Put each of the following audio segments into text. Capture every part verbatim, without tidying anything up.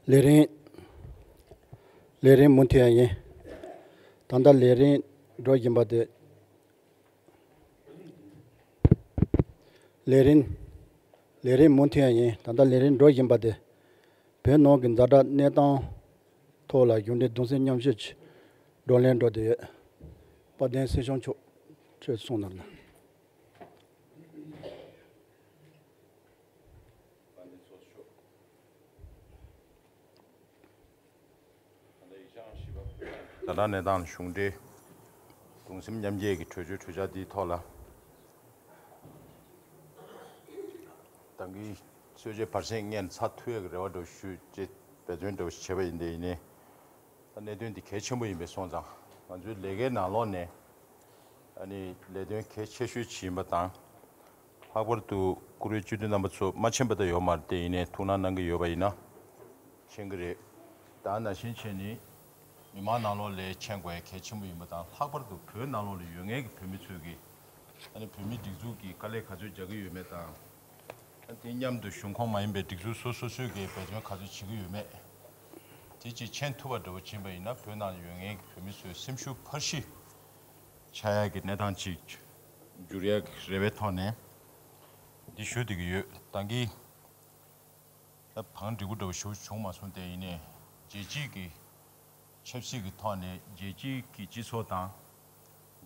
ལས་རིམ། ལས་རིམ་མུ་མཐུད་ཡིན། ད་ལྟ་ལས་རིམ་འགྲོ་བཞིན་པ་དེ། ལས་རིམ། ལས་རིམ་མུ་མཐུད་ཡིན། ད་ལྟ་ལས་རིམ་འགྲོ་བཞིན་པ་དེ། བོད་ནང་གི་ཛ་དྲག་གནས་སྟངས་ཐོག་ལ་གཞུང་འབྲེལ་གདུང་སེམས་མཉམ་སྐྱེད་ཀྱི་བགྲོ་གླེང་འགྲོ་བསྡད་ཡོད། དཔལ་ལྡན་སྲིད་སྐྱོང་མཆོག་ཁྱེད་གསུང་གནང་ན། ཛ་དྲག་གནས་སྟངས་གཞུང་འབྲེལ་གདུང་སེམས་མཉམ་སྐྱེད་ཀྱི་གྲོས་ཆོད་གྲོས་འཆར་འདིའི་ཐོག་ལ། ད་གིན་གསོལ་ཇའི་བར་གསེང་སྔོན་ཚར་ཐུབ་ཡག་གི་རེ་བ་འདྲ་བོ་ཞུས་རྗེས་འབད་བརྩོན་འདྲ་བོ་བྱས་པ་ཡིན་དེ་ཡིན་ནའི། ད་གནད་དོན་འདི་གལ་ཆེན་པོ་ཡིན་པས་སོང་ཙང་ང་ཚོའི་ལས་ཀའི་ནང་ལོགས་ནས་ཨ་ནི་ལས་དོན་གལ་ཆེ་ཤོས་ཅིག་ཡིན་པ་དང་། ལྷག་པར་དུ་བཀུར་འོས་སྤྱི་འཐུས་རྣམ་པ་ཚོ་མ་མཁྱེན་པ་ད་ཡོད་མ་རེད་དེ་ཡིན་ནའི་ཐུགས་སྣང་གནང་གི་ཡོད་པ་ཡིན་ན། མཁྱེན་གྱི་རེད། ད་ནང་བཞིན་བྱས་ནས་མི་མང་ནང་ལོགས་ལ་མཁྱེན་དགོས་ཡ་གལ་ཆེན་པོ་ཡིན་པ་དང་ལྷག་པར་དུ་བོད་ནང་ལོགས་ལ་ཡོད་མཁན་གྱི་བོད་མི་ཚོས་ཀྱིས་ཨ་ནི་བོད་མིའི་སྒྲིག་འཛུགས་ཀྱིས་དཀའ་ལས་ག་ཚོད་རྒྱག་གི་ཡོད་མེད་དང་། དེ་མཉམ་དུ་གཞུང་ཁོངས་མ་ཡིན་པའི་སྒྲིག་འཛུགས་སོ་སོ་སོས་ཀྱིས་འབད་བརྩོན་ག་ཚོད་བྱེད་ཀྱི་ཡོད་མེད། དེ་ཅིག་མཁྱེན་ཐུབ་པ་འདྲ་བོ་ཕྱིན་པ་ཡིན་ན་བོད་ནང་ཡོད་མཁན་གྱི་བོད་མི་ཚོའི་སེམས་ཤུགས་འཕར་གཞི་ཆགས་ཡག་གི་གནས་སྟངས་ཅིག་འགྱུར་ཡག་གི་རེ་བའི་ཐོག་ནས་འདི་ཞུ་བསྡད་ཀྱི་ཡོད། ད་གིན་ད་བང་སྒྲིག་པོ་འདྲ་བོ་ཞུ་བྱུང་མ་སོང་སྟེ་ཡིན་ནའི་རྒྱལ་སྤྱིའི་གི་ཆབ་སྲིད་ཀྱི་ཐོག་ནས་རྒྱལ་སྤྱིའི་གི་སྤྱི་ཚོགས་དང་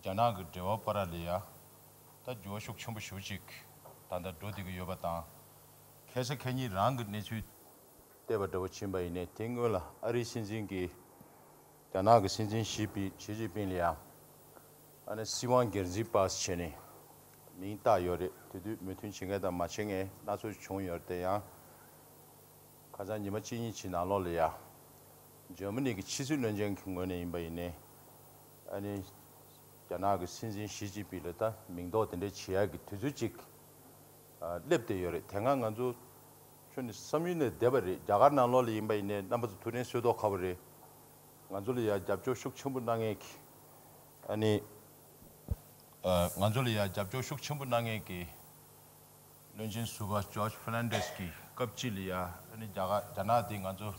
རྒྱ་ནག་གི་འབྲེལ་བ་བར་ལ་ཡ་ད་འགྱུར་བ་ཤུགས་ཆེན་པོ་ཞེ་པོ་ཅིག་ད་ལྟ་འགྲོ་བསྡད་ཀྱི་ཡོད་པ་དང་། ཁ་སང་ཁ་ཉིན་རང་གི་གནས་ཚུལ་བལྟས་པ་འདྲ་བོ་ཕྱིན་པ་ཡིན་ནའི་དེ་སྔོན་ལ་ཨ་རིའི་སྲིད་འཛིན་གྱིས་རྒྱ་ནག་གི་སྲིད་འཛིན་ཞི་པི་ཞི་ཅིན་ཕིང་ལ་ཡ་ཨ་ནི་སྲིད་དབང་སྒེར་འཛིན་པ་ཟེར་བྱས་ནས་མིང་བཏགས་ཡོད་རེད། དེ་དུས་མོས་མཐུན་བྱེད་མཁན་དང་མ་བྱེད་མཁན་སྣ་ཚོགས་བྱུང་ཡོད་རེད་དེ་ཡང་། ཁ་སང་ཉི་མ་གཅིག་གཉིས་ཀྱི་ནང་ལོགས་ལ་ཡ། འཇར་མ་ནི་གི་ཕྱི་སྲིད་བློན་ཆེན་གྱི་ངོས་ནས་ཡིན་པ་ཡིན་ནའི། ཨ་ནི། རྒྱ་ནག་གི་སྲིད་འཛིན་ཞི་ཅིན་ཕིང་ལ་ད་མིང་འདོགས་དེ་འདྲ་བྱེད་ཡག་གི་དུས་ཚོད་ཅིག་ཨ། སླེབས་བསྡད་ཡོད་རེད། དེ་སྔ་ང་ཚོ་ཁྱོན་ནས་བསམ་ཡུལ་ནས་བསྡད་པ་རེད། རྒྱ་གར་ནང་ལོགས་ལ་ཡིན་པ་ཡིན་ནའི་རྣམ་པ་ཚོ་ཐུགས་དྲན་གསོས་མདོག་ཁ་པོ་རེད། ང་ཚོ་ལ་ཡ་རྒྱབ་སྐྱོར་ཤུགས་ཆེན་པོ་གནང་མཁན་གྱི་ཨ་ནི། ཨ། ང་ཚོ་ལ་ཡ་རྒྱབ་སྐྱོར་ཤུགས་ཆེན་པོ་གནང་མཁན་གྱི་བློན་ཆེན་ཟུར་པ་ཇོརྗ་ཕར་ནན་ཌེས་ཀྱིས་སྐབས་གཅིག་ལ་ཡ་ཨ་ནི་རྒྱ་གར་རྒྱ་ནག་འདི་ང་ཚོ་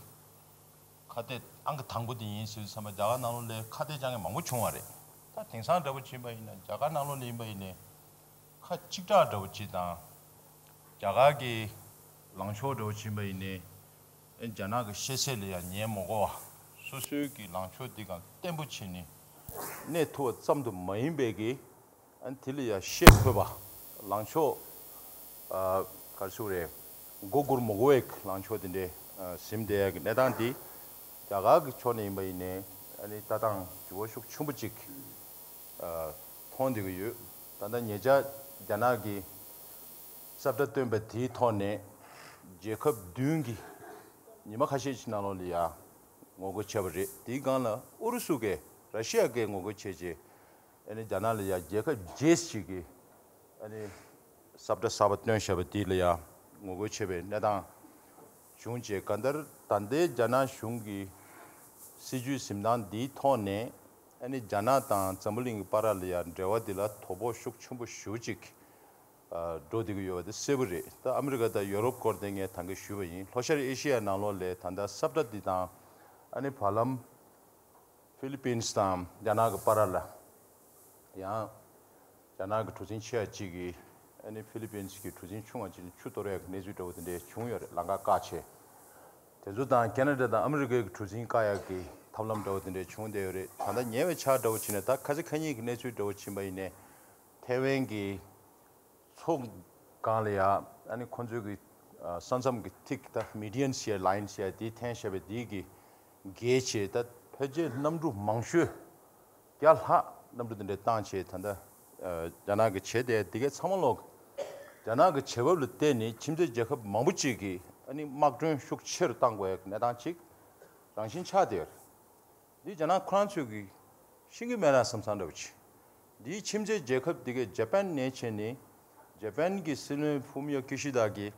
ཁ་གཏད་ཨང་ཀི་དང་པོ་དེ་ཡིན་ཟེར་བསམ་པ་རྒྱ་གར་ནང་ལོགས་ལ་ཁ་གཏད་བཅག་མཁན་མང་པོ་བྱུང་བ་རེད། ད་དེང་སང་འདྲ་པོ་ཕྱིན་པ་ཡིན་ན་རྒྱ་གར་ནང་ལོགས་ལ་ཡིན་པ་ཡིན་ནའི་ཁ་གཅིག་གྲགས་འདྲ་པོ་ཅིག་དང་། རྒྱ་གར་གྱི་ལངས་ཕྱོགས་འདྲ་པོ་ཕྱིན་པ་ཡིན་ནའི་རྒྱ་ནག་གི་ཤེས་ཚད་ལ་ཡང་ཉན་མ་དགོས་པ། སོ་སོའི་གི་ལངས་ཕྱོགས་འདི་གང་བརྟན་པོ་བྱས་ནས་གནས་ཐུབ་པ་ཙམ་དུ་མ་ཡིན་པའི་གི་ཨ་ནི་དེ་ལ་ཡང་ཤེས་ཕོད་པ། ལངས་ཕྱོགས། ཨ། ག་རེ་ཟེར་དགོས་རེད། མགོ་སྒུར་མ་དགོས་པའི་ལངས་ཕྱོགས་དེ་འདྲའི་ཨ། ཟིན་བསྡད་ཡག་གི་གནས་སྟངས་དེ་རྒྱ་གར་གྱི་ཕྱོགས་ནས་ཡིན་པ་ཡིན་ནའི་ཨ་ནི་ལྟ་སྟངས་འགྱུར་བ་ཤུགས་ཆེན་པོ་ཅིག་ཨ། མཐོང་བསྡད་ཀྱི་ཡོད། ད་ལྟ་ཉེ་ཆར་རྒྱ་ནག་གི་ས་བཀྲ་བཏོན་པ་དེའི་ཐོག་ནས་རྒྱལ་ཁབ་བདུན་གྱིས་ཉི་མ་ཁ་ཤས་ཤིག་ནང་ལོགས་ལ་ཡང་ངོ་རྒོལ་བྱས་པ་རེད། དེའི་སྒང་ལ་ཨུ་རུ་སུ་གིས་ར་ཤི་ཡ་གིས་ངོ་རྒོལ་བྱས་རྗེས། ཨ་ནི་རྒྱ་ནག་ལ་ཡ་རྒྱལ་ཁབ་བརྒྱད་ཅིག་གིས་ཨ་ནི་ས་བཀྲ་གསར་པ་བཏོན་བཞག་པ་དེ་ལ་ཡ་ངོ་རྒོལ་བྱས་པའི་གནས་སྟངས་བྱུང་རྗེས། གང་ལྟར་ད་ལྟའི་རྒྱ་ནག་གཞུང་གི་སྲིད་བྱུས་འཛིན་སྟངས་འདིའི་ཐོག་ནས་ཨ་ནི་རྒྱ་ནག་དང་འཛམ་བུ་གླིང་གི་བར་ལ་ཡ་འབྲེལ་བ་འདི་ལ་དོ་ཕོག་ཤུགས་ཆེན་པོ་ཞེ་པོ་ཅིག་ཨ། འགྲོ་བསྡད་ཀྱི་ཡོད་པ་དེ་གསལ་པོ་རེད། ད་ཨ་མི་རི་ཀ་དང་ཡོ་རོབ་སྐོར་དེ་ངས་ད་གིན་ཞུས་པ་ཡིན། ལྷོ་ཤར་ཨེ་ཤི་ཡ་ནང་ལོགས་ལ་ད་ལྟ་ས་བཀྲ་འདི་དང་ཨ་ནི་བར་ལམ། ཧྥི་ལི་པིན་སི་དང་རྒྱ་ནག་གི་བར་ལ། ཡང་རྒྱ་ནག་གི་གྲུ་གཟིངས་ཆེ་བ་གཅིག་གིས་ཨ་ནི་ཧྥི་ལི་པིན་སི་གི་གྲུ་གཟིངས་ཆུང་བ་གཅིག་ནས་ཆུ་གཏོར་ཡག་གི་གནས་ཚུལ་འདྲ་བོ་དེ་འདྲ་བྱུང་ཡོད་རེད། ལམ་ཁ་བཀག་བྱས། དེ་ཚོ་དང་ཁེ་ན་ཌ་དང་ཨ་མི་རི་ཀའི་གྲུ་གཟིངས་བཀག་ཡག་གི་ཐབས་ལམ་འདྲ་བོ་དེ་འདྲ་བྱུང་བསྡད་ཡོད་རེད། ད་ལྟ་ཉེ་བའི་ཆར་འདྲ་བོ་ཕྱིན་ནས་ད་ཁ་ས་ཁ་ཉིན་གྱི་གནས་ཚུལ་འདྲ་བོ་ཕྱིན་པ་ཡིན་ནའི་ཐའེ་ཝན་གྱི་མཚོ་སྒང་ལ་ཡ་ཨ་ནི་ཁོ་ཚོའི་གི་ཨ། ས་མཚམས་ཀྱི་ཐིག་ད་མི་ཌི་ཡན་ཟེར་ཡ་ལའིན་ཟེར་ཡ་དེ་འཐེན་བཞག་པའི་དེའི་གི་འགལ་བྱས། ད་ཕལ་ཆེར་གནམ་གྲུ་མང་ཤོས་བརྒྱ་ལྷག་གནམ་གྲུ་དེ་འདྲ་བཏང་བྱས། ད་ལྟ་ཨ། རྒྱ་ནག་གིས་བྱས་བསྡད་དེ་གའི་ཚང་མ་ལོག་རྒྱ་ནག་གི་བྱེད་བབ་ལ་བལྟས་ནས་ཁྱིམ་མཚེས་རྒྱལ་ཁབ་མང་པོ་ཅིག་གིས་ཨ་ནི་དམག་གྲོན་ཤུགས་ཆེ་རུ་གཏང་དགོས་ཡ་གི་གནས་སྟངས་ཅིག་རང་བཞིན་ཆགས་བསྡད་ཡོད་རེད། འདི་རྒྱ་ནག་ཁོ་རང་ཚོས་ཀྱིས་ཤེས་ཀྱི་མེད་ན་བསམ་བསམ་འདྲ་པོ་ཅིག་འདིའི་ཁྱིམ་མཚེས་རྒྱལ་ཁབ་འདི་གའི་ཇ་པན་ནས་བྱས་ནས། ཇ་པན་གྱི་སྲིད་བློན་ཕུ་མི་ཡོ་ཀི་ཤི་ད་གིས་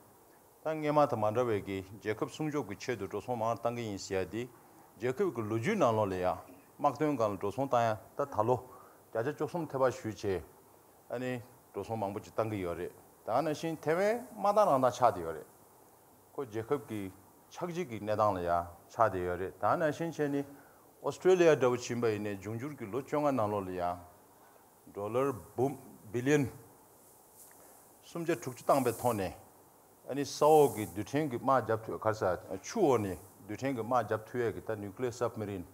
ད་སྔོན་མ་དང་མ་འདྲ་བའི་གི་རྒྱལ་ཁབ་སྲུང་སྐྱོབ་ཀྱི་ཆེད་དུ་འགྲོ་སོང་མང་བཏང་གི་ཡིན་ཟེར་ཡ་འདི། རྒྱལ་ཁབ་ཀྱི་ལོ་རྒྱུས་ནང་ལོགས་ལ་ཡ་དམག་དོན་སྒང་ལ་འགྲོ་སོང་བཏང་ཡ་ད་ད་ལོ་བརྒྱ་ཆ་བཅུ་གསུམ་ཐེ་བ་ཞུས་བྱས། ཨ་ནི་འགྲོ་སོང་མང་པོ་ཅིག་བཏང་གི་ཡོད་རེད། ད་ནང་བཞིན་ཐའེ་ཝན་མ་བཏང་རང་བཏང་ཆགས་བསྡད་ཡོད་རེད། ཁོ་རྒྱལ་ཁབ་ཀྱི་ ཆག་འཇིག་གི་གནས་སྟངས་ལ་ཡང་ཆགས་བསྡད་ཡོད་རེད། ད་ནང་བཞིན་བྱས་ནས་ཨོ་སི་ཀྲོ་ལི་ཡ་འདྲ་བོ་ཕྱིན་པ་ཡིན་ནའི་འབྱུང་འགྱུར་གྱི་ལོ་བཅོ་ལྔ་ནང་ལོགས་ལ་ཡང་ཌོ་ལར་འབུམ་བི་ལི་ཡན་སུམ་བརྒྱ་དྲུག་ཅུ་བཏང་པའི་ཐོག་ནས། ཨ་ནི་ས་འོག་གི་རྡུལ་ཕྲན་གྱི་དམག་རྒྱབ་ཐུབ་ག་རེ་ཟ། ཆུ་འོག་ནས་རྡུལ་ཕྲན་གྱི་དམག་རྒྱབ་ཐུབ་ཡས་ཀྱི་ད་ནིའུ་ཀི་ལི་ཡར་སབ་མེ་རིན་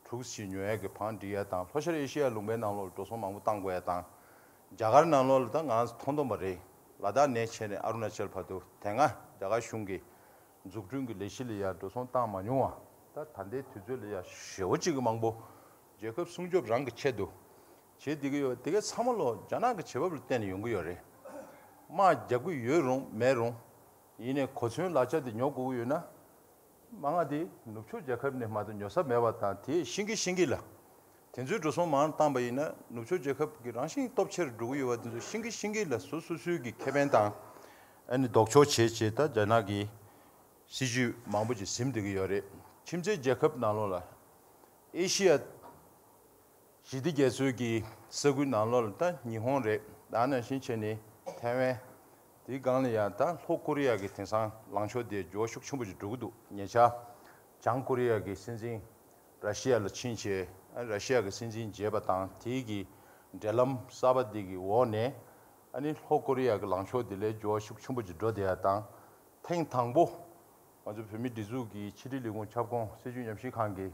དྲུག་ཅིག་ཉོ་ཡས་ཀྱི་བང་སྒྲིག་ཡས་དང་། ལྷོ་ཤར་ཨེ་ཤི་ཡ་ལུང་པའི་ནང་ལོགས་ལ་འགྲོ་སོང་མང་པོ་བཏང་དགོས་ཡས་དང་། རྒྱ་གར་ནང་ལོགས་ལ་ད་ང་མཐོང་མཐོང་པ་རེད། ལ་དྭགས་ནས་བྱས་ནས་ཨ་རུ་ན་ཅལ་བར་དུ་དེ་སྔ་རྒྱ་གར་གཞུང་གིས་འཛུགས་སྐྲུན་གྱི་ལས་གཞི་ལ་ཡང་འགྲོ་སོང་བཏང་མ་མྱོང་བ། ད་ད་ལྟའི་དུས་ཚོད་ལ་ཡང་ཞེ་པོ་ཅིག་གི་མང་པོ་རྒྱལ་ཁབ་སྲུང་སྐྱོབ་རང་གི་ཆེད་དུ་བྱེད་བསྡད་ཀྱི་ཡོད། དེ་གའི་ཚང་མ་ལོ་རྒྱ་ནག་གི་བྱེད་བབ་ལ་བརྟེན་ནས་ཡོང་གི་ཡོད་རེད། དམག་རྒྱག་གི་ཡོད་རུང་མེད་རུང་། ཡིན་ནའི་གོ་མཚོན་ལག་ཆ་དེ་ཉོ་དགོས་ཀྱི་ཡོད་ན། མ་ང་དེ་ནུབ་ཕྱོགས་རྒྱལ་ཁབ་ནས་མ་གཏོགས་ཉོ་ས་མེད་པ་དང་། དེ་ཤིང་གི་ཤིང་གི་ལ། དེ་ཚོའི་འགྲོ་སོང་མང་བཏང་པ་ཡིན་ན་ནུབ་ཕྱོགས་རྒྱལ་ཁབ་ཀྱི་རང་བཞིན་སྟོབས་ཆེར་འགྲོ་གི་ཡོད་པ། དེ་ཚོ་ཤིང་གི་ཤིང་གི་ལ་སོ་སོ་སོའི་གི་ཁེ་ཕན་དང་། ཨ་ནི་ལྡོག་ཕྱོགས་བྱས་བྱས་ད་རྒྱ་ནག་གི་སྲིད་ཇུས་མང་པོ་ཅིག་ཟིན་བསྡད་ཀྱི་ཡོད་རེད། ཁྱིམ་མཚེས་རྒྱལ་ཁབ་ནང་ལོགས་ལ་ཨེ་ཤི་ཡ་ཞི་བདེ་རྒྱ་མཚོའི་གི་ས་ཁུལ་ནང་ལོགས་ལ་ད་ཉི་ཧོང་རེད། ད་ནང་བཞིན་བྱས་ནས་ཐའེ་ཝན། དེའི་སྒང་ལ་ཡང་ད་ལྷོ་ཀོ་རི་ཡ་གི་དེང་སང་ལངས་ཕྱོགས་དེ་འགྱུར་བ་ཤུགས་ཆེན་པོ་ཞིག་འགྲོ་གི་འདུག་ཉེ་ཆར་བྱང་ཀོ་རི་ཡ་གི་སྲིད་འཛིན་ར་ཤི་ཡ་ལ་ཕྱིན་བྱས། ཨ་ར་ཤི་ཡ་གི་སྲིད་འཛིན་མཇལ་བ་དང་། དེའི་གི་འབྲེལ་ལམ་གསར་པ་དེ་གི་འོག་ནས་ཨ་ནི་ལྷོ་ཀོ་རི་ཡ་གི་ལངས་ཕྱོགས་དེ་ལ་འགྱུར་བ་ཤུགས་ཆེན་པོ་ཞིག་འགྲོ་བསྡད་ཡ་དང་། ཐེངས་དང་པོ་ང་ཚོ་བོད་མིའི་སྒྲིག་འཛུགས་ཀྱི་ཕྱི་དྲིལ་ལས་ཁུངས་ཁྱབ་ཁོངས་སྲིད་བྱུས་ཉམས་ཞིབ་ཁང་གི་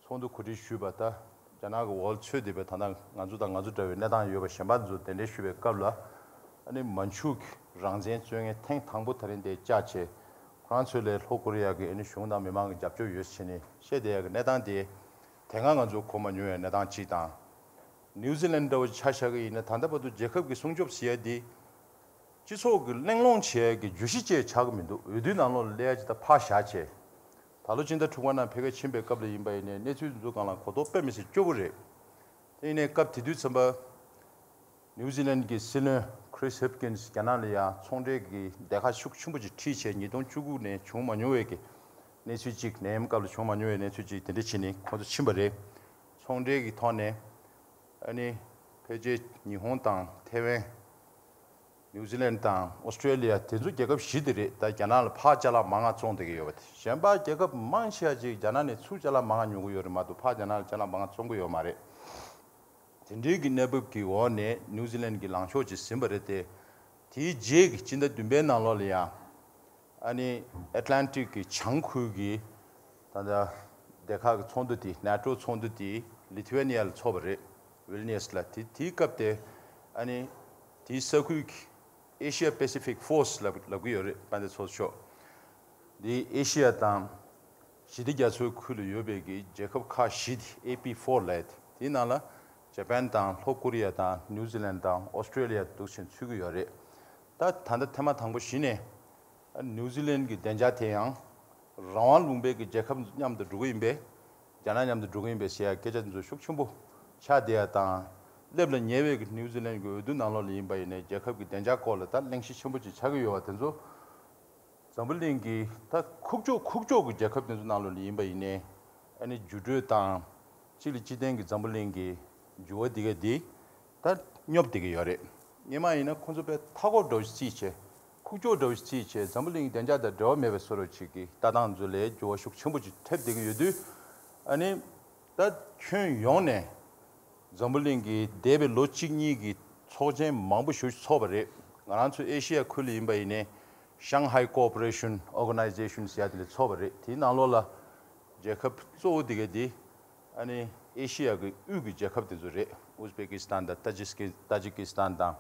ཚོགས་འདུ་གོ་སྒྲིག་ཞུས་པ། ད་རྒྱ་ནག་གི་འོག་ལ་ཚུད་བསྡད་པའི་ད་ལྟ་ང་ཚོ་དང་ང་ཚོ་འདྲ་བའི་གནས་སྟངས་ཡོད་པ་གཞན་པ་ཚོ་གདན་འདྲེན་ཞུས་པའི་སྐབས་ལ། ཨ་ནི་མན་ཆུ་གི་རང་བཙན་རྩོད་མཁན་ཐེངས་དང་པོ་དེ་རིང་དེ་བཅར་བྱས། ཁོ་རང་ཚོ་ལ་ལྷོ་ཀོ་རི་ཡ་གི་ཨ་ནི་གཞུང་དང་མི་མང་གི་རྒྱབ་སྐྱོར་ཡོད་ཟེར་ནས་བཤད་བསྡད་ཡ་གི་གནས་སྟངས་དེ་དེ་སྔ་ང་ཚོ་གོ་མ་མྱོང་བའི་གནས་སྟངས་གཅིག་དང་། ནིའུ་ཛི་ལན་འདྲ་བོ་ཆ་བཞག་གི་ཡིན་ན། ད་ལྟ་བར་དུ་རྒྱལ་ཁབ་ཀྱི་སྲུང་སྐྱོབ་ཟེར་ཡ་དེ་སྤྱི་ཚོགས་ཀྱི་གླེང་སློང་བྱེད་ཡ་གི་བརྗོད་གཞི་བཅས་ཆགས་ཀྱི་མི་འདུག་འོས་བསྡུའི་ནང་ལོགས་ལ་སླེབས་ཡ་ཅིག་ད་ཕར་བཞག་བྱས། ད་ལོ་སྤྱི་ཟླ་དྲུག་པ་ནང་ཕ་གིར་ཕྱིན་པའི་སྐབས་ལ་ཡིན་པ་ཡིན་ནའི་གནས་ཚུལ་འདི་ཚོ་སྒང་ལ་གོ་རྟོགས་དཔེ་མི་སྲིད་སྐྱོ་པོ་རེད། དེ་ཡིན་ནའི་སྐབས་དེ་དུས་ཙམ་པ་ནིའུ་ཛི་ལན་གྱི་སྲིད་བློན་Chris Hipkins རྒྱ་ནག་ལ་ཡང་ཚོང་འབྲེལ་གྱི་སྡེ་ཁག་ཤུགས་ཆེན་པོ་ཅིག་ཁྲིད་བྱས། ཉིས་སྟོང་བཅུ་དགུ་ནས་བྱུང་མ་མྱོང་བའི་གི་གནས་ཚུལ་ཅིག་ནད་ཡམས་སྐབས་ལ་བྱུང་མ་མྱོང་བའི་གནས་ཚུལ་ཅིག་དེ་འདྲ་བྱས་ནས་ཁོང་ཚོ་ཕྱིན་པ་རེད། ཚོང་འབྲེལ་གྱི་ཐོག་ནས་ཨ་ནི་ཕལ་ཆེར་ཉི་ཧོང་དང་ཐའེ་ཝན། ནིའུ་ཛི་ལན་དང་ཨོ་སི་ཀྲོ་ལི་ཡ་དེ་ཚོ་རྒྱལ་ཁབ་བཞི་དེ་རེད། ད་རྒྱ་ནག་ལ་ཕག་ཅ་ལག་མང་ང་བཙོང་བསྡད་ཀྱི་ཡོད་པ་དེ། གཞན་པ་རྒྱལ་ཁབ་མང་ཆེ་བ་ཅིག་རྒྱ་ནག་ནས་ཚུར་ཅ་ལག་མང་ང་ཉོ་གི་ཡོད་རེད་མ་གཏོགས་ཕག་རྒྱ་ནག་ལ་ཅ་ལག་མང་ང་བཙོང་གི་ཡོད་མ་རེད། དེ་འདྲའི་གི་གནས་བབ་ཀྱི་འོག་ནས་ནིའུ་ཛི་ལན་གྱི་ལངས་ཕྱོགས་ཅིག་ཟིན་པ་རེད་དེ། དེའི་རྗེས་ཀྱི་སྤྱི་ཟླ་བདུན་པའི་ནང་ལོགས་ལ་ཡང་ཨ་ནི་ཨེཊ་ལན་ཊིག་གི་བྱང་ཁུལ་གྱི་ད་ལྟ་སྡེ་ཁག་གི་ཚོགས་འདུ་དེ། ནེ་ཊོ་ཚོགས་འདུ་དེ་ལི་ཐུ་ཝེ་ནི་ཡ་ལ་ཚོགས་པ་རེད། ཝིལ་ནི་ཡས་ལ། དེ་དེའི་སྐབས་དེ་ཨ་ནི་དེའི་ས་ཁུལ་གྱི་Asia Pacific Force ལབ་ལབ་ཀྱི་ཡོད་རེད། དཔལ་ལྡན་ཚོགས་གཙོ་མཆོག་འདི་ཨེ་ཤི་ཡ་དང་ཞི་བདེ་རྒྱ་མཚོའི་ཁུལ་ལ་ཡོད་པའི་གི་རྒྱལ་ཁབ་ཁག་བཞི་དེ། ཨེ་པི་ཕོར་ལབ་ཡ་དེ། དེའི་ནང་ལ་ཇ་པན་དང་ལྷོ་ཀོ་རི་ཡ་དང་ནིའུ་ཛི་ལན་དང་ཨོ་སི་ཀྲོ་ལི་ཡ་འདུག་ཕྱིན་ཚུད་ཀྱི་ཡོད་རེད། ད་ད་ལྟ་ཐེངས་མ་དང་པོ་གཞི་ནས་ནིའུ་ཛི་ལན་གྱི་བདེ་འཇགས་དེ་ཡང་རང་དབང་ལུང་པའི་གི་རྒྱལ་ཁབ་མཉམ་དུ་འགྲོ་གི་ཡིན་པས། རྒྱ་ནག་མཉམ་དུ་འགྲོ་གི་ཡིན་པས་ཟེར་ཡ་སྐད་ཆ་དེ་ཚོ་ཤུགས་ཆེན་པོ་ཆགས་བསྡད་ཡ་དང་། སླེབས་ལ་ཉེ་བའི་གི་ནིའུ་ཛི་ལན་གྱི་འོས་བསྡུ་ནང་ལོགས་ལ་ཡིན་པ་ཡིན་ནའི་རྒྱལ་ཁབ་ཀྱི་བདེ་འཇགས་སྐོར་ལ་ད་གླེང་གཞི་ཆེན་པོ་ཅིག་ཆགས་ཀྱི་ཡོད་པ་དེ་ཚོ། འཛམ་བུ་གླིང་གི་ད་ཁུག་ཀྱོག་ཁུག་ཀྱོག་གི་རྒྱལ་ཁབ་དེ་ཚོ་ནང་ལོགས་ལ་ཡིན་པ་ཡིན་ནའི། ཨ་ནི་འགྱུར་འགྲོས་དང་། གཅིག་ལ་གཅིག་བརྟེན་གྱི་འཛམ་བུ་གླིང་གི་འགྱུར་བ་འདི་ག་འདི་ད་སྙོབ་བསྡད་ཀྱི་ཡོད་རེད། སྔོན་མ་ཡིན་ན་ཁོང་ཚོ་དཔེ་མཐའ་འཁོབ་འདྲ་བོ་ཞིག་རྩིས་བྱས། ཁུག་ཀྱོག་འདྲ་བོ་ཞིག་རྩིས་བྱས། འཛམ་བུ་གླིང་གི་བདེ་འཇགས་དང་འབྲེལ་བ་མེད་པའི་བཟོ་འདྲ་ཅིག་གི་ལྟ་སྟངས་ཚོ་ལ་འགྱུར་བ་ཤུགས་ཆེན་པོ་ཅིག་ཐེབས་བསྡད་ཀྱི་ཡོད་དུས། ཨ་ནི་ད་ཁྱོན་ཡོངས་ནས་འཛམ་བུ་གླིང་གི་འདས་པའི་ལོ་གཅིག་གཉིས་ཀྱི་ཚོགས་ཆེན་མང་པོ་ཞིག་ཚོགས་པ་རེད། ང་རང་ཚོ་ཨེ་ཤི་ཡ་ཁུལ་ལ་ཡིན་པ་ཡིན་ནའི་Shanghai Cooperation Organization ཟེར་ཡ་དེ་ལ་ཚོགས་པ་རེད། དེའི་ནང་ལོགས་ལ་རྒྱལ་ཁབ་གཙོ་བོ་དེ་ག་དེ་ཨ་ནི་ཨེ་ཤི་ཡ་གི་དབུས་ཀྱི་རྒྱལ་ཁབ་དེ་ཚོ་རེད། ཨུ་ཛི་བེ་ཀི་སི་ཐན་དང་ཏ་ཇི་ཀི་ཏ་ཇི་ཀི་སི་ཐན་དང་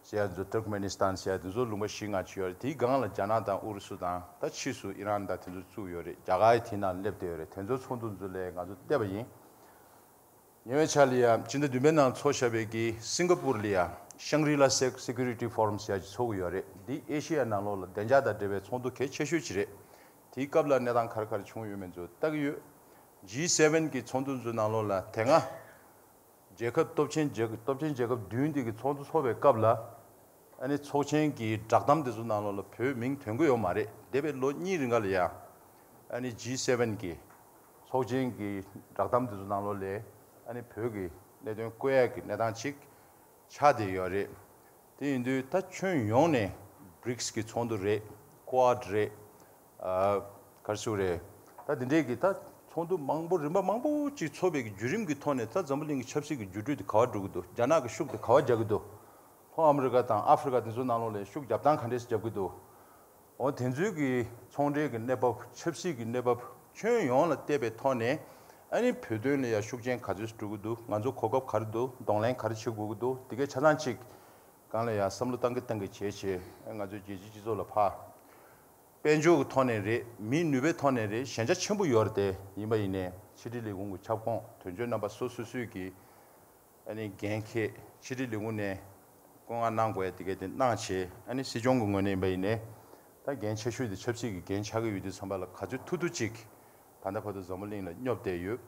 ཟེར་ཡ་ཚོ། ཏུར་ཀ་མེ་ནི་སི་ཐན་ཟེར་ཡ་དེ་ཚོ་ལུང་པ་བཞི་ལྔ་ཅིག་ཡོད་རེད། དེའི་སྒང་ལ་རྒྱ་ནག་དང་ཨུ་རུ་སུ་དང་། ད་ཕྱིས་སུ་ཨི་རན་དང་དེ་ཚོ་བཙུགས་ཡོད་རེད། རྒྱ་གར་ཡང་དེའི་ནང་སླེབས་བསྡད་ཡོད་རེད། དེ་ཚོའི་ཚོགས་འདུ་ཚོ་ལ་ང་ཚོ་བལྟས་པ་ཡིན། ཉེ་བའི་ཆར་ལ་ཡ་སྤྱི་ཟླ་བདུན་པའི་ནང་ཚོགས་བཞག་པའི་གི་སིང་ག་པུར་ལ་ཡ་Shangri-La Sec- Security Forum ཟེར་ཡ་ཅིག་ཚོགས་ཀྱི་ཡོད་རེད། འདི་ཨེ་ཤི་ཡ་ནང་ལོགས་ལ་བདེ་འཇགས་དང་འབྲེལ་བའི་ཚོགས་འདུ་གལ་ཆེ་ཤོས་ཅིག་རེད། དེའི་སྐབས་ལ་གནས་སྟངས་ག་རེ་ག་རེ་བྱུང་ཡོད་མེད་ཚོ་ལྟ་གི་ཡོད། ཇི་སེ་ཝེན་གི་ཚོགས་འདུ་ཚོའི་ནང་ལོགས་ལ་དེ་སྔ་རྒྱལ་ཁབ་སྟོབས་ཆེན་རྒྱལ་སྟོབས་ཆེན་རྒྱལ་ཁབ་བདུན་དེ་གི་ཚོགས་འདུ་ཚོགས་པའི་སྐབས་ལ། ཨ་ནི་ཚོགས་ཆེན་གྱི་བསྒྲགས་གཏམ་དེ་ཚོ་ནང་ལོགས་ལ་བོད་མིང་ཐོན་གྱི་ཡོད་མ་རེད། འདས་པའི་ལོ་གཉིས་རིང་ག་ལ་ཡ་ཨ་ནི་ཇི་སེ་ཝེན་གྱི་ཚོགས་ཆེན་གྱི་བསྒྲགས་གཏམ་དེ་ཚོ་ནང་ལོགས་ལ་ཨ་ནི་བོད་ཀྱི་གནད་དོན་བཀོད་ཡག་གི་གནས་སྟངས་ཅིག་ཆགས་བསྡད་ཡོད་རེད། དེ་ཡིན་དུས་ད་ཁྱོན་ཡོངས་ནས་བི་རིག་སི་གི་ཚོགས་འདུ་རེད། ཀོ་ཨད་རེད། ཨ་ ག་རེ་ཞུ་རེད། ད་དེ་འདྲའི་གི་ད་ཚོགས་འདུ་མང་པོ་རིམ་པ་མང་པོ་ཅིག་ཚོགས་པའི་གི་བརྒྱུད་རིམ་གྱི་ཐོག་ནས་ད་འཛམ་བུ་གླིང་གི་ཆབ་སྲིད་ཀྱི་འགྱུར་འགྲོས་དེ་ག་བ་འགྲོ་གི་འདུག་རྒྱ་ནག་གི་ཤུགས་དེ་ག་བ་རྒྱག་གི་འདུག་ལྷོ་ཨ་མི་རི་ཀ་དང་ཨ་ཧྥེ་རི་ཀ་དེ་ཚོ་ནང་ལོགས་ལ་ཤུགས་རྒྱབ་སྟངས་ག་འདྲས་སེ་རྒྱབ་གི་འདུག་འོ་དེ་ཚོའི་གི་ཚོང་འབྲེལ་གི་གནས་བབ། ཆབ་སྲིད་ཀྱི་གནས་བབ། ཁྱོན་ཡོངས་ལ་བལྟས་པའི་ཐོག་ནས་ཨ་ནི་བོད་དོན་ལ་ཡ་ཤུགས་རྐྱེན་ག་ཚོད་འགྲོ་གི་འདུག་ང་ཚོ་གོ་སྐབས་ག་རེ་འདུག་གདོང་ལེན་ག་རེ་བྱེད་དགོས་ཀྱི་འདུག་དེ་གའི་ཆ་ཚང་ཅིག་སྒང་ལ་ཡ་བསམ་བློ་བཏང་གི་བཏང་གི་བྱས་བྱས་ང་ཚོའི་རྒྱལ་སྤྱིའི་སྤྱི་ཚོགས་ལ་ཕར་དཔལ་འབྱོར་གྱི་ཐོག་ནས་རེད། མིའི་ནུས་པའི་ཐོག་ནས་རེད། ཞན་ཆ་ཆེན་པོ་ཡོད་རེད་དེ། ཡིན་པ་ཡིན་ནའི་ཕྱི་དྲིལ་ལས་ཁུངས་ཀྱི་ཁྱབ་ཁོངས་དོན་གཅོད་རྣམ་པ་སོ་སོ་སོས་ཀྱི་ཨ་ནི་འགན་འཁྱེར། ཕྱི་དྲིལ་ལས་ཁུངས་ནས་བཀོད་མངགས་གནང་དགོས་ཡ་དེ་གའི་དེ་གནང་བྱས། ཨ་ནི་སྲིད་སྐྱོང་གི་ངོས་ནས་ཡིན་པ་ཡིན་ནའི་ད་འགན་ཆེ་ཤོས་དེ་ཆབ་སྲིད་ཀྱི་འགན་ཆགས་ཀྱི་ཡོད་དུས་ཙམ་པ་ལ་ག་ཚོད་ཐུབ་ཐུབ་ཅིག་ད་ལྟ་བར་དུ་འཛམ་བུ་གླིང་ལ་སྙོབ་བསྡད་ཡོད།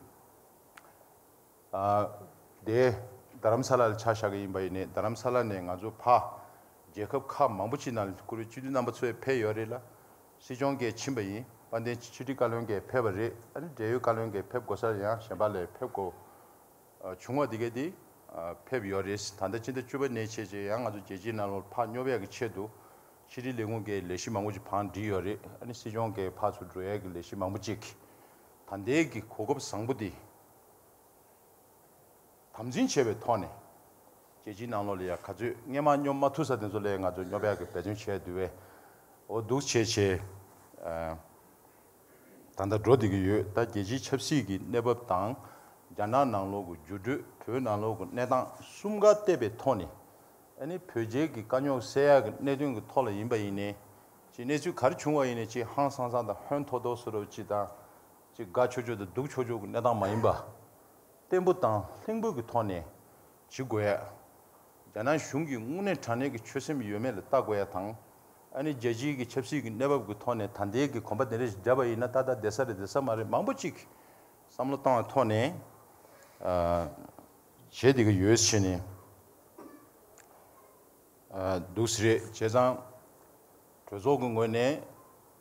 ཨ། དེ་རྡ་རམ་ས་ལ་ལ་ཆ་བཞག་གི་ཡིན་པ་ཡིན་ནའི་རྡ་རམ་ས་ལ་ནས་ང་ཚོ་ཕར་རྒྱལ་ཁབ་ཁག་མང་པོ་ཅིག་ནང་ལ་བཀུར་འོས་སྤྱི་འཐུས་རྣམ་པ་ཚོ་ཡང་ཕེབས་ཡོད་རེད་ལ། སྲིད་སྐྱོང་གིས་ཕྱིན་པ་ཡིན། དཔལ་ལྡན་ཕྱི་དྲིལ་བཀའ་བློན་གྱིས་ཕེབས་པ་རེད། ཨ་ནི་འབྲེལ་ཡོད་བཀའ་བློན་གྱིས་ཕེབས་དགོས་ས་ལ་ཡང་གཞན་པ་ལ་ཕེབས་དགོས་བྱུང་བ་དེ་གས་དེ་ཕེབས་ཡོད་རེད། ད་ལྟ་སྤྱི་ཟླ་བཅུ་པ་ནས་བྱས་རྗེས་ཡང་ང་ཚོ་རྒྱལ་སྤྱིའི་ནང་ལོགས་ཕར་སྙོབ་ཡག་གི་ཆེད་དུ་ཕྱི་དྲིལ་ལས་ཁུངས་ཀྱིས་ལས་གཞི་མང་པོ་ཅིག་བང་བསྒྲིགས་ཡོད་རེད། ཨ་ནི་སྲིད་སྐྱོང་གིས་ཕར་ཚུར་འགྲོ་ཡག་གི་ལས་གཞི་མང་པོ་ཅིག་ད་ལྟའི་གི་གོ་སྐབས་བཟང་པོ་དེ། དམ་འཛིན་བྱས་པའི་ཐོག་ནས་རྒྱལ་སྤྱིའི་ནང་ལོགས་ལ་ཡ་ག་ཚོད་སྔས་མ་སྙོབ་མ་ཐུབ་ས་དེ་ཚོ་ལ་ང་ཚོ་སྙོབ་ཡག་གི་འབད་བརྩོན་བྱས་འདུག་བས། འོ་འདུག་བྱས་བྱས། ད་ལྟ་འགྲོ་བསྡད་ཀྱི་ཡོད། ད་རྒྱལ་སྤྱིའི་ཆབ་སྲིད་ཀྱི་གནས་བབ་དང་། རྒྱ་ནག་ནང་ལོགས་ཀྱི་འགྱུར་འགྲོས། བོད་ནང་ལོགས་ཀྱི་གནས་སྟངས་གསུམ་ཀ་བལྟས་པའི་ཐོག་ནས། ཨ་ནི་བོད་རྒྱའི་གི་དཀའ་རྙོག་སེལ་ཡག་གི་གནད་དོན་གྱི་ཐོག་ལ་ཡིན་པ་ཡིན་ནའི། ཅིག་གནས་ཚུལ་ག་རེ་བྱུང་བ་ཡིན་ནའི་ཅིག་ཧང་སང་སང་དང་ཧོན་ཐོར་ཐོར་བཟོ་འདྲ་ཅིག་དང་། ཅིག་དགའ་ཆོག་ཆོག་དང་སྡུག་ཆོག་ཆོག་གི་གནས་སྟངས་མ་ཡིན་པ། བརྟན་པོ་དང་ལྷིང་པོ་གི་ཐོག་ནས་བྱེད་དགོས་ཡ། རྒྱ་ནག་གཞུང་གིས་དངོས་གནས་དྲང་གནས་ཀྱི་ཆོད་སེམས་ཡོད་མེད་ལ་བལྟ་དགོས་ཡ་དང་། ཨ་ནི་རྒྱལ་སྤྱིའི་གི་ཆབ་སྲིད་ཀྱི་གནས་བབ་ཀྱི་ཐོག་ནས་ད་ལྟའི་གི་གོམ་པ་དེ་འདྲ་ཞིག་བརྒྱབ་པ་ཡིན་ན་ཏག་ཏག་བསྡད་ས་རེད་བསྡད་ས་མ་རེད། མང་པོ་ཅིག་བསམ་བློ་བཏང་བའི་ཐོག་ནས་ཨ་བྱས་བསྡད་ཀྱི་ཡོད་ཟེར་ནས། ཨ་འདུག་སེ་རེད། བྱས་ཙང་གྲོས་ཚོགས་ཀྱི་ངོས་ནས་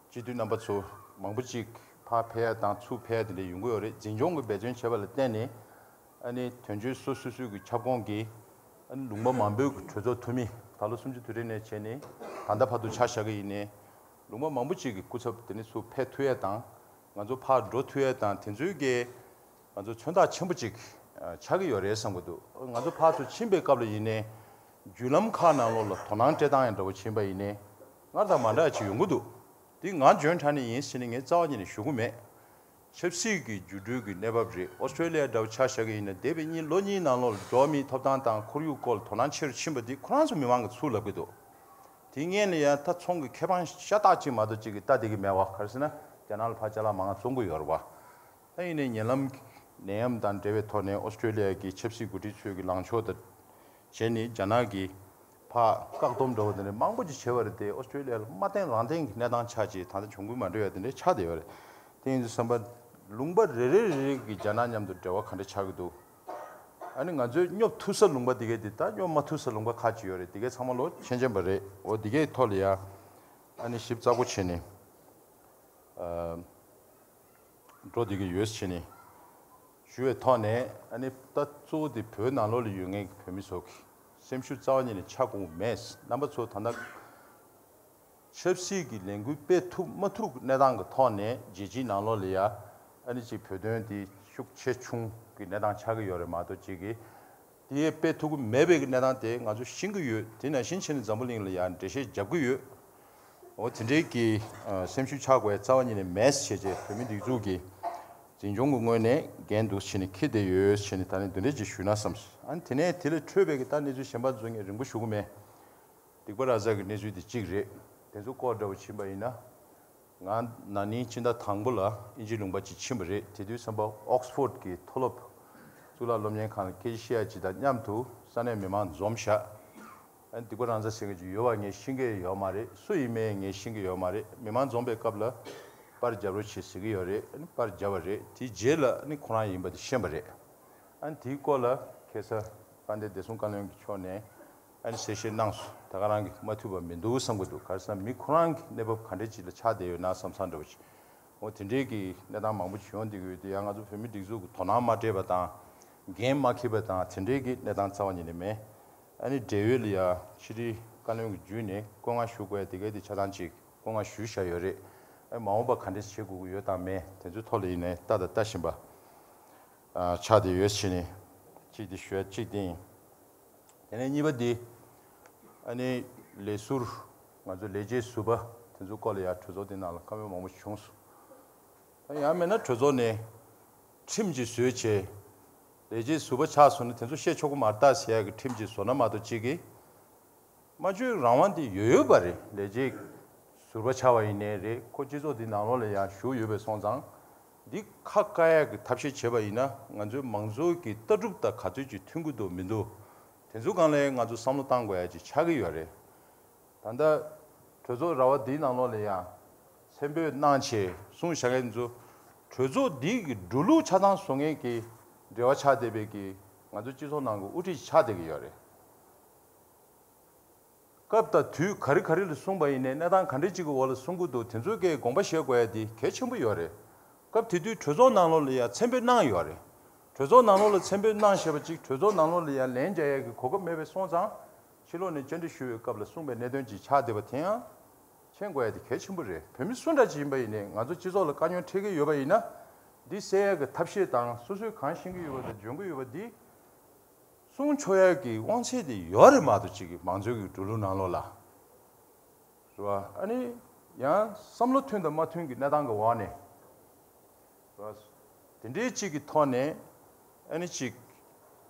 སྤྱི་འཐུས་རྣམ་པ་ཚོ་མང་པོ་ཅིག་ཕར་ཕེབས་ཡ་དང་ཚུར་ཕེབས་ཡ་དེ་འདྲ་ཡོང་གི་ཡོད་རེད། འཛིན་སྐྱོང་གི་འབད་བརྩོན་བྱས་པ་ལ་བརྟེན་ནས། ཨ་ནི་དོན་གཅོད་སོ་སོ་སོའི་གི་ཁྱབ་ཁོངས་ཀྱི་ཨ་ནི་ལུང་པ་མང་པོའི་གི་གྲོས་ཚོགས་འཐུས་མི། ད་ལོ་སུམ་ཅུ་དུས་དྲན་ནས་བྱས་ནས་ད་ལྟ་བར་དུ་ཆ་བཞག་གི་ཡིན་ནའི། ལུང་པ་མང་པོ་ཅིག་གི་སྐུ་ཚབ་དེ་ནས་ཚུར་ཕེབས་ཐུབ་ཡ་དང་། ང་ཚོ་ཕར་འགྲོ་ཐུབ་ཡ་དང་དེ་ཚོའི་གི་ང་ཚོ་མཚོན་རྟགས་ཆེན་པོ་ཅིག་ཨ་ཆགས་ཀྱི་ཡོད་རེད་བསམ་གྱི་འདུག་ང་ཚོ་ཕར་ཚུར་ཕྱིན་པའི་སྐབས་ལ་ཡིན་ནའི་བརྒྱུད་ལམ་ཁག་ནང་ལོགས་ལ་དོ་སྣང་སྤྲད་སྟངས་ཡང་འདྲ་བོ་ཕྱིན་པ་ཡིན་ནའི་སྔར་དང་མ་འདྲ་བ་ཅིག་ཡོང་གི་འདུག་འདི་ང་འཇོན་ཐང་ནས་ཡིན་ཟེར་ནས་ངས་རྩ་བ་ཉིད་ནས་ཞུ་གི་མེད། ཆབ་སྲིད་ཀྱི་འགྱུར་འགྲོས་ཀྱི་གནས་བབ་རེད། ཨོ་སི་ཀྲོ་ལི་ཡ་འདྲ་བོ་ཆ་བཞག་གི་ཡིན་ན་འདས་པའི་གཉིས་ལོ་གཉིས་ནང་ལོགས་ལ་འགྲོ་བ་མིའི་ཐོབ་ཐང་དང་ཁོར་ཡུག་སྐོར་ལ་དོ་སྣང་ཆེ་རུ་ཕྱིན་པ་འདི་ཁོ་རང་ཚོ་མི་མང་གིས་ཚུར་ལབ་ཀྱི་འདུག་དེ་སྔོན་ལ་ཡང་ད་ཚོང་གི་ཁེ་དབང་ཤ་སྟག་ཅིག་མ་གཏོགས་ཅིག་གིས་ལྟ་བསྡད་ཀྱི་མེད་པ། ག་རེ་ཟེར་ན་རྒྱ་ནག་ལ་ཕར་ཅ་ལག་མང་བཙོང་གི་ཡོད་རེད་པ། ད་ཡིན་ནའི་ཉེ་ལམ་ནད་ཡམས་དང་འབྲེལ་བའི་ཐོག་ནས་ཨོ་སི་ཀྲོ་ལི་ཡ་གི་ཆབ་སྲིད་འགོ་ཁྲིད་ཚོས་ཀྱི་ལངས་ཕྱོགས་དང་བྱས་ནས་རྒྱ་ནག་གིས་ཕར་བཀག་སྡོམ་འདྲ་བོ་དེ་འདྲ་མང་པོ་ཅིག་བྱས་པ་རེད་དེ། ཨོ་སི་ཀྲོ་ལི་ཡ་ལ་མ་བརྟེན་རང་བརྟེན་གྱི་གནས་སྟངས་ཆགས་བྱས་ད་ལྟ་གྱོང་གུན་མ་འགྲོ་ཡ་དེ་འདྲ་ཆགས་བསྡད་ཡོད་རེད། དེ་ཡིན་དུས་ཙམ་པ་ལུང་པ་རེ་རེ་རེ་རེ་གི་རྒྱ་ནག་མཉམ་དུ་འབྲེལ་བ་ག་འདྲ་ཆགས་ཀྱི་འདུག་ཨ་ནི་ང་ཚོས་སྙོབ་ཐུབ་ས་ལུང་པ་དེ་གས་དེ་དང་སྙོབ་མ་ཐུབ་ས་ལུང་པ་ཁག་ཅིག་ཡོད་རེད། དེ་གས་ཚང་མ་ལོ་མཁྱེན་མཁྱེན་པ་རེད། འོ་དེ་གས་ཐོག་ལ་ཡ་ཨ་ནི་ཞིབ་ཚགས་པོ་བྱས་ནས་ཨ་འགྲོ་བསྡད་ཀྱི་ཡོད་ཟེར་ནས་ཞུ་བའི་ཐོག་ནས། ཨ་ནི་ད་གཙོ་བོ་དེ་བོད་ནང་ལོགས་ལ་ཡོད་མཁན་གྱི་བོད་མི་ཚོ་གི་སེམས་ཤུགས་རྩ་བ་ཉིད་ནས་ཆག་དགོས་མེད། རྣམ་པ་ཚོ་ད་ལྟ་ཆབ་སྲིད་ཀྱི་ལས་འགུལ་སྤེལ་ཐུབ་མ་ཐུབ་ཀྱི་གནས་སྟངས་ཀྱི་ཐོག་ནས་རྒྱལ་སྤྱིའི་ནང་ལོགས་ལ་ཡ་ཨ་ནི་ཅིག་བོད་དོན་དེ་ཤུགས་ཆེ་ཆུང་གི་གནས་སྟངས་ཆགས་ཀྱི་ཡོད་རེད་མ་གཏོགས་ཅིག་གི་དེ་སྤེལ་ཐུབ་ཀྱི་མེད་པའི་གནས་སྟངས་དེ་ང་ཚོ་ཤེས་ཀྱི་ཡོད། དེ་ནང་བཞིན་བྱས་ནས་འཛམ་བུ་གླིང་ལ་ཡང་འགྲེལ་བཤད་རྒྱབ་ཀྱི་ཡོད། འོ་དེ་འདྲའི་གི་ཨ་སེམས་ཤུགས་ཆག་དགོས་ཡ་རྩ་བ་ཉིད་ནས་མེད་ཟེར་བྱས་བོད་མི་སྒྲིག་འཛུགས་ཀྱི་འཛིན་སྐྱོང་གི་ངོས་ནས་འགན་འདུག་བྱས་ནས་འཁྱེར་བསྡད་ཡོད་ཟེར་ནས་ད་ནི་འདི་འདྲས་ཅིག་ཞུས་ན་བསམས། ཨ་ནི་དེ་ནས་དེ་ལས་འཕྲོས་པའི་གི་ད་གནས་ཚུལ་གཞན་པ་ཚོ་ངས་རིང་པོ་ཞུ་གི་མེད། སྡིག་པ་ར་ཛ་གི་གནས་ཚུལ་དེ་གཅིག་རེད། དེ་ཚོ་སྐོར་འདྲ་བོ་ཕྱིན་པ་ཡིན་ན། ང་ན་ནིང་སྤྱི་ཟླ་དང་པོ་ལ་དབྱིན་ཇི་ལུང་པ་ཅིག་ཕྱིན་པ་རེད། དེ་དུས་ཙམ་པ་ཨོག་སི་ཕོརྡ་གི་མཐོ་སློབ་གཙུག་ལག་སློབ་གཉེར་ཁང་ལ་སྐད་ཆ་བཤད་ཡ་ཅིག་དང་མཉམ་དུ་ས་གནས་མི་མང་འཛོམས་ཤག་ཨ་ནི་སྡིག་པ་ར་ཛ་ཟེར་མཁན་ཅིག་ཡོད་པ་ངས་ཤེས་ཀྱི་ཡོད་མ་རེད། སུ་ཡིན་མིན་ངས་ཤེས་ཀྱི་ཡོད་མ་རེད། མི་མང་འཛོམས་པའི་སྐབས་ལ་པར་རྒྱབ་རོགས་བྱེད་ཟེར་གྱི་ཡོད་རེད། ཨ་ནི་པར་རྒྱབ་པ་རེད། དེའི་རྗེས་ལ་ཨ་ནི་ཁོ་རང་ཡིན་པ་དེ་ཤེས་པ་རེད། ཨ་ནི་དེའི་སྐོར་ལ་ཁ་སང་དཔལ་ལྡན་བདེ་སྲུང་བཀའ་བློན་གྱི་ཕྱོགས་ནས་ཨ་ནི་གསལ་བཤད་གནང་སོང་། ད་ག་རང་གིས་མ་ཐུབ་པ་མི་འདུག་བསམ་གྱི་འདུག་ག་རེ་ཟེར་ན་མི་ཁོ་རང་གི་གནས་བབ་ག་འདྲ་ཅིག་ལ་ཆགས་བསྡད་ཡོད་ན་བསམ་བསམ་འདྲ་བོ་ཅིག་འོ་དེ་འདྲའི་གི་གནས་སྟངས་མང་པོ་ཅིག་ཡོང་བསྡད་ཀྱི་ཡོད་དུས། ཡང་ང་ཚོ་བོད་མིའི་སྒྲིག་འཛུགས་ཀྱི་དོ་སྣང་མ་སྤྲད་པ་དང་འགན་མ་འཁྱེར་པ་དང་དེ་འདྲའི་གི་གནས་སྟངས་རྩ་བ་ཉིད་ནས་མེད། ཨ་ནི་འབྲེལ་ཡོད་ལ་ཡ་ཕྱི་དྲིལ་བཀའ་བློན་གྱི་བརྒྱུད་ནས་བཀོད་མངགས་ཞུ་དགོས་ཡ་དེ་གའི་དེ་ཆ་ཚང་ཅིག་བཀོད་མངགས་ཞུས་བཞག་ཡོད་རེད། ཨ་མ་འོངས་པ་ག་འདྲས་བྱེད་དགོས་ཀྱི་ཡོད་དང་མེད་དེ་ཚོའི་ཐོག་ལ་ཡིན་ནའི་ལྟ་དང་ལྟ་བཞིན་པ་ཨ་ཆགས་བསྡད་ཡོད་ཕྱིན་ནས་གཅིག་དེ་ཞུ་ཡ་གཅིག་དེ་ཡིན། དེ་ནས་གཉིས་པ་དེ་ཨ་ནི་ལས་ཟུར་ང་ཚོ་ལས་བྱེད་ཟུར་པ་དེ་ཚོའི་སྐོར་ལ་ཡང་གྲོས་ཚོགས་དེ་ནང་ལ་བཀའ་མོལ་མང་པོ་བྱུང་སོང་། ཡང་མིན་ན་གྲོས་ཚོགས་ནས་ཁྲིམས་ཅིག་བཟོས་བྱས། ལས་བྱེད་ཟུར་པ་ཆགས་སོང་ན་དེ་ཚོ་བཤད་ཆོག་གི་མ་རེད་ད་ཟེར་ཡག་གི་ཁྲིམས་ཅིག་བཟོ་ན་མ་གཏོགས་གཅིག་གིས་སྨྲ་བརྗོད་རང་དབང་དེ་ཡོད་ཡོད་པ་རེད། ལས་བྱེད་ཟུར་པ་ཆགས་པ་ཡིན་ནའི་རེད། ཁོ་སྤྱི་ཚོགས་འདི་ནང་ལོགས་ལ་ཡང་བཞུགས་ཡོད་པས་སོང་ཙང་། འདི་ཁ་བཀག་ཡག་གི་ཐབས་ཤེས་བྱས་པ་ཡིན་ན་ང་ཚོའི་མང་གཙོའི་གི་ལྟ་གྲུབ་དང་ག་ཚོད་ཅིག་མཐུན་གྱི་འདུག་མི་འདུག་དེ་ཚོའི་སྒང་ལ་ང་ཚོ་བསམ་བློ་བཏང་དགོས་ཡག་ཅིག་ཆགས་ཀྱི་ཡོད་རེད། ད་ལྟ་གྲོས་ཚོགས་ར་བ་འདིའི་ནང་ལོགས་ལ་ཡང་མཚན་འབོད་གནང་བྱས་གསུངས་བཞག་མཁན་ཚོ་གྲོས་ཚོགས་འདི་གི་འགྲོ་ལུགས་ཆ་ཚང་བཟོ་མཁན་གྱི་འབྲེལ་བ་ཆགས་བསྡད་པའི་གི་ང་ཚོ་སྤྱི་ཚོགས་ནང་གི་དབུ་ཁྲིད་ཆགས་བསྡད་ཀྱི་ཡོད་རེད། སྐབས་དང་དུས་ག་རེ་ག་རེ་ལ་གསུངས་པ་ཡིན་ནའི་གནས་སྟངས་ག་འདྲ་ཅིག་གི་འོག་ལ་གསུང་གི་འདུག་དེ་ཚོའི་སྐད་དགོངས་པ་བཞེས་དགོས་ཡ་དེ་གལ་ཆེན་པོ་ཡོད་རེད། སྐབས་དེ་དུས་གྲོས་ཚོགས་ནང་ལོགས་ལ་ཡང་མཚན་འབོད་གནང་ཡོད་རེད། གྲོས་ཚོགས་ནང་ལོགས་ལ་མཚན་འབོད་གནང་བཞག་པ་ཅིག་གྲོས་ཚོགས་ནང་ལོགས་ལ་ཡང་ལན་རྒྱག་ཡ་གི་གོ་སྐབས་མེད་པའི་སོང་ཙང་ཕྱི་ལོགས་ནས་བཅར་འདྲི་ཞུ་བའི་སྐབས་ལ་གསུངས་པའི་གནད་དོན་ཅིག་ཆགས་བསྡད་པ་དེ་ཡང་མཁྱེན་དགོས་ཡ་དེ་གལ་ཆེན་པོ་རེད། བོད་མི་སུ་འདྲ་ཅིག་ཡིན་པ་ཡིན་ནའི་ང་ཚོ་སྤྱི་ཚོགས་ལ་དཀའ་རྙོག་འཕྲད་ཀྱི་ཡོད་པ་ཡིན་ན་འདི་སེལ་ཡ་གི་ཐབས་ཤེས་དང་སོ་སོས་གང་ཤེས་ཀྱི་ཡོད་པ་དང་འཇོན་གྱི་ཡོད་པ་འདི། གསུང་ཆོག་ཡག་གི་དབང་ཚད་དེ་ཡོད་རེད་མ་གཏོགས་གཅིག་གི་མང་གཙོའི་གི་འགྲོ་ལུགས་ནང་ལོགས་ལ། རེད་བ། ཨ་ནི་ཡང་བསམ་བློ་མཐུན་དང་མ་མཐུན་གྱི་གནས་སྟངས་ཀྱི་འོག་ནས། རེད་བ། དེ་འདྲའི་གཅིག་གི་ཐོག་ནས་ཨ་ནི་གཅིག་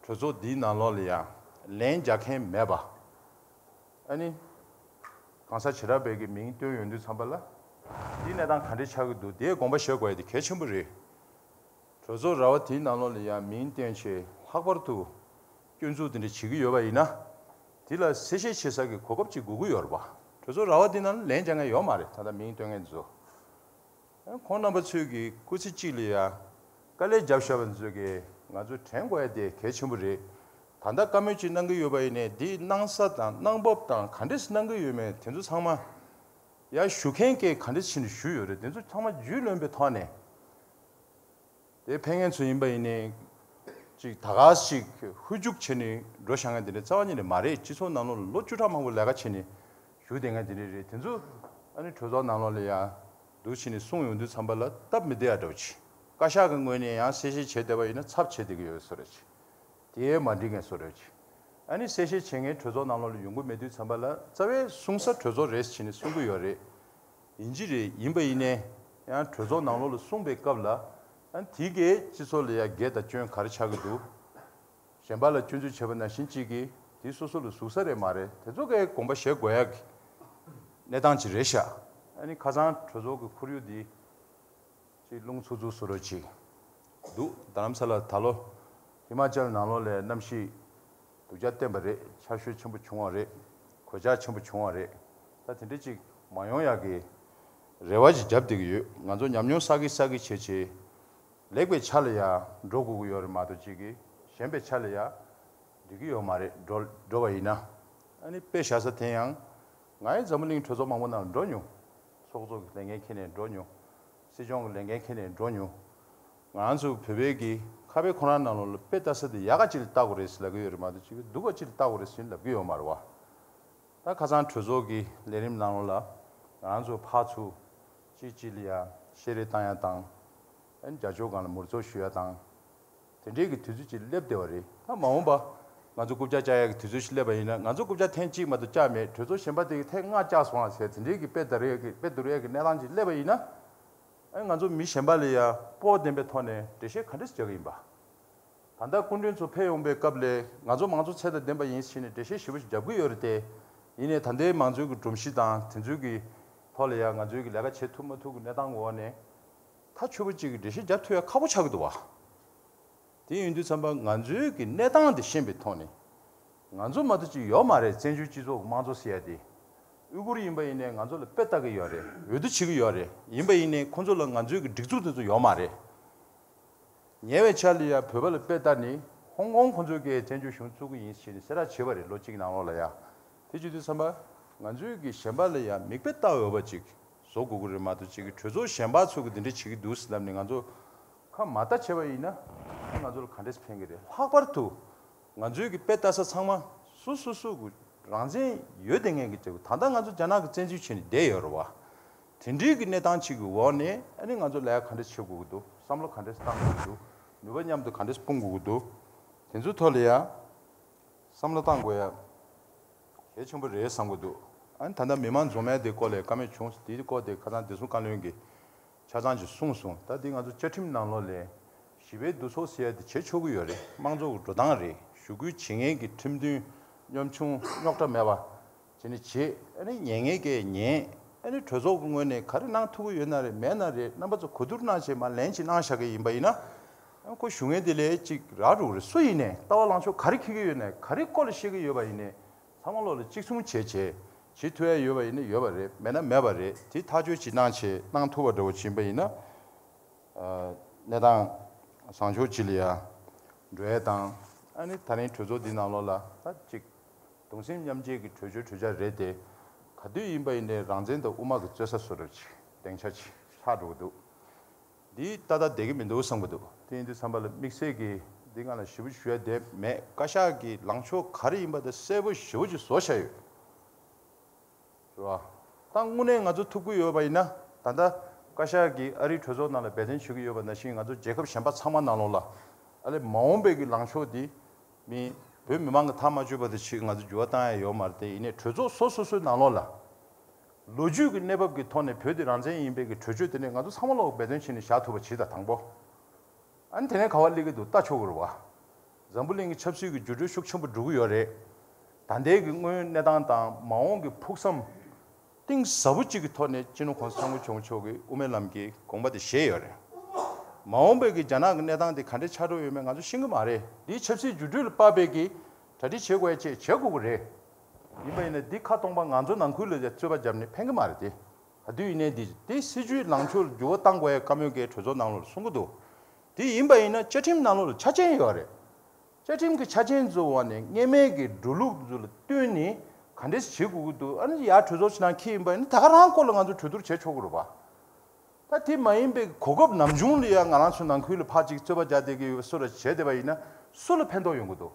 གྲོས་ཚོགས་འདིའི་ནང་ལོགས་ལ་ཡང་ལན་རྒྱག་མཁན་མེད་པ། ཨ་ནི་གང་ཟག་བྱེ་བྲག་པའི་གི་མིང་བཏོན་ཡོང་དུས་ཙམ་པ་ལ། འདིའི་གནས་སྟངས་ག་འདྲས་ཆགས་ཀྱི་འདུག་དེའི་དགོངས་པ་བཞེས་དགོས་ཡ་དེ་གལ་ཆེན་པོ་རེད། གྲོས་ཚོགས་ར་བ་དེའི་ནང་ལོགས་ལ་ཡང་མིང་བཏོན་བྱས་ལྷག་པར་དུ་སྐྱོན་འཛུགས་དེ་འདྲ་བྱེད་ཀྱི་ཡོད་པ་ཡིན་ན། དེ་ལ་གསལ་བཤད་བྱེད་ས་ཀྱི་གོ་སྐབས་ཅིག་དགོས་ཀྱི་ཡོད་རེད་པ། གྲོས་ཚོགས་ར་བ་དེའི་ནང་ལ་ལན་རྒྱག་མཁན་ཡོད་མ་རེད། ད་ལྟ་མིང་བཏོན་མཁན་ཚོ། ཁོང་རྣམ་པ་ཚོས་ཀྱི་སྐུ་ཚེ་གཅིག་ལ་ཡང་དཀའ་ལས་བརྒྱབ་བཞག་པ་ཚོས་ཀྱི་ང་ཚོས་དྲན་དགོས་ཡ་དེ་གལ་ཆེན་པོ་རེད། ད་ལྟ་བཀའ་མོལ་ཅིག་གནང་གི་ཡོད་པ་ཡིན་ནའི་དེ་གནང་ས་དང་གནང་བབ་དང་ག་འདྲས་གནང་གི་ཡོད་མེད་དེ་ཚོ་ཚང་མ། ཡར་ཞུ་མཁན་གྱིས་ག་འདྲས་བྱས་ནས་ཞུས་ཡོད་རེད། དེ་ཚོ་ཚང་མ་རྒྱུས་ལོན་པའི་ཐོག་ནས། དེ་ཕེབས་མཁན་ཚོ་ཡིན་པ་ཡིན་ནའི། ཅིག་ད་ག་ཞིག་ཧུར་རྒྱུག་བྱས་ནས་འགྲོ་བཞག་མཁན་དེ་འདྲ་རྩ་བ་ཉིད་ནས་མ་རེད། སྤྱི་ཚོགས་ནང་ལོགས་ལ་ལོ་བཅུ་ཕྲག་མང་པོ་ལས་ཀ་བྱས་ནས་བཞུགས་བསྡད་མཁན་དེ་འདྲ་རེད། དེ་ཚོ་ཨ་ནི་གྲོས་ཚོགས་ནང་ལོགས་ལ་ཡར་འདུག་བྱས་ནས་གསུངས་ཡོང་དུས་ཙམ་པ་ལ་སྟབས་མི་བདེ་ཡ་འདྲ་བོ་ཅིག་བཀའ་ཤག་གི་ངོས་ནས་ཡང་གསལ་བཤད་བྱས་བསྡད་པ་ཡིན་ན་ཚབ་བྱེད་བསྡད་ཀྱི་ཡོད་བཟོ་འདྲ་ཅིག་དེ་མ་འགྲིག་མཁན་བཟོ་འདྲ་ཅིག་ཨ་ནི་གསལ་བཤད་བྱེད་མཁན་གྲོས་ཚོགས་ནང་ལོགས་ལ་ཡོང་གི་མེད་དུས་ཙམ་པ་ལ་རྩ་བའི་གསུང་ས་གྲོས་ཚོགས་རེད་ཟེར་ནས་གསུང་གི་ཡོད་རེད། ཡིན་གྱི་རེད། ཡིན་པ་ཡིན་ནའི་ཡང་གྲོས་ཚོགས་ནང་ལོགས་ལ་གསུངས་པའི་སྐབས་ལ་ཨ་ནི་དེ་གས་སྤྱི་ཚོགས་ལ་ཡང་འགལ་དང་སྐྱོན་ག་རེ་ཆགས་ཀྱི་འདུག་གཞན་པ་ལ་སྐྱོན་འཛུགས་བྱས་པ་ནང་བཞིན་གཅིག་གིས་དེ་སོ་སོ་ལ་ཟུག་ས་རེད་མ་རེད། དེ་ཚོ་གས་དགོངས་པ་བཞེས་དགོས་ཡག་གི་གནས་སྟངས་ཅིག་རེད་ཤག་ཨ་ནི་ཁ་སང་གྲོས་ཚོགས་ཀྱི་ཁོར་ཡུག་འདི་ཅིག་རླུང་འཚུབ་འཚུབ་བཟོ་འདྲ་ཅིག་འདུག་རྡ་རམ་ས་ལ་ད་ལོ་ཧི་མ་ཅལ་ནང་ལོགས་ལ་གནམ་གཤིས་སྡུག་ཅག་བསྟན་པ་རེད། ཆར་ཞོད་ཆེན་པོ་བྱུང་བ་རེད། གོད་ཆག་ཆེན་པོ་བྱུང་བ་རེད། ད་དེ་འདྲ་ཅིག་མ་ཡོང་ཡག་གི་རེ་བ་ཅིག་བརྒྱབ་བསྡད་ཀྱི་ཡོད། ང་ཚོ་ཉམས་མྱོང་བསགས་ཀྱི་བསགས་ཀྱི་བྱས་བྱས། ལེགས་པའི་ཆ་ལ་ཡང་འགྲོ་དགོས་ཀྱི་ཡོད་རེད་མ་གཏོགས་གཅིག་གིས་ཞན་པའི་ཆ་ལ་ཡང་འགྲིག་གི་ཡོད་མ་རེད། འགྲོ་འགྲོ་བ་ཡིན་ན། ཨ་ནི་དཔེ་བཞག་ས་དེ་ཡང་ང་ཡང་འཛམ་བུ་གླིང་གྲོས་ཚོགས་མང་པོ་ནང་ལ་འགྲོ་མྱོང་། ཚོགས་གཙོ་གི་ལས་འགན་འཁྱེར་ནས་འགྲོ་མྱོང་། སྲིད་སྐྱོང་གི་ལས་འགན་འཁྱེར་ནས་འགྲོ་མྱོང་། ང་རང་ཚོ་བོད་པའི་གི་ཁ་བའི་ཁོ་རང་ནང་ལོགས་ལ་དཔེ་ལྟ་ས་དེ་ཡག་ག་ཅིག་ལ་ལྟ་དགོས་རེད་ཟེར་ལབ་ཀྱི་ཡོད་རེད་མ་གཏོགས་གཅིག་གིས་སྡུག་ག་ཅིག་ལ་ལྟ་དགོས་རེད་ཟེར་ལབ་ཀྱི་ཡོད་མ་རེད་བ། ད་ཁ་སང་གྲོས་ཚོགས་ཀྱི་ལས་རིམ་ནང་ལོགས་ལ་ང་རང་ཚོ་ཕར་ཚུར་གཅིག་གཅིག་ལ་ཡ་བཤད་རེས་བཏང་ཡ་དང་། ཨ་ནི་རྒྱབ་སྐྱོར་སྒང་ལ་མུར་ཚོགས་ཞུ་ཡ་དང་། དེ་འདྲའི་གི་དུས་ཚོད་ཅིག་སླེབས་བསྡད་པ་རེད། ད་མ་འོངས་པ་ང་ཚོ་རྐུབ་བཀྱག་བཅག་ཡ་གི་དུས་ཚོད་ཅིག་སླེབས་པ་ཡིན་ན། ང་ཚོ་རྐུབ་བཀྱག་ཐེངས་གཅིག་མ་གཏོགས་བཅག་མེད། གྲོས་ཚོགས་གཞན་པ་དེ་གི་ཐེངས་ལྔ་བཅག་སོང་བ་ཟེར་དེ་འདྲའི་གི་དཔེ་ད་རེས་གི་དཔེ་བསྡུར་ཡ་གི་གནས་སྟངས་ཅིག་སླེབས་པ་ཡིན་ན། ཨ་ནི་ང་ཚོ་མི་གཞན་པ་ལ་ཡ་སྤོབས་པ་ལྡན་པའི་ཐོག་ནས་འགྲེལ་བཤད་ག་འདྲས་རྒྱག་གི་ཡིན་པ། ད་ལྟ་སྐུ་མགྲོན་ཚོ་ཕེབས་ཡོང་པའི་སྐབས་ལ་ང་ཚོ་མང་གཙོ་ཚད་དང་ལྡན་པ་ཡིན་ཟེར་ནས་འགྲེལ་བཤད་ཞེ་པོ་ཞིག་རྒྱབ་ཀྱི་ཡོད་རེད་དེ། ཡིན་ནའི་ད་ལྟའི་མང་གཙོའི་གི་སྒྲོམ་གཞི་དང་དེ་ཚོའི་གི་ཐོག་ལ་ཡང་ང་ཚོའི་གི་ལས་ཀ་བྱེད་ཐུབ་མ་ཐུབ་ཀྱི་གནས་སྟངས་འོག་ནས་ཐག་ཆོད་པོ་ཅིག་གི་འགྲེལ་བཤད་རྒྱབ་ཐུབ་ཡ་ཁག་པོ་ཆགས་ཀྱི་འདུག་བ། དེ་ཡིན་དུས་ཙམ་པ་ང་ཚོའི་གི་གནས་སྟངས་དེ་ཤེས་པའི་ཐོག་ནས། ང་ཚོ་མ་གཏོགས་ཅིག་ཡོད་མ་རེད། བཙན་བྱོལ་སྤྱི་ཚོགས་ཀྱི་དམངས་གཙོ་ཟེར་ཡ་དེ། ཨུ་གུར་ཡིན་པ་ཡིན་ནའི་ང་ཚོ་ལ་དཔེ་ལྟ་གི་ཡོད་རེད། འོས་བསྡུ་བྱེད་ཀྱི་ཡོད་རེད། ཡིན་པ་ཡིན་ནའི་ཁོ་ཚོ་ལ་ང་ཚོའི་གི་སྒྲིག་འཛུགས་དེ་ཚོ་ཡོད་མ་རེད། ཉེ་བའི་ཆར་ལ་ཡ་བོད་པ་ལ་དཔེ་ལྟ་ནི་ཧོང་ཀོང་ཁོ་ཚོའི་གི་བཙན་བྱོལ་གཞུང་བཙུགས་ཀྱི་ཡིན་ཞེས་ནས་གསལ་བསྒྲགས་བྱས་པ་རེད། ལོ་གཅིག་ནང་ལོགས་ལ་ཡ། དེ་བྱེད་དུས་ཙམ་པ་ང་ཚོའི་གི་གཞན་པ་ལ་ཡ་མིག་དཔེ་ལྟ་འོས་པ་ཅིག་བཟོ་དགོས་ཀྱི་རེད་མ་གཏོགས་ཅིག་གི་གྲོས་ཚོགས་གཞན་པ་ཚོ་གི་འདི་འདྲ་བྱེད་ཀྱི་འདུག་ཟེར་ལབ་ནས་ང་ཚོ་ཁ་མ་ལྟ་བྱས་པ་ཡིན་ན་ང་ཚོ་ལ་ག་འདྲས་ཕན་གི་རེད། ལྷག་པར་དུ་ང་ཚོའི་གི་དཔེ་ལྟ་ས་ཚང་མ་སོ་སོ་སོ་གི་རང་བཙན་ཡོད་བསྡད་མཁན་གི་ཅིག་ད་ལྟ་ང་ཚོ་རྒྱ་ནག་གི་བཙན་འཛུལ་བྱས་ནས་བསྡད་ཡོད་རེད་བ། དེ་འདྲའི་གི་གནས་སྟངས་གཅིག་གི་འོག་ནས་ཨ་ནི་ང་ཚོ་ལས་ཀ་ག་འདྲས་བྱེད་དགོས་ཀྱི་འདུག་བསམ་བློ་ག་འདྲས་བཏང་དགོས་ཀྱི་འདུག་ནུས་པ་མཉམ་དུ་ག་འདྲས་སྤུངས་དགོས་ཀྱི་འདུག་དེ་ཚོའི་ཐོག་ལ་ཡ་བསམ་བློ་བཏང་དགོས་ཡ་གལ་ཆེན་པོ་རེད་བསམ་གྱི་འདུག་ཨ་ནི་ད་ལྟ་མི་མང་འཛོམས་མཁན་དེ་སྐོར་ལ་བཀའ་མོལ་བྱུང་། དེའི་སྐོར་དེ་ཁ་སང་བདེ་སྲུང་བཀའ་བློན་གྱིས་ཆ་ཚང་ཅིག་གསུངས་སོང་། ད་འདི་ང་ཚོ་བཅའ་ཁྲིམས་ནང་ལོགས་ལས་ཞི་བའི་འདུ་ཚོགས་ཟེར་ཡ་དེ་བྱེད་ཆོག་གི་ཡོད་རེད། དམངས་གཙོ་གི་འགྲོ་སྟངས་རེད། ཞུ་སྐུལ་བྱེད་མཁན་གྱི་ཁྲིམས་མཐུན་གཉོམ་ཆུང་རྙོག་དྲ་མེད་པ་བྱས་ནས་བྱེད། ཨ་ནི་ཉན་མཁན་གྱིས་ཉན། ཨ་ནི་གྲོས་ཚོགས་ཀྱི་ངོས་ནས་ག་རེ་གནང་ཐུབ་ཀྱི་ཡོད་ན་རེད། མེད་ན་རེད། རྣམ་པ་ཚོ་གོ་བསྡུར་གནང་བྱས་མར་ལན་ཅིག་གནང་བཞག་གི་ཡིན་པ་ཡིན་ན། ཨ་ཁོ་ཞུ་མཁན་དེ་ལས་ཅིག་རག་འགྲོ་གི་རེད། སུ་ཡིན་ནའི་ལྟ་བ་ལངས་ཕྱོགས་ག་རེ་འཁྱེར་གྱི་ཡོད་ནའི་ག་རེ་སྐོར་ལ་བཤད་ཀྱི་ཡོད་པ་ཡིན་ནའི་ཚང་མ་ལོག་ལ་གཅིག་མཚུངས་བྱས་བྱས་བྱེད་ཐུབ་ཡ་ཡོད་པ་ཡིན་ན་ཡོད་པ་རེད། མེད་ན་མེད་པ་རེད། དེ་ཐག་གཅོད་ཅིག་གནང་བྱས་གནང་ཐུབ་པ་འདྲ་བོ་ཅིག་ཡིན་པ་ཡིན་ན། ཨ་གནས་སྟངས་བཟང་ཕྱོགས་ཅིག་ལ་ཡ་འགྲོ་ཡ་དང་། ཨ་ནི་ད་རིང་གྲོས་ཚོགས་འདི་ནང་ལོགས་ལ་ད་ཅིག་གདུང་སེམས་མཉམ་སྐྱེད་ཀྱི་གྲོས་ཆོད་གྲོས་འཆར་རེད་དེ། ག་དུས་ཡིན་པ་ཡིན་ནའི་རང་བཙན་དང་དབུ་མ་གི་རྩོད་ས་བཟོ་འདྲ་ཅིག་སྡིངས་ཆ་ཅིག་ཆགས་འགྲོ་གི་འདུག་འདི་ཏག་ཏག་བསྡད་ཀྱི་མི་འདུག་བསམ་གྱི་འདུག་དེ་ཡིན་དུས་ཙམ་པ་ལ་དམིགས་བསལ་གྱིས་འདི་སྒང་ལ་ཞིབ་པོ་ཞུ་ཡ་དེ་མེད། བཀའ་ཤག་གི་ལངས་ཕྱོགས་ག་རེ་ཡིན་པ་དེ་གསལ་པོ་ཞེ་པོ་ཅིག་བཟོ་བཞག་ཡོད། རེད་བ། ད་དངོས་གནས་ང་ཚོ་ཐུབ་ཀྱི་ཡོད་པ་ཡིན་ན། ད་ལྟ་བཀའ་ཤག་གིས་ཨ་རིའི་གྲོས་ཚོགས་ནང་ལ་འབད་བརྩོན་བྱེད་ཀྱི་ཡོད་པ་ནང་བཞིན། ང་ཚོ་རྒྱལ་ཁབ་གཞན་པ་ཚང་མ་ནང་ལོགས་ལ་ཨ་ལས་མ་འོངས་པའི་གི་ལངས་ཕྱོགས་འདི་མི་བོད་མི་མང་གི་ཐག་མ་ཆོད་པ་དེ་ཕྱིར་ང་ཚོ་འགྱུར་བ་བཏང་ཡ་ཡོད་མ་རེད་དེ། ཡིན་ནའི་གྲོས་ཚོགས་སོ་སོ་སོའི་ནང་ལོགས་ལ་ལོ་རྒྱུས་ཀྱི་གནས་བབ་ཀྱི་ཐོག་ནས་བོད་འདི་རང་བཙན་ཡིན་པའི་གི་གྲོས་ཆོད་དེ་ནས་ང་ཚོ་ཚང་མ་ལོག་འབད་བརྩོན་བྱས་ནས་བཞག་ཐུབ་པ་བྱེད་དང་། དང་པོ། ཨ་ནི་དེ་ནས་ག་པར་སླེབས་ཀྱི་འདུག་ལྟ་ཆོག་གི་རེད་བ། འཛམ་བུ་གླིང་གི་ཆབ་སྲིད་ཀྱི་འགྱུར་འགྲོས་ཤུགས་ཆེན་པོ་འགྲོ་གི་ཡོད་རེད། ད་ལྟའི་གི་དངོས་ཡོད་གནས་སྟངས་དང་མ་འོངས་ཀྱི་ཕུགས་བསམ་གཏིང་ཟབ་པོ་གཅིག་གི་ཐོག་ནས་སྤྱི་ནོར་༸གོང་ས་༸སྐྱབས་མགོན་ཆེན་པོ་མཆོག་གིས་དབུ་མའི་ལམ་གྱི་དགོངས་པ་དེ་བཞེས་ཡོད་རེད། མ་འོངས་པའི་གི་རྒྱ་ནག་གི་གནས་སྟངས་དེ་ག་འདྲས་ཆགས་འགྲོ་ཡོད་མེད་ང་ཚོ་ཤེས་ཀྱི་མ་རེད། འདིའི་ཆབ་སྲིད་འགྱུར་འགྲོས་ལ་དཔག་པའི་གི་གྲ་སྒྲིག་བྱེད་དགོས་ཡ་བཅས་བྱེད་དགོས་ཀྱི་རེད། ཡིན་པ་ཡིན་ན་འདི་ཁ་སྟོང་པ་ང་ཚོ་ནང་ཁུལ་ལ་རྩོད་པ་བརྒྱབ་ནས་ཕན་གྱི་མ་རེད་དེ། ག་དུས་ཡིན་ནའི་འདི་འདི་སྲིད་བྱུས་ལངས་ཕྱོགས་ལ་འགྱུར་བ་གཏང་དགོས་ཡ་བཀའ་མོལ་གྱི་གྲོས་ཚོགས་ནང་ལོགས་ལ་གསུང་གི་འདུག་དེ་ཡིན་པ་ཡིན་ན་བཅའ་ཁྲིམས་ནང་ལོགས་ལ་ཆ་རྐྱེན་ཡོད་རེད། བཅའ་ཁྲིམས་ཀྱི་ཆ་རྐྱེན་ཚོའི་འོག་ནས་སྔོན་མའི་གི་འགྲོ་ལུགས་ཚོ་ལ་བསྟུན་ནས་ག་འདྲས་བྱེད་དགོས་ཀྱི་འདུག་ཨ་ནི་ཡར་གྲོས་ཚོགས་ཕྱི་ནང་འཁྱེར་ཡིན་པ་ཡིན་ན་ད་ག་རང་སྐོར་ལ་ང་ཚོ་གྲོས་བསྡུར་བྱེད་ཆོག་གི་རེད་པ། ད་དེ་མ་ཡིན་པའི་གོ་སྐབས་ནམ་བྱུང་ལ་ཡ་ང་རང་ཚོའི་ནང་ཁུལ་ལ་ཕར་ཅིག་རྩོད་པ་རྒྱག་བསྡད་ཀྱི་ཡོད་པ་སུ་ལ་བྱས་བསྡད་པ་ཡིན་ན་སུ་ལ་ཕན་ཐོགས་ཡོང་གི་འདུག་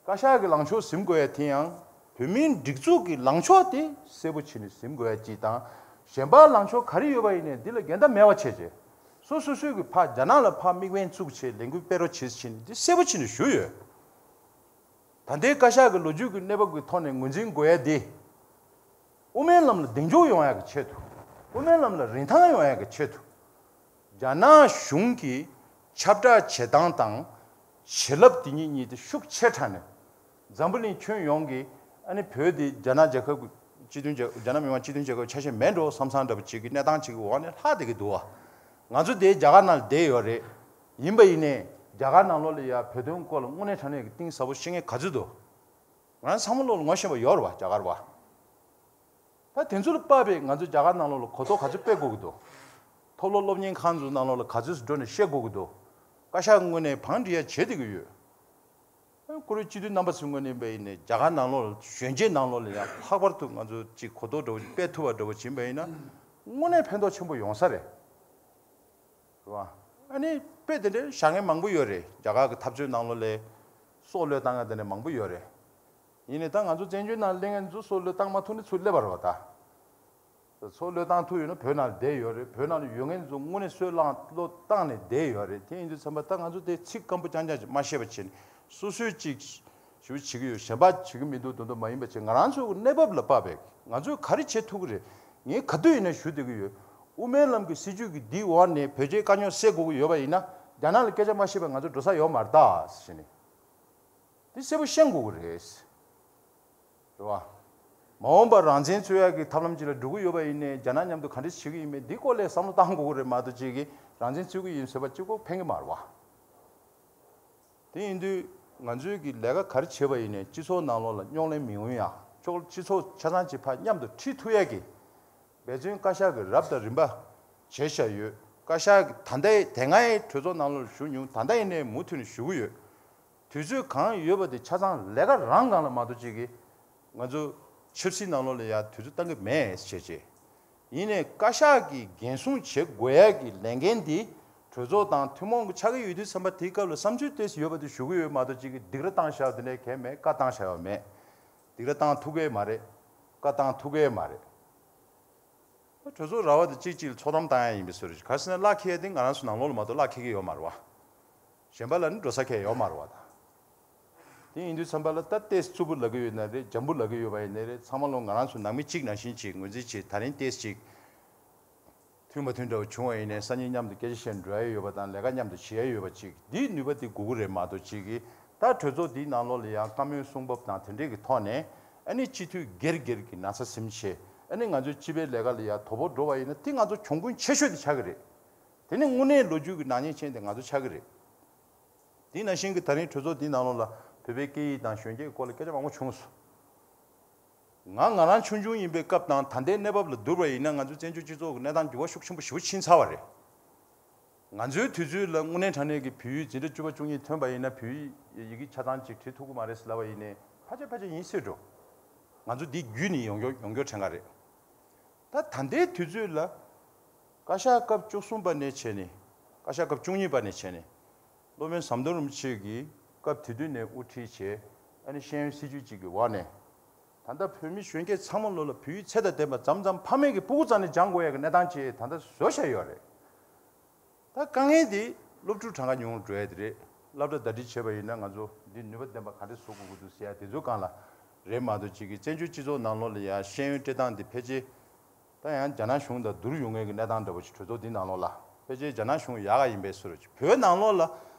བཀའ་ཤག་གི་ལངས་ཕྱོགས་ཟིན་དགོས་ཡ་དེ་ཡང་བོད་མིའི་སྒྲིག་འཛུགས་ཀྱི་ལངས་ཕྱོགས་དེ་གསལ་པོ་བྱས་ནས་ཟིན་དགོས་ཡ་གཅིག་དང་། གཞན་པ་ལངས་ཕྱོགས་ག་རེ་ཡོད་པ་ཡིན་ནའི་འདི་ལ་འགལ་ཟླ་མེད་པ་བྱས་རྗེས། སོ་སོ་སོའི་གི་ཕར་རྒྱ་ནག་ལ་ཕར་དམིགས་འབེན་བཙུགས་བྱས་ལས་འགུལ་སྤེལ་རོགས་བྱེད་ཟེར་བྱས་ནས་འདི་གསལ་པོ་བྱས་ནས་ཞུས་ཡོད། ད་ལྟའི་བཀའ་ཤག་གི་ལོ་རྒྱུས་ཀྱི་གནས་བབ་ཀྱི་ཐོག་ནས་ངོས་འཛིན་དགོས་ཡ་དེ། དབུ་མའི་ལམ་ལ་གདེང་འཇོག་ཡོང་ཡག་གི་ཆེད་དུ། དབུ་མའི་ལམ་ལ་རིན་ཐང་ཡོང་ཡག་གི་ཆེད་དུ། རྒྱ་ནག་གཞུང་གི་ཁྱབ་བསྒྲགས་བྱེད་སྟངས་དང་། བྱེད་ལམ་དེ་གཉིས་གཉིས་དེ་ཤུགས་ཆེ་དྲགས་ནས། འཛམ་བུ་གླིང་ཁྱོན་ཡོངས་ཀྱི་ཨ་ནི་བོད་དེ་རྒྱ་ནག་རྒྱལ་ཁབ་ཀྱི་སྤྱི་མཐུན་རྒྱལ་རྒྱ་ནག་མི་དམངས་སྤྱི་མཐུན་རྒྱལ་ཁབ་ཆ་ཤས་མེད་འགྲོ་བསམ་བསམ་འདྲ་པོ་ཅིག་གི་གནས་སྟངས་ཅིག་གི་འོག་ནས་ལྷག་བསྡད་ཀྱི་འདུག་བ། ང་ཚོ་དེ་རྒྱ་གར་ནང་ལ་བསྡད་ཡོད་རེད། ཡིན་པ་ཡིན་ནའི་རྒྱ་གར་ནང་ལོགས་ལ་ཡ་བོད་དོན་སྐོར་ལ་དངོས་གནས་དྲང་གནས་ཀྱི་གཏིང་ཟབ་པོ་ཤེས་མཁན་ག་ཚོད་འདུག་ང་རང་ཚང་མ་ལོག་ལ་ངོ་ཤེས་པ་ཡོད་རེད་བ། རྒྱ་གར་བ། ད་དེ་ཚོ་ལ་དཔག་པའི་ང་ཚོ་རྒྱ་གར་ནང་ལོགས་ལ་གོ་རྟོགས་ག་ཚོད་སྤེལ་དགོས་ཀྱི་འདུག་མཐོ་སློབ་སློབ་གཉེར་ཁང་ཚོའི་ནང་ལོགས་ལ་ག་ཚོད་འགྲོ་ནས་བཤད་དགོས་ཀྱི་འདུག་བཀའ་ཤག་ངོས་ནས་བང་སྒྲིག་ཡ་བྱེད་བསྡད་ཀྱི་ཡོད། ཨ་བཀུར་འོས་སྤྱི་འཐུས་རྣམ་པ་ཚོའི་ངོས་ནས་ཡིན་པ་ཡིན་ནའི་རྒྱ་གར་ནང་ལོགས་ལ་གཞོན་སྐྱེས་ནང་ལོགས་ལ་ཡང་ལྷག་པར་དུ་ང་ཚོ་ཅིག་གོ་རྟོགས་འདྲ་བོ་སྤེལ་ཐུབ་པ་འདྲ་བོ་ཅིག་ཡིན་པ་ཡིན་ན་དངོས་གནས་ཕན་ཐོགས་ཆེན་པོ་ཡོང་ས་རེད། རེད་བ། ཨ་ནི་དཔེ་དེ་འདྲའི་བཞག་མཁན་མང་པོ་ཡོད་རེད། རྒྱ་གར་གྱི་འཐབ་རྩོད་ནང་ལོགས་ལ་སྲོག་བློས་བཏང་ཡ་དེ་འདྲ་མང་པོ་ཡོད་རེད། ཡིན་ནའི་ད་ང་ཚོ་བཙན་བྱོལ་ནང་སླེབས་མཁན་ཚོ་སྲོག་བློས་བཏང་མ་ཐུབ་ནས་ཚུར་སླེབས་པ་རེད་བ་ད། སྲོག་བློས་བཏང་ཐུབ་ཡོད་ན་བོད་ནང་ལ་བསྡད་ཡོད་རེད། བོད་ནང་ལ་ཡོད་མཁན་ཚོ་དངོས་གནས་སྲོག་བློས་བཏང་ནས་བསྡད་ཡོད་རེད། དེ་ཡིན་དུས་ཙམ་པ་ད་ང་ཚོ་དེ་ཚིག་སྐམ་པོ་རྐྱང་རྐྱང་ཅིག་མ་བཤད་པ་བྱས་ནས་སོ་སོས་ཅིག་ཞུ་བྱེད་ཀྱི་ཡོད། གཞན་པ་བྱེད་ཀྱི་མི་འདུག་དོན་དུ་མ་ཡིན་པ་བྱས། ང་རང་ཚོའི་གནས་བབ་ལ་དཔག་པའི་ང་ཚོས་ག་རེ་བྱེད་ཐུབ་ཀྱི་རེད། ངས་ག་དུས་ཡིན་ན་ཞུ་བསྡད་ཀྱི་ཡོད། དབུ་མའི་ལམ་གྱི་སྲིད་བྱུས་ཀྱི་འདིའི་འོག་ནས་བོད་རྒྱའི་དཀའ་རྙོག་སེལ་དགོས་ཀྱི་ཡོད་པ་ཡིན་ན་རྒྱ་ནག་ལ་སྐད་ཆ་མ་བཤད་པར་ང་ཚོ་འགྲོ་ས་ཡོད་མ་རེད་ད་ཟེར་ནས། འདི་གསལ་པོ་ཤེས་དགོས་ཀྱི་རེད། རེད་བ། མ་འོངས་པར་རང་བཙན་རྩོད་ཡག་གི་ཐབས་ལམ་ཅིག་ལ་འགྲོ་གི་ཡོད་པ་ཡིན་ནའི་རྒྱ་ནག་མཉམ་དུ་ག་འདྲས་བྱེད་ཀྱི་ཡིན་མིན་འདི་སྐོར་ལ་བསམ་བློ་བཏང་དགོས་ཀྱི་རེད་མ་གཏོགས་ཅིག་གིས་རང་བཙན་རྩོད་ཀྱི་ཡིན་ཟེར་བ་གཅིག་པོ་ཕན་གྱི་མ་རེད་བ། དེ་ཡིན་དུས་ང་ཚོས་ཀྱི་ལས་ཀ་ག་རེ་བྱེད་པ་ཡིན་ནའི་སྤྱི་ཚོགས་ནང་ལོགས་ལ་རྙོག་གླེང་མི་ཡོང་ཡ། ཅོག་སྤྱི་ཚོགས་ཆ་ཚང་གཅིག་ཕར་མཉམ་དུ་ཁྲིད་ཐུབ་ཡ་གི་འབད་བརྩོན་བཀའ་ཤག་གིས་རབ་དང་རིམ་པ་བྱས་བཞག་ཡོད། བཀའ་ཤག་གིས་ད་ལྟའི་དེ་སྔའི་གྲོས་ཚོགས་ནང་ལོགས་ཞུ་མྱོང་། ད་ལྟ་ཡིན་ནའི་མུ་མཐུད་ནས་ཞུ་གི་ཡོད། དུས་ཚོད་གང་ཡོད་པ་དེ་ཆ་ཚང་ལས་ཀ་རང་སྒང་ལ་མ་གཏོགས་ཅིག་གིས་ང་ཚོ་ཆབ་སྲིད་ནང་ལོགས་ལ་ཡ་དུས་ཚོད་གཏང་གི་མེད་ཟེར་བྱས། ཡིན་ནའི་བཀའ་ཤག་གིས་འགན་སྲུང་བྱེད་དགོས་ཡ་གི་ལས་འགན་འདི་གྲོས་ཚོགས་དང་ཐུན་མོང་གི་ཆགས་ཀྱི་ཡོད་དུས་ཙམ་པ་དེའི་སྐབས་ལ་བསམ་ཚུལ་ཏོག་ཙམ་ཡོད་པ་དེ་ཞུ་གི་ཡོད་མ་གཏོགས་ཅིག་གིས་སྡིགས་ར་བཏང་བཞག་དེ་འདྲ་གང་མེད། བཀའ་བཏང་བཞག་ཡོད་མེད། སྡིགས་ར་བཏང་ཐུབ་ཀྱི་མ་རེད། བཀའ་བཏང་ཐུབ་ཀྱི་མ་རེད། གྲོས་ཚོགས་ར་བ་དེ་གཅིག་གཅིག་ལ་ཚོགས་གཏམ་བཏང་ཡ་ཡིན་པའི་བཟོ་འདྲ་ཞིག་ག་རེ་ཟེར་ན་གླ་འཁེལ་ཡ་དེ་ང་རང་ཚོ་ནང་ལོགས་ལ་མ་གཏོགས་གླ་འཁེལ་གི་ཡོད་མ་རེད་བ། གཞན་པ་ལ་ནི་འགྲོ་ས་ཁེལ་ཡོད་མ་རེད་བ་ད། དེ་ཡིན་དུས་ཙམ་པ་ལ་ད་ཏེས་རྩུབ་པོ་ལབ་ཀྱི་ཡོད་ན་རེད། འཇམ་པོ་ལབ་ཀྱི་ཡོད་པ་ཡིན་ནའི་རེད། ཚང་མ་ལོ་ང་རང་ཚོ་ནང་མི་གཅིག་ནང་བཞིན་གཅིག་ངོས་འཛིན་བྱེད། ད་རིང་ཏེས་གཅིག་མཐུན་མ་མཐུན་འདྲ་བོ་བྱུང་བ་ཡིན་ནའི་སང་ཉིན་མཉམ་དུ་སྐད་ཆ་བཤད་འགྲོ་ཡ་ཡོད་པ་དང་ལས་ཀ་མཉམ་དུ་བྱེད་ཡ་ཡོད་པ་གཅིག་འདིའི་ནུས་པ་དེ་དགོས་ཀྱི་རེད་མ་གཏོགས་གཅིག་གིས་ད་གྲོས་ཚོགས་འདིའི་ནང་ལོགས་ལ་ཡང་བཀའ་མོལ་གསུང་བབ་དང་དེ་འདྲས་ཀྱི་ཐོག་ནས་ཨ་ནི་སྤྱི་འཐུས་སྒེར་སྒེར་གྱི་ན་ཚ་ཟིན་བྱས་ཨ་ནི་ང་ཚོའི་སྤྱི་པའི་ལས་ཀ་ལ་ཡང་དོ་ཕོག་འགྲོ་བ་ཡིན་ན་དེ་ང་ཚོ་གྱོང་གུན་ཆེ་ཤོས་དེ་ཆགས་ཀྱི་རེད། དེ་ནི་དངོས་གནས་ལོ་རྒྱུས་ཀྱི་ནག་ཉེས་ཅན་དེ་ང་ཚོ་ཆགས་ཀྱི་རེད། དེ་ནང་བཞིན་གྱི་ད་རིང་གྲོས་ཚོགས་འདིའི་ནང་ལོགས་ལ་བོད་པའི་སྐད་ཡིག་དང་གཞོན་སྐྱེས་ཀྱི་སྐོར་ལ་སྐད་ཆ་མང་པོ་བྱུང་སོང་། ང་ང་རང་ཆུང་ཆུང་ཡིན་པའི་སྐབས་དང་ད་ལྟའི་གནས་བབ་ལ་བསྡུར་བ་ཡིན་ན་ང་ཚོའི་བཙན་བྱོལ་སྤྱི་ཚོགས་ཀྱི་གནས་སྟངས་འགྱུར་བ་ཤུགས་ཆེན་པོ་ཞེ་པོ་ཕྱིན་ཚར་བ་རེད། ང་ཚོའི་དུས་ཚོད་ལ་དངོས་གནས་དྲང་གནས་ཀྱི་བོད་ཡིག་འཛིན་གྲྭ་བཅུ་པ་བཅུ་གཉིས་ཐོན་པ་ཡིན་ན་བོད་ཡིག་ཡི་གེ་ཆ་ཚང་ཅིག་བྲིས་ཐུབ་ཀྱི་མ་རེད་ཟེར་ལབ་པ་ཡིན་ནའི་ཕལ་ཆེར་ཕལ་ཆེར་ཡིན་སྲིད་འགྲོ། ང་ཚོ་འདི་བརྒྱུད་ནས་ཡོང་རྒྱུ་ཡོང་རྒྱུ་དྲན་ག་རེད། ད་ད་ལྟའི་དུས་ཚོད་ལ་བཀའ་ཤག་སྐབས་བཅུ་གསུམ་པ་ནས་བྱས་ནས་བཀའ་ཤག་སྐབས་བཅུ་གཉིས་པ་ནས་བྱས་ནས་སློབ་དཔོན་ཟམ་གདོང་རིན་པོ་ཆེ་གིས་སྐབས་དེ་དུས་ནས་དབུ་ཁྲིད་བྱས་ཨ་ནི་ཤེས་ཡོན་སྲིད་བྱུས་གཅིག་གི་འོག་ནས་ད་ལྟ་བོད་མི་གཞོན་སྐྱེས་ཚང་མ་ལོ་ལ་བོད་ཡིག་ཚད་དང་ལྡན་པ་མཚམས་མཚམས་ཕ་མེས་ཀྱི་ཕྲུ་གུ་རྩ་ནས་སྦྱང་དགོས་ཡ་གི་གནས་སྟངས་ཅིག་ད་ལྟ་བཟོ་བཞག་ཡོད་རེད། ད་དཀའ་ངལ་འདི་སློབ་ཕྲུག་གྲངས་ཀ་ཉུང་རུ་འགྲོ་ཡ་དེ་རེད། སློབ་གྲྭ་ཟླ་སྒྲིལ་བྱས་པ་ཡིན་ན་ང་ཚོ་འདི་ནུས་པ་ལྡན་པ་ག་འདྲ་བཟོ་དགོས་ཀྱི་འདུག་ཟེར་ཡ་དེ་ཚོའི་སྒང་ལ་རེད་མ་གཏོགས་གཅིག་གིས་བཙན་བྱོལ་སྤྱི་ཚོགས་ནང་ལོགས་ལ་ཡ་ཤེས་ཡོན་སྤྲད་སྟངས་འདི་ཕལ་ཆེར་ད་ཡང་རྒྱ་ནག་གཞུང་དང་བསྡུར་ཡོང་མཁན་གྱི་གནས་སྟངས་འདྲ་པོ་ཞིག་གྲོས་ཚོགས་འདི་ནང་ལོགས་ལ་ཕལ་ཆེར་རྒྱ་ནག་གཞུང་ཡག་ག་ཡིན་པའི་བཟོ་འདྲ་ཅིག་བོད་ནང་ལོགས་ལ་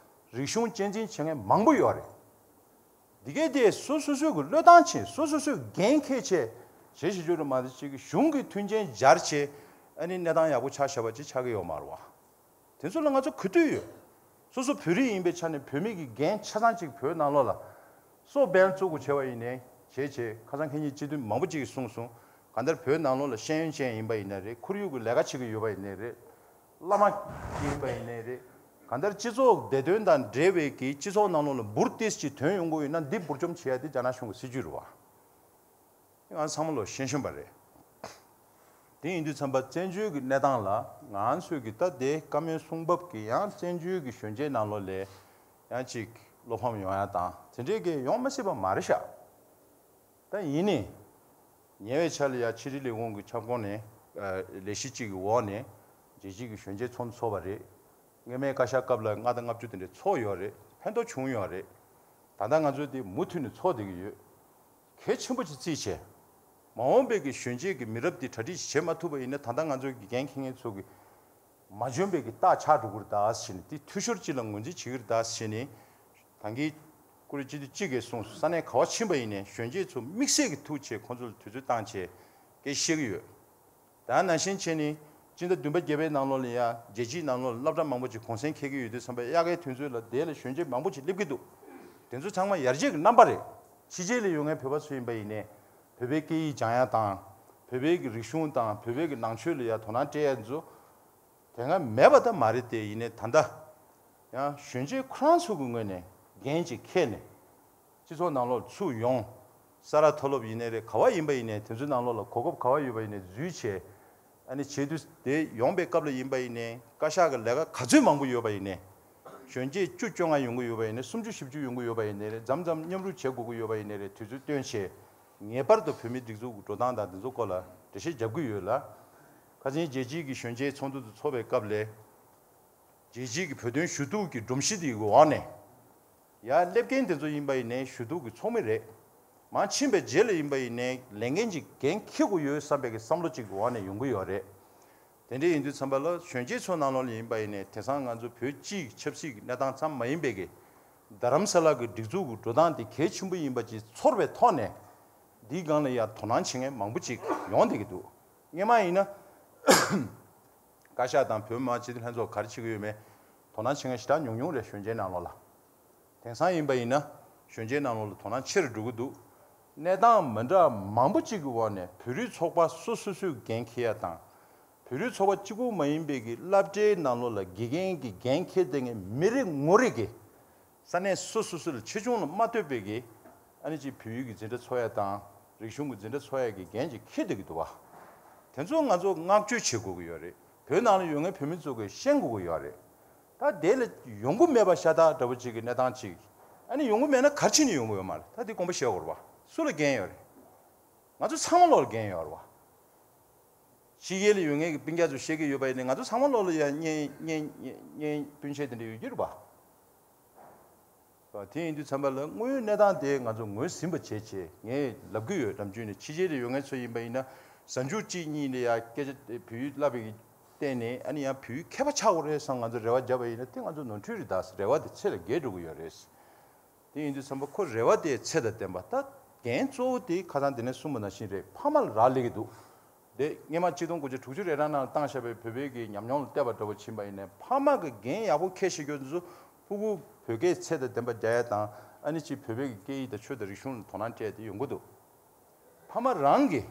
རིག་གཞུང་གཅེས་འཛིན་བྱེད་མཁན་མང་པོ་ཡོད་རེད། འདི་གས་དེ་སོ་སོ་སོའི་གི་བློས་བཏང་བྱས་སོ་སོ་སོའི་འགན་འཁྱེར་བྱས་བྱེད་ཞེས་བརྗོད་རེད་མ་གཏོགས་གཅིག་གིས་གཞུང་གི་མཐུན་རྐྱེན་སྦྱར་བྱས་ཨ་ནི་གནས་སྟངས་ཡག་པོ་ཆགས་བཞག་པ་ཅིག་ཆགས་ཀྱི་ཡོད་མ་རེད་བ། དེ་ཚོ་ལ་ང་ཚོ་གུས་བཏུད་ཡོད། སོ་སོ་བོད་རིགས་ཡིན་པའི་ཆ་ནས་བོད་མི་གི་འགན་ཆ་ཚང་གཅིག་བོད་ནང་ལོགས་ལ་སོ་སྦན་བཙུགས་དགོས་བྱས་པ་ཡིན་ནའི་བྱས་བྱས་ཁ་སང་ཁ་ཉིན་སྤྱི་འཐུས་མང་པོ་གཅིག་གིས་གསུངས་སོང་། གང་ལྟར་བོད་ནང་ལོགས་ལ་ཤེས་ཡོན་ཅན་ཡིན་པ་ཡིན་ནའི་རེད། ཁོར་ཡུག་གི་ལས་ཀ་བྱེད་ཀྱི་ཡོད་པ་ཡིན་ནའི་རེད། བླ་མ་ཡིན་པ་ཡིན་ནའི་རེད། གང་ལྟར་སྤྱི་ཚོགས་བདེ་དོན་དང་འབྲེལ་བའི་གི་སྤྱི་ཚོགས་ནང་ལོགས་ལ་འབུར་ཏོག་ཙམ་ཅིག་ཐོན་ཡོང་གི་ཡོད་ན་འདི་འབུར་འཇོམས་བྱེད་ཡ་དེ་རྒྱ་ནག་གཞུང་གི་སྲིད་ཇུས་རེད་བ། ང་ཚང་མ་ལོ་ཤེས་ཤེས་པ་རེད། དེ་ཡིན་དུས་ཚན་པ་བཙན་བྱོལ་གྱི་གནས་སྟངས་ལ་ང་ཚོས་ཀྱི་ད་དེ་བཀའ་མོལ་གསུང་བབ་ཀྱི་ཡང་བཙན་བྱོལ་གྱི་གཞོན་སྐྱེས་ནང་ལོགས་ལས་ཡང་ཅིག་བློ་ཕམ་ཡོང་ཡ་དང་དེ་འདྲས་ཀྱི་ཡོང་མ་སྲིད་པ་མ་རེད་ཤག་ད་ཡིན་ནའི་ཉེ་བའི་ཆར་ལ་ཡ་ཕྱི་དྲིལ་ལས་ཁུངས་ཀྱི་ཁྱབ་ཁོངས་ནས་ལས་གཞི་གཅིག་གི་འོག་ནས་རྒྱལ་སྤྱིའི་གི་གཞོན་སྐྱེས་ཚོགས་འདུ་ཚོགས་པ་རེད། སྔོན་མའི་བཀའ་ཤག་སྐབས་ལ་ལྔ་དང་ལྔ་བཅུ་དེ་འདྲས་ཚོགས་ཡོད་རེད། ཕན་ཐོགས་བྱུང་ཡོད་རེད། ད་ལྟ་ང་ཚོས་དེ་མུ་མཐུད་ནས་ཚོགས་བསྡད་ཀྱི་ཡོད། གལ་ཆེན་པོ་ཅིག་བརྩིས་བྱས། མ་འོངས་པའི་གི་གཞོན་སྐྱེས་ཀྱི་མི་རབས་འདི་གྲ་སྒྲིག་བྱེད་མ་ཐུབ་པ་ཡིན་ན་ད་ལྟ་ང་ཚོའི་གི་འགན་འཁྱེར་མཁན་ཚོ་གི་མ་འཇོན་པའི་གི་རྟགས་ཆགས་འགྲོ་གི་རེད་ད་ཟེར་ནས་དེ་འཐུས་ཤོར་ཅིག་ལ་ངོས་འཛིན་བྱེད་ཀྱི་རེད་ད་ཟེར་ནས་ད་གིན་ཀུ་རེ་སྤྱི་འཐུས་གཅིག་གིས་གསུངས་སོང་། ས་གནས་ག་བ་ཕྱིན་པ་ཡིན་ནའི་གཞོན་སྐྱེས་ཚོ་དམིགས་བསལ་གྱི་ཐུགས་བྱས་ཁོང་ཚོ་ལ་དུས་ཚོད་བཏང་བྱས་སྐད་ཆ་བཤད་ཀྱི་ཡོད། ད་ནང་བཞིན་བྱས་ནས་སྤྱི་ཟླ་བདུན་པ་བརྒྱད་པའི་ནང་ལོགས་ལ་ཡང་རྒྱལ་སྤྱིའི་ནང་ལོགས་ལ་སློབ་གྲྭ་མང་པོ་ཅིག་གུང་སེང་འཁེལ་གྱི་ཡོད་དུས་ཙམ་པ་དབྱར་ཁའི་དུས་ཚོད་ལ་དེ་ལ་གཞོན་སྐྱེས་མང་པོ་ཅིག་སླེབས་ཀྱི་འདུག་དེ་ཚོ་ཚང་མ་ཡར་རྒྱས་ཀྱི་རྣམ་པ་རེད། ཕྱི་རྒྱལ་ལ་ཡོད་མཁན་བོད་པ་ཚོ་ཡིན་པ་ཡིན་ནའི་བོད་པའི་སྐད་ཡིག་སྦྱང་ཡ་དང་བོད་པའི་གི་རིག་གཞུང་དང་བོད་པའི་གི་ནང་ཆོས་ལ་ཡ་དོ་སྣང་སྤྲད་ཡ་ཚོ་དེ་སྔ་མེད་པ་ད་མ་རེད་དེ་ཡིན་ནའི་ད་ལྟ་ཡང་གཞོན་སྐྱེས་ཁོ་རང་ཚོ་གི་ངོས་ནས་འགན་ཅིག་འཁྱེར་ནས། སྤྱི་ཚོགས་ནང་ལོགས་ཚུར་ཡོང་། ས་རཱ་མཐོ་སློབ་ཡིན་ནའི་རེད། ག་བ་ཡིན་པ་ཡིན་ནའི་དེ་ཚོའི་ནང་ལོགས་ལ་གོ་སྐབས་ག་བ་ཡོད་པ་ཡིན་ནའི་འཛུལ་བྱས། ཨ་ནི་བྱེད་དུས་དེ་ཡོང་པའི་སྐབས་ལ་ཡིན་པ་ཡིན་ནའི་བཀའ་ཤག་གི་ལས་ཀ་ག་ཚོད་མང་པོ་ཡོད་པ་ཡིན་ནའི། གཞོན་སྐྱེས་བཅུ་བཅོ་ལྔ་ཡོང་གི་ཡོད་པ་ཡིན་ནའི་སུམ་ཅུ་བཞི་བཅུ་ཡོང་གི་ཡོད་པ་ཡིན་ནའི་རེད། མཚམས་མཚམས་མཉམ་རུབ་བྱེད་དགོས་ཀྱི་ཡོད་པ་ཡིན་ནའི་རེད། དུས་ཚོད་བཏོན་བྱས། ངེས་པར་དུ་བོད་མིའི་སྒྲིག་འཛུགས་ཀྱི་འགྲོ་སྟངས་དང་དེ་ཚོ་སྐོར་ལ་འགྲེལ་བཤད་རྒྱབ་ཀྱི་ཡོད་ལ། ཁ་སང་རྒྱལ་སྤྱིའི་གི་གཞོན་སྐྱེས་ཚོགས་འདུ་དུ་ཚོགས་པའི་སྐབས་ལ། རྒྱལ་སྤྱིའི་གི་བོད་དོན་ཞུ་གཏུག་གི་སྒྲོམ་གཞི་དེའི་འོག་ནས། ཡར་སླེབས་མཁན་དེ་ཚོ་ཡིན་པ་ཡིན་ནའི་ཞུ་གཏུག་གི་ཚོགས་མི་རེད། མར་ཕྱིན་པའི་རྗེས་ལ་ཡིན་པ་ཡིན་ནའི་ལས་འགན་ཅིག་འགན་འཁྱེར་དགོས་ཡོད་བསམ་པའི་གི་བསམ་བློ་ཅིག་གི་འོག་ནས་ཡོང་གི་ཡོད་རེད། དེ་འདྲ་ཡིན་དུས་ཙམ་པ་ལ་གཞོན་སྐྱེས་ཚོ་ནང་ལོགས་ལ་ཡིན་པ་ཡིན་ནའི་དེང་སང་ང་ཚོ་བོད་སྤྱིའི་ཆབ་སྲིད་ཀྱི་གནས་སྟངས་ཙམ་མ་ཡིན་པའི་གི་རྡ་རམ་ས་ལ་གི་སྒྲིག་འཛུགས་ཀྱི་འགྲོ་སྟངས་དེ་གལ་ཆེན་པོ་ཡིན་པ་ཅིག་ཚོར་བའི་ཐོག་ནས་འདིའི་སྒང་ལ་ཡང་དོ་སྣང་བྱེད་མཁན་མང་པོ་ཅིག་ཡོང་བསྡད་ཀྱི་འདུག་སྔོན་མ་ཡིན་ན། བཀའ་ཤག་དང་བོད་མི་མང་སྤྱི་འཐུས་ལྷན་ཚོགས་ག་རེ་བྱེད་ཀྱི་ཡོད་མེད་དོ་སྣང་བྱེད་མཁན་ཞེ་དྲག་ཉུང་ཉུང་རེད་གཞོན་སྐྱེས་ནང་ལོགས་ལ། དེང་སང་ཡིན་པ་ཡིན་ན་གཞོན་སྐྱེས་ནང་ལོགས་ལ་དོ་སྣང་ཆེ་རུ་འགྲོ་གི་འདུག་གནས་སྟངས་མི་འདྲ་མང་པོ་གཅིག་གི་འོག་ནས་བོད་རིགས་ཚོགས་པ་སོ་སོ་སོས་འགན་འཁྱེར་ཡ་དང་། བོད་རིགས་ཚོགས་པ་གཅིག་པུ་མ་ཡིན་པའི་གི་སློབ་གྲྭའི་ནང་ལོགས་ལ་དགེ་རྒན་གྱི་འགན་འཁྱེར་བསྡད་མཁན་མི་རེ་ངོ་རེ་གིས་ས་གནས་སོ་སོ་སོ་ལ་ཆེ་ཆུང་ལ་མ་ལྟོས་པའི་གི་ཨ་ནི་ཅིག་བོད་ཡིག་གི་འཛིན་གྲྭ་ཚོགས་ཡ་དང་རིག་གཞུང་གི་འཛིན་གྲྭ་ཚོགས་ཡ་གི་འགན་ཅིག་འཁྱེར་བསྡད་ཀྱི་འདུག་བ། དེ་ཚོ་ང་ཚོ་བསྔགས་བརྗོད་བྱེད་དགོས་ཀྱི་ཡོད་རེད། བོད་ནང་ལ་ཡོད་མཁན་བོད་མི་ཚོ་གིས་ཤེས་དགོས་ཀྱི་ཡོད་རེད། ད་དེ་ལ་ཡོང་གི་མེད་པ་ཤ་སྟག་འདྲ་པོ་ཅིག་གི་གནས་སྟངས་ཅིག་ཨ་ནི་ཡོང་གི་མེད་ན་ག་རེ་བྱས་ནས་ཡོང་གི་ཡོད་མ་རེད། ད་དེ་དགོངས་པ་བཞེས་དགོས་རེད་བ། སུ་ལ་འགན་ཡོད་རེད། ང་ཚོ་ཚང་མ་ལོག་ལ་འགན་ཡོད་རེད་བ། ཕྱི་རྒྱལ་ལ་ཡོད་མཁན་གྱི་སྤུན་ཀྱག་ཚོ་བཤད་ཀྱི་ཡོད་པ་ཡིན་ན། ང་ཚོ་ཚང་མ་ལོག་ལ་ཡང་བརྙན་བརྙན་བརྙན་བརྙན་སྤུན་མཆེད་དེ་འདྲ་ཡོད་ཀྱི་རེད་པ། དེ་ཡིན་དུས་ཙམ་པ་ལ་དངོས་ཡོད་གནས་སྟངས་དེ་ང་ཚོ་ངོས་ཟིན་པ་བྱས་བྱས། ངས་ལབ་ཀྱི་ཡོད། ནམ་རྒྱུན་ནས་ཕྱི་རྒྱལ་ལ་ཡོད་མཁན་ཚོ་ཡིན་པ་ཡིན་ན། གཟའ་མཇུག་གཅིག་གཉིས་ལ་ཡ་སྐད་ཆ་བོད་ཡིག་བསླབ་པའི་སྟེང་ནས། ཨ་ནི་ཡང་བོད་ཡིག་མཁས་པ་ཆགས་དགོས་རེད་བསམ་ང་ཚོ་རེ་བ་བརྒྱབ་པ་ཡིན་ན། དེ་ང་ཚོ་ནོར་འཁྲུལ་རེད། ད་རེ་བ་དེ་ཚད་ལས་བརྒལ་འགྲོ་གི་ཡོད་རེད། དེ་ཡིན་དུས་ཙམ་པ་ཁོ་རེ་བ་དེ་ཚད་དང་ལྡན་པ། ད་འགན་གཙོ་བོ་དེ་ཁ་སང་དེ་ནས་གསུངས་པ་ནང་བཞིན་རེད། ཕ་མ་ལ་རག་ལས་ཀྱི་འདུག་དེ་སྔོན་མ་ཆིག་སྟོང་དགུ་བརྒྱ་དྲུག་ཅུ་རེ་གྲངས་ནང་ལ་བཏང་བཞག་པའི་བོད་པའི་གི་ཉམས་མྱོང་ལ་བལྟས་པ་འདྲ་པོ་ཕྱིན་པ་ཡིན་ནའི། ཕ་མ་གི་འགན་ཡག་པོ་འཁྱེར་ཤེས་མཁན་ཚོ་ཕྲུ་གུ་བོད་སྐད་ཚད་དང་ལྡན་པ་རྒྱག་ཡ་དང་། ཨ་ནི་ཅིག་བོད་པའི་གི་སྐད་ཡིག་དང་ཆོས་དང་རིག་གཞུང་ལ་དོ་སྣང་སྤྲད་དེ་ཡོང་གི་འདུག་ཕ་མ་རང་གིས་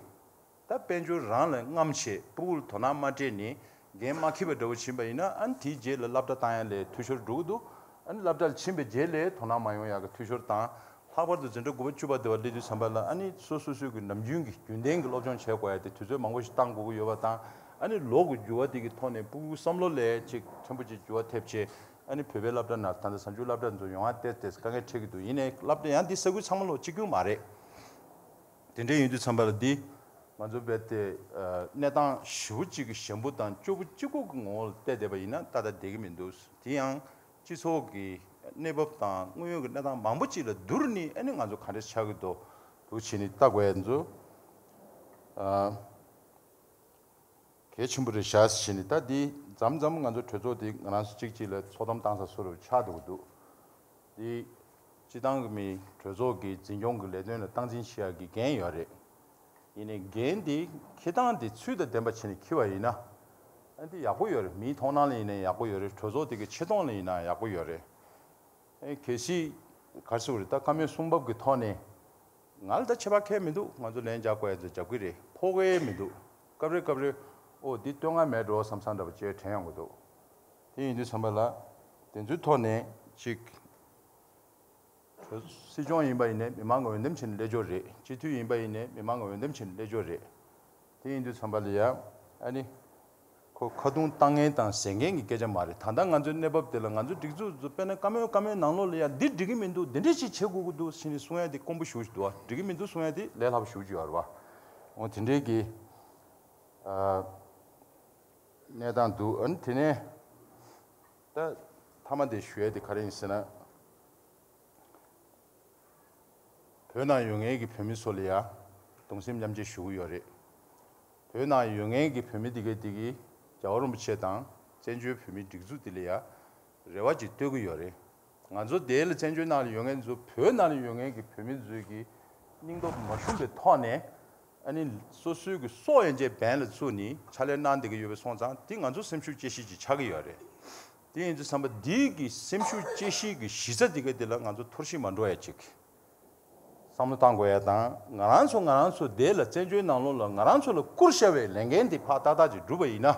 ད་དཔལ་འབྱོར་རང་ལ་རྔམ་བྱས། ཕྲུ་གུ་ལ་དོ་སྣང་མ་སྤྲད་ནས་འགན་མ་འཁྱེར་བ་འདྲ་པོ་ཕྱིན་པ་ཡིན་ན། ཨ་ནི་དེའི་རྗེས་ལ་སློབ་གྲྭ་བཏང་ཡ་ལ་འཐུས་ཤོར་འགྲོ་གི་འདུག་ཨ་ནི་སློབ་གྲྭ་ལ་ཕྱིན་པའི་རྗེས་ལ་དོ་སྣང་མ་ཡོང་ཡ་གི་འཐུས་ཤོར་དང་། ལྷག་པར་དུ་འཛིན་གྲྭ་དགུ་པ་བཅུ་པ་དེ་བ་སླེབས་དུས་ཙམ་པ་ལ། ཨ་ནི་སོ་སོ་སོའི་གི་ནམ་རྒྱུན་གྱི་རྒྱུན་ལྡན་གྱི་སློབ་སྦྱོང་བྱེད་དགོས་ཡ་དེ་དུས་ཚོད་མང་པོ་ཞིག་བཏང་དགོས་ཀྱི་ཡོད་པ་དང་། ཨ་ནི་ལོ་གི་འགྱུར་བ་དེ་གི་ཐོག་ནས་ཕྲུ་གུའི་བསམ་བློ་ལ་ཅིག་ཕྲན་བུ་ཅིག་འགྱུར་བ་ཐེབས་བྱས། ཨ་ནི་བོད་པའི་སློབ་གྲྭ་ནང་ད་ལྟ་གཟའ་མཇུག་སློབ་གྲྭ་ཚོ་ཡོང་ཡ་ཏོག་ཙམ་དཀའ་ངལ་འཕྲད་ཀྱི་འདུག་ཡིན་ནའི་སློབ་གྲྭ་ཡང་འདི་ས་ཁུལ་ཚང་མ་ལོག་གཅིག་གྱུར་མ་རེད། དེ་འདྲ་ཡིན་དུས་ཙམ་པ་ལ་འདི་ང་ཚོ་རྦད་དེ་ཨ་གནས་སྟངས་ཞེ་པོ་གཅིག་གི་ཞན་པོ་དང་སྐྱོ་པོ་གཅིག་པོ་གི་ངོ་བོ་ལ་བལྟས་བསྡད་པ་ཡིན་ན་ཏག་ཏག་བསྡད་ཀྱི་མི་འདུག་དེ་ཡང་སྤྱི་ཚོགས་ཀྱི་གནས་བབ་དང་དངོས་ཡོད་ཀྱི་གནས་སྟངས་མང་པོ་ཅིག་ལ་བསྡུར་ནས། ཨ་ནི་ང་ཚོ་ག་འདྲ་ཆགས་ཀྱི་འདུག་འདུག་བྱས་ནས་ལྟ་དགོས་ཡ་ཚོ། ཨ། གལ་ཆེན་པོ་རེད་ཤག་ཟེར་ནས། ད་འདི་མཚམས་མཚམས་ང་ཚོ་གྲོས་ཚོགས་འདི་ང་རང་ཚོ་གཅིག་གཅིག་ལ་ཚོགས་གཏམ་བཏང་ས་བཟོ་འདྲ་ཆགས་འགྲོ་གི་འདུག་འདི་སྤྱི་བཏང་གི་མི་གྲོས་ཚོགས་ཀྱི་འཛིན་སྐྱོང་གི་ལས་དོན་ལ་སྟངས་འཛིན་བྱེད་ཡག་གི་འགན་ཡོད་རེད། ཡིན་ནའི་འགན་འདི་འཁྱེར་སྟངས་འདི་ཚུལ་དང་ལྡན་པ་བྱས་ནས་འཁྱེར་བ་ཡིན་ན། ཨ་འདི་ཡག་པོ་ཡོད་རེད། མིའི་མཐོང་སྣང་ལ་ཡིན་ནའི་ཡག་པོ་ཡོད་རེད། གྲོས་ཚོགས་འདི་གི་ཆེ་མཐོང་ལ་ཡིན་ནའི་ཡག་པོ་ཡོད་རེད། ཨེ་གལ་སྲིད་ག་རེ་ཟེར་དགོས་རེད། ད་བཀའ་མོལ་གསུང་བབ་ཀྱི་ཐོག་ནས། ང་ལ་ད་ཁྱད་པར་གང་ཡང་མི་འདུག་ང་ཚོ་ལན་རྒྱག་དགོས་ཡ་ཚོ་རྒྱབ་ཀྱི་རེད། ཕོག་གི་མི་འདུག་སྐབས་རེ་སྐབས་རེ་ཨོ་འདི་བསྟོད་བསྔགས་མེད་འགྲོ་བསམ་བསམ་འདྲ་པོ་ཅིག་དྲན་ཡོང་གི་འདུག་དེ་ཡིན་དུས་ཙམ་པ་ལ་དེ་ཚོའི་ཐོག་ནས་ཅིག་སྲིད་སྐྱོང་ཡིན་པ་ཡིན་ནའི་མི་མང་གི་འོས་འདེམས་བྱས་ནས་སླེབས་ཆོག་རེད། སྤྱི་འཐུས་ཡིན་པ་ཡིན་ནའི་མི་མང་གི་འོས་འདེམས་བྱས་ནས་སླེབས་ཆོག་རེད། དེ་ཡིན་དུས་ཙམ་པ་ལ་ཡ། ཨ་ནི། ཁོ་ཁ་རྡུང་བཏང་མཁན་དང་བཟས་མཁན་གྱི་སྐད་ཆ་མ་རེད། ད་ལྟ་ང་ཚོའི་གནས་བབ་དེ་ལ་ང་ཚོའི་སྒྲིག་འཛུགས་ཚོ་དཔེར་ན་བཀའ་མོལ་བཀའ་མོལ་ནང་ལོགས་ལ་ཡ་འདི་འགྲིག་གི་མི་འདུག་འདི་འདྲ་ཞིག་བྱེད་དགོས་ཀྱི་འདུག་ཟེར་ནས་གསུང་ཡ་དེ་དཀོན་པོ་ཞེ་པོ་ཞིག་འདུག་བ། འགྲིག་གི་མི་འདུག་གསུང་ཡ་དེ་ལས་སླ་པོ་ཞེ་པོ་ཅིག་ཡོད་རེད་བ། འོ་དེ་འདྲའི་གི། ཨ། གནས་སྟངས་འདུག་ཨ་ནི་དེ་ནས། ད་མཐའ་མ་དེ་ཞུ་ཡ་དེ་ག་རེ་ཡིན་ཟེར་ན། བོད་ནང་ཡོད་མཁན་གྱི་བོད་མི་ཚོ་ལ་ཡ་གདུང་སེམས་མཉམ་སྐྱེད་ཞུ་གི་ཡོད་རེད། བོད་ནང་ཡོད་མཁན་གྱི་བོད་མི་དེ་གས་དེ་གིས་རྒྱལ་བ་རིན་པོ་ཆེ་དང་བཙན་བྱོལ་བོད་མིའི་སྒྲིག་འཛུགས་དེ་ལ་ཡ་རེ་བ་ཅིག་གཏོད་ཀྱི་ཡོད་རེད། ང་ཚོ་དེ་ལ་བཙན་བྱོལ་ནང་ལ་ཡོད་མཁན་ཚོ་བོད་ནང་ལ་ཡོད་མཁན་གྱི་བོད་མི་ཚོའི་གི་སྙིང་སྟོབས་མ་ཞུམ་པའི་ཐོག་ནས། ཨ་ནི་སོ་སོའི་གི་སྲོག་ཡན་ཆད་འབེན་ལ་བཙུགས་ནས་ཕྱག་ལས་གནང་བསྡད་ཀྱི་ཡོད་པ་སོང་ཙང་། དེ་ང་ཚོ་སེམས་ཤུགས་བསྐྱེད་གཞི་ཅིག་ཆགས་ཀྱི་ཡོད་རེད། དེ་ཡིན་དུས་ཙམ་པ་འདིའི་གི་སེམས་ཤུགས་བསྐྱེད་གཞི་གི་གཞི་རྩ་དེ་ག་དེ་ལ་ང་ཚོ་འཐོར་ཞིག་མ་འགྲོ་ཡ་ཅིག་བསམ་བློ་བཏང་དགོས་ཡ་དང་། ང་རང་ཚོ་ང་རང་ཚོ་དེ་ལ་བཙན་བྱོལ་ནང་ལོགས་ལ་ང་རང་ཚོ་ལ་བསྐུར་བཞག་པའི་ལས་འགན་དེ་ཕར་ཏག་ཏག་ཅིག་བསྒྲུབས་པ་ཡིན་ན།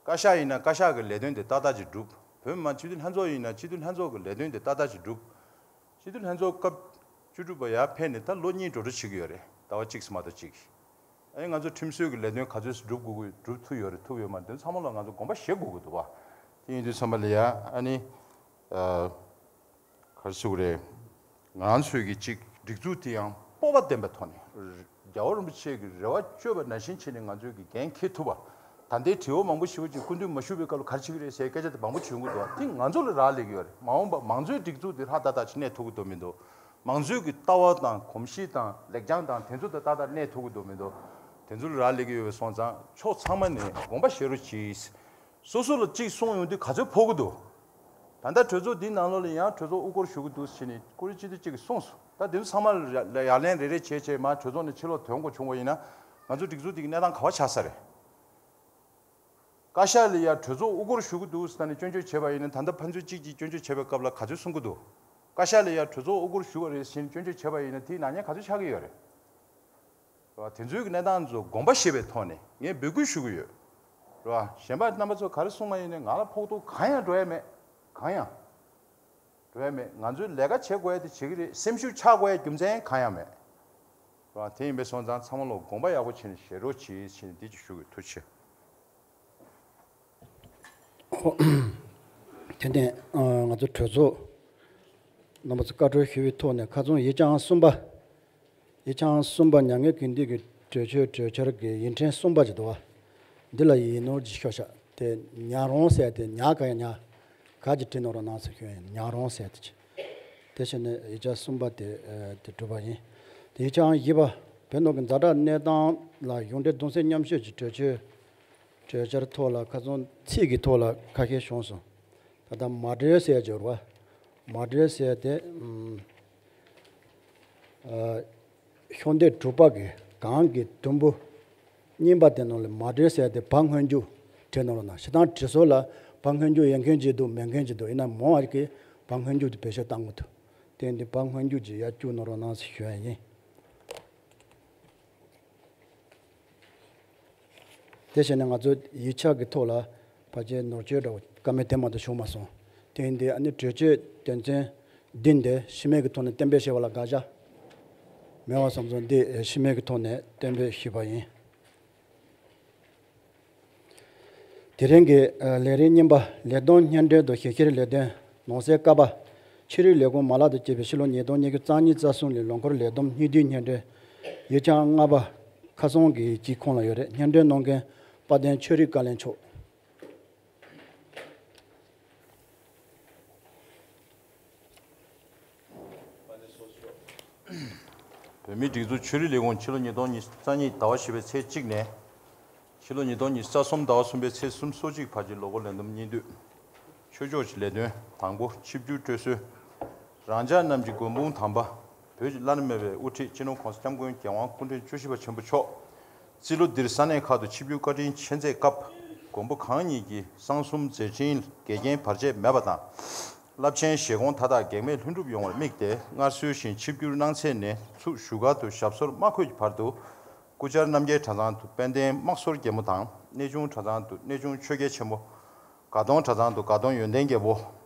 བཀའ་ཤག་ཡིན་ན་བཀའ་ཤག་གི་ལས་དོན་དེ་ཏག་ཏག་ཅིག་བསྒྲུབས། བོད་མི་མང་སྤྱི་འཐུས་ལྷན་ཚོགས་ཡིན་ན་སྤྱི་འཐུས་ལྷན་ཚོགས་ཀྱི་ལས་དོན་དེ་ཏག་ཏག་ཅིག་བསྒྲུབས། སྤྱི་འཐུས་ལྷན་ཚོགས་སྐབས་བཅུ་དྲུག་པ་ཡར་ཕེབས་ནས་ད་ལོ་གཉིས་འགྲོ་འགྲོ་བྱེད་ཀྱི་ཡོད་རེད། ཟླ་བ་གཅིག་ཙམ་མ་གཏོགས་གཅིག་ཨ་ནི་ང་ཚོ་ཁྲིམས་སྲོལ་གྱི་ལས་དོན་ག་ཚོད་སྒྲུབ་དགོས་ཀྱི། སྒྲུབ་ཐུབ་ཡོད་རེད། ཐུབ་ཡོད་མ་རེད། དེ་ཚོ་ཚང་མ་ལ་ང་ཚོ་དགོངས་པ་བཞེས་དགོས་ཀྱི་འདུག་བ། དེ་ཡིན་དུས་ཙམ་པ་ལ་ཡ། ཨ་ནི། ཨ། ག་རེ་ཟེར་དགོས་རེད། ང་རང་ཚོའི་གི་གཅིག་སྒྲིག་འཛུགས་དེ་ཡང་སྤོབས་པ་ལྡན་པའི་ཐོག་ནས། རྒྱལ་བ་རིན་པོ་ཆེ་གི་རེ་བ་བཅོལ་བ་ནང་བཞིན་བྱས་ནས་ང་ཚོའི་གི་འགན་འཁྱེར་ཐུབ་པ། ད་ལྟའི་དྲི་བ་མང་པོ་ཞེ་པོ་ཅིག་སྐུ་མདུན་མ་བཞུགས་པའི་སྐབས་ལ་ག་རེ་བྱེད་ཀྱི་རེད་ཟེར་སྐད་ཆ་དེ་མང་པོ་བྱུང་གི་འདུག་དེ་ང་ཚོ་ལ་རག་ལས་ཀྱི་ཡོད་རེད། མ་འོངས་པ་མང་གཙོའི་སྒྲིག་འཛུགས་དེ་ལྷ་ཏག་ཏག་ཅིག་གནས་ཐུབ་ཀྱི་འདུག་མི་འདུག་མང་གཙོའི་གི་ལྟ་བ་དང་གོམས་གཤིས་དང་ལེགས་བྱང་དང་དེ་ཚོ་ད་ཏག་ཏག་གནས་ཐུབ་ཀྱི་འདུག་མི་འདུག་དེ་ཚོ་ལ་རག་ལས་ཀྱི་ཡོད་པ་སོང་ཙང་ཕྱོགས་ཚང་མ་ནས་དགོངས་པ་བཞེས་རོགས་གྱིས། སོ་སོ་ལ་གཅིག་གསུངས་ཡོང་དུས་ག་ཚོད་ཕོག་གི་འདུག་ད་ལྟ་གྲོས་ཚོགས་འདིའི་ནང་ལོགས་ལ་ཡང་གྲོས་ཚོགས་དབུ་སྐོར་ཞུ་གི་འདུག་ཟེར་ནས་ཀུ་རེ་སྤྱི་འཐུས་གཅིག་གིས་གསུངས་སོང་། ད་དེ་ཚོ་ཚང་མ་ལ་ཡ་ཡ་ལན་རེ་རེ་བྱས་བྱས་མར་གྲོས་ཚོགས་ནས་ཕྱིར་ལོག་ཐོན་དགོས་བྱུང་བ་ཡིན་ན། ང་ཚོ་སྒྲིག་འཛུགས་འདི་གི་གནས་སྟངས་ག་པར་ཆགས་ས་རེད། བཀའ་ཤག་ལ་ཡ་གྲོས་ཚོགས་དབུ་སྐོར་ཞུ་གི་འདུག་ཟེར་ནས་སྐྱོན་བརྗོད་བྱས་པ་ཡིན་ན། ད་ལྟ་ཕན་ཚུན་གཅིག་གིས་སྐྱོན་བརྗོད་བྱས་པའི་སྐབས་ལ་ག་ཚོད་གསུང་གི་འདུག་བཀའ་ཤག་ལ་ཡ་གྲོས་ཚོགས་དབུ་སྐོར་ཞུ་བ་རེད་ཟེར་ནས་སྐྱོན་བརྗོད་བྱས་པ་ཡིན་ན། དེའི་ནག་ཉེས་ག་ཚོད་ཆགས་ཀྱི་ཡོད་རེད། རེད་བ། དེ་ཚོའི་གི་གནས་སྟངས་ཚོ་དགོངས་པ་བཞེས་པའི་ཐོག་ནས་ངས་འབོད་སྐུལ་ཞུ་གི་ཡོད། རེད་བ། གཞན་པ་རྣམ་པ་ཚོ་ག་རེ་གསུངས་པ་ཡིན་ནའི་ང་ལ་ཕོག་ཐུག་གང་ཡང་འགྲོ་ཡ་མེད། གང་ཡང་འགྲོ་ཡ་མེད། ང་ཚོས་ལས་ཀ་བྱེད་དགོས་ཡ་དེ་བྱེད་ཀྱི་རེད། སེམས་ཤུགས་ཆག་དགོས་ཡ་རྒྱུ་མཚན་གང་ཡང་མེད། རེད་བ། དེ་ཡིན་པས་སོང་ཙང་ཚང་མ་ལོག་དགོངས་པ་ཡག་པོ་བྱས་ནས་བཞེས་རོགས་གྱིས་ཟེར་ནས་འདི་ཅིག་ཞུ་གི། ཐུགས་རྗེ་ཆེ། ཏན་ཏན་ང་ཚོ་གྲོས་ཚོགས་རྣམ་པ་ཚོ་བཀའ་འཁྲོལ་ཞུ་བའི་ཐོག་ནས། ཁ་རྩང་ཡིག་བྱང་གསུམ་པ། ཡིག་བྱང་གསུམ་པ་མྱ་ངན་གུས་འདུད་ཀྱི་གྲོས་ཆོད་གྲོས་འཆར་གྱི་ཡིག་ཕྲེང་གསུམ་པ་ཅིག་འདུག་བ། འདི་ལ་ཡིག་ནོར་གྱི་ཤོ་ཤ་དེ་ཉག་རོང་ཟེར་ཏེ་ཉག་ག་ཡ་ཉག་ག་གྱི་བྲིས་ནོར་ནང་ཚུད་ཤོད་ཡིན། ཉག་རོང་ཟེར་ཏེ་ཅི། དེ་བཞིན་ནས་ཡིག་ཆ་གསུམ་པ་དེ་ཨ་དེ་གྲུབ་པ་ཡིན། དེ་ཡིག་ཆའང་བཞི་པ་བོད་ནང་གི་ཛ་དྲག་གནས་སྟངས་ལ་གཞུང་འབྲེལ་གདུང་སེམས་མཉམ་སྐྱེད་ཀྱི་གྲོས་ཆོད་གྲོས་འཆར་ཐོག་ལ་ཁ་སང་ཚིག་གི་ཐོག་ལ་ཁ་ཤས་བྱུང་སོང་། ད་ལྟ་མ་གྲོས་ཟེར་གྱི་རེད་བ། མ་གྲོས་ཟེར་དེ་ཨ་ཤོག་ལྡེབ་དྲུག་པ་གི་གང་གི་དུམ་བུ་གཉིས་པ་དེ་ནང་ལ་མ་གྲོས་ཟེར་དེ་བ་སྔོན་འཇུག་བྲིས་ནོར་ན། ཤི་ཐང་བྲིས་སོ་ལ་བ་སྔོན་འཇུག་ཡོད་མཁན་ཅིག་འདུག་མེད་མཁན་ཅིག་འདུག་ཡིན་ན་མང་བ་གི་བ་སྔོན་འཇུག་དེ་བེད་སྤྱོད་བཏང་གི་འདུག་དེ་འདི་བ་སྔོན་འཇུག་ཅིག་ཡར་བཅུག་ནོར་ན་ཟེར་ཞུ་ཡ་ཡིན། དེ་བྱས་ནས་ང་ཚོ་ཡིག་ཆ་གི་ཐོག་ལ་ཕལ་ཆེར་ནོར་བཅོས་འདྲ་བོ་བཀའ་མོལ་དེ་མ་གཏོགས་བྱུང་མ་སོང་། དེ་ཡིན་དུས་ཨ་ནི་གྲོས་ཆོད་དོན་ཚན་བདུན་དེ་ཤི་རྨས་ཀྱི་ཐོག་ནས་གཏན་འབེབས་བྱས་པ་ལ་དགག་བྱ་མེད་པ་བསམ་སོང་། འདི་ཤི་རྨས་ཀྱི་ཐོག་ནས་གཏན་འབེབས་ཞུས་པ་ཡིན། དེ་རིང་གི་ལས་རིམ་གཉིས་པ་ལས་བསྡོམས་སྙན་སྒྲོན་དང་ཞིབ་བཤེར་ལས་དོན། ནང་གསེས་ཀ་པ། ཆོས་རིག་ལས་ཁུངས་མ་ལག་དང་བཅས་པའི་ཕྱི་ལོ་ཉིས་སྟོང་ཉི་ཤུ་རྩ་གཉིས་རྩ་གསུམ་ལོའི་ལོ་འཁོར་ལས་བསྡོམས་སྙིང་བསྡུས་སྙན་སྒྲོན། ཡིག་ཆ་ལྔ་པ་ཁ་སང་གི་ཡིག་ཆའི་ཁོངས་ལ་ཡོད་རེད། སྙན་སྒྲོན་གནང་མཁན་དཔལ་ལྡན་ཆོས་རིག་བཀའ་བློན་མཆོག་བོད་མིའི་སྒྲིག་འཛུགས་ཆོས་རིག་ལས་ཁུངས་ཕྱི་ལོ་ཉིས་སྟོང་ཉི་ཤུ་རྩ་གཉིས་ཟླ་བ་བཞི་པའི་ཚེས་གཅིག་ནས་ཕྱི་ལོ་ཉིས་སྟོང་ཉི་ཤུ་རྩ་གསུམ་ཟླ་བ་གསུམ་པའི་ཚེས་སུམ་ཅུ་སོ་གཅིག་བར་གྱི་ལོ་འཁོར་ལས་བསྡོམས་སྙིང་བསྡུས། ཆོས་ཕྱོགས་ཀྱི་ལས་དོན། དང་པོ་ཆིབས་བསྒྱུར་སྤྲོད་སྲོལ། རང་ཅག་རྣམས་ཀྱི་མགོན་དཔུང་དམ་པ། བོད་ཀྱི་བླ་ན་མེད་པའི་དབུ་ཁྲིད་སྤྱི་ནོར་༸གོང་ས་༸སྐྱབས་མགོན་རྒྱལ་དབང་སྐུ་ཕྲེང་བཅུ་བཞི་པ་ཆེན་པོ་མཆོག་རྩིས་ལོ་འདིར་ས་གནས་ཁག་ཏུ་ཆིབས་བསྒྱུར་བཀའ་དྲིན་ཆེ་མཛད་སྐབས། མགོན་པོ་གང་ཉིད་ཀྱི་གསང་གསུམ་མཛད་འཕྲིན་འགལ་རྐྱེན་བར་ཆད་མེད་པ་དང་། རླབས་ཆེན་བཞེད་དགོངས་མཐའ་དག་གེགས་མེད་ལྷུན་གྲུབ་ཡོང་བར་དམིགས་ཏེ། སྔར་སྲོལ་བཞིན་ཆིབས་བསྒྱུར་གནང་ཚེ་ནས་ཚུར་བཞུགས་སྒར་དུ་ཞབས་སོར་མ་འཁོད་ཀྱི་བར་དུ། སྐུ་བཅར་རྣམ་རྒྱལ་གྲྭ་ཚང་དུ་དཔལ་ལྡན་དམག་ཟོར་རྒྱལ་མོ་དང་། གནས་ཆུང་གྲྭ་ཚང་དུ་གནས་ཆུང་ཆོས་རྒྱལ་ཆེན་པོ། དགའ་གདོང་གྲྭ་ཚང་དུ་དགའ་གདོང་ཡོན་ཏན་རྒྱལ་པོ།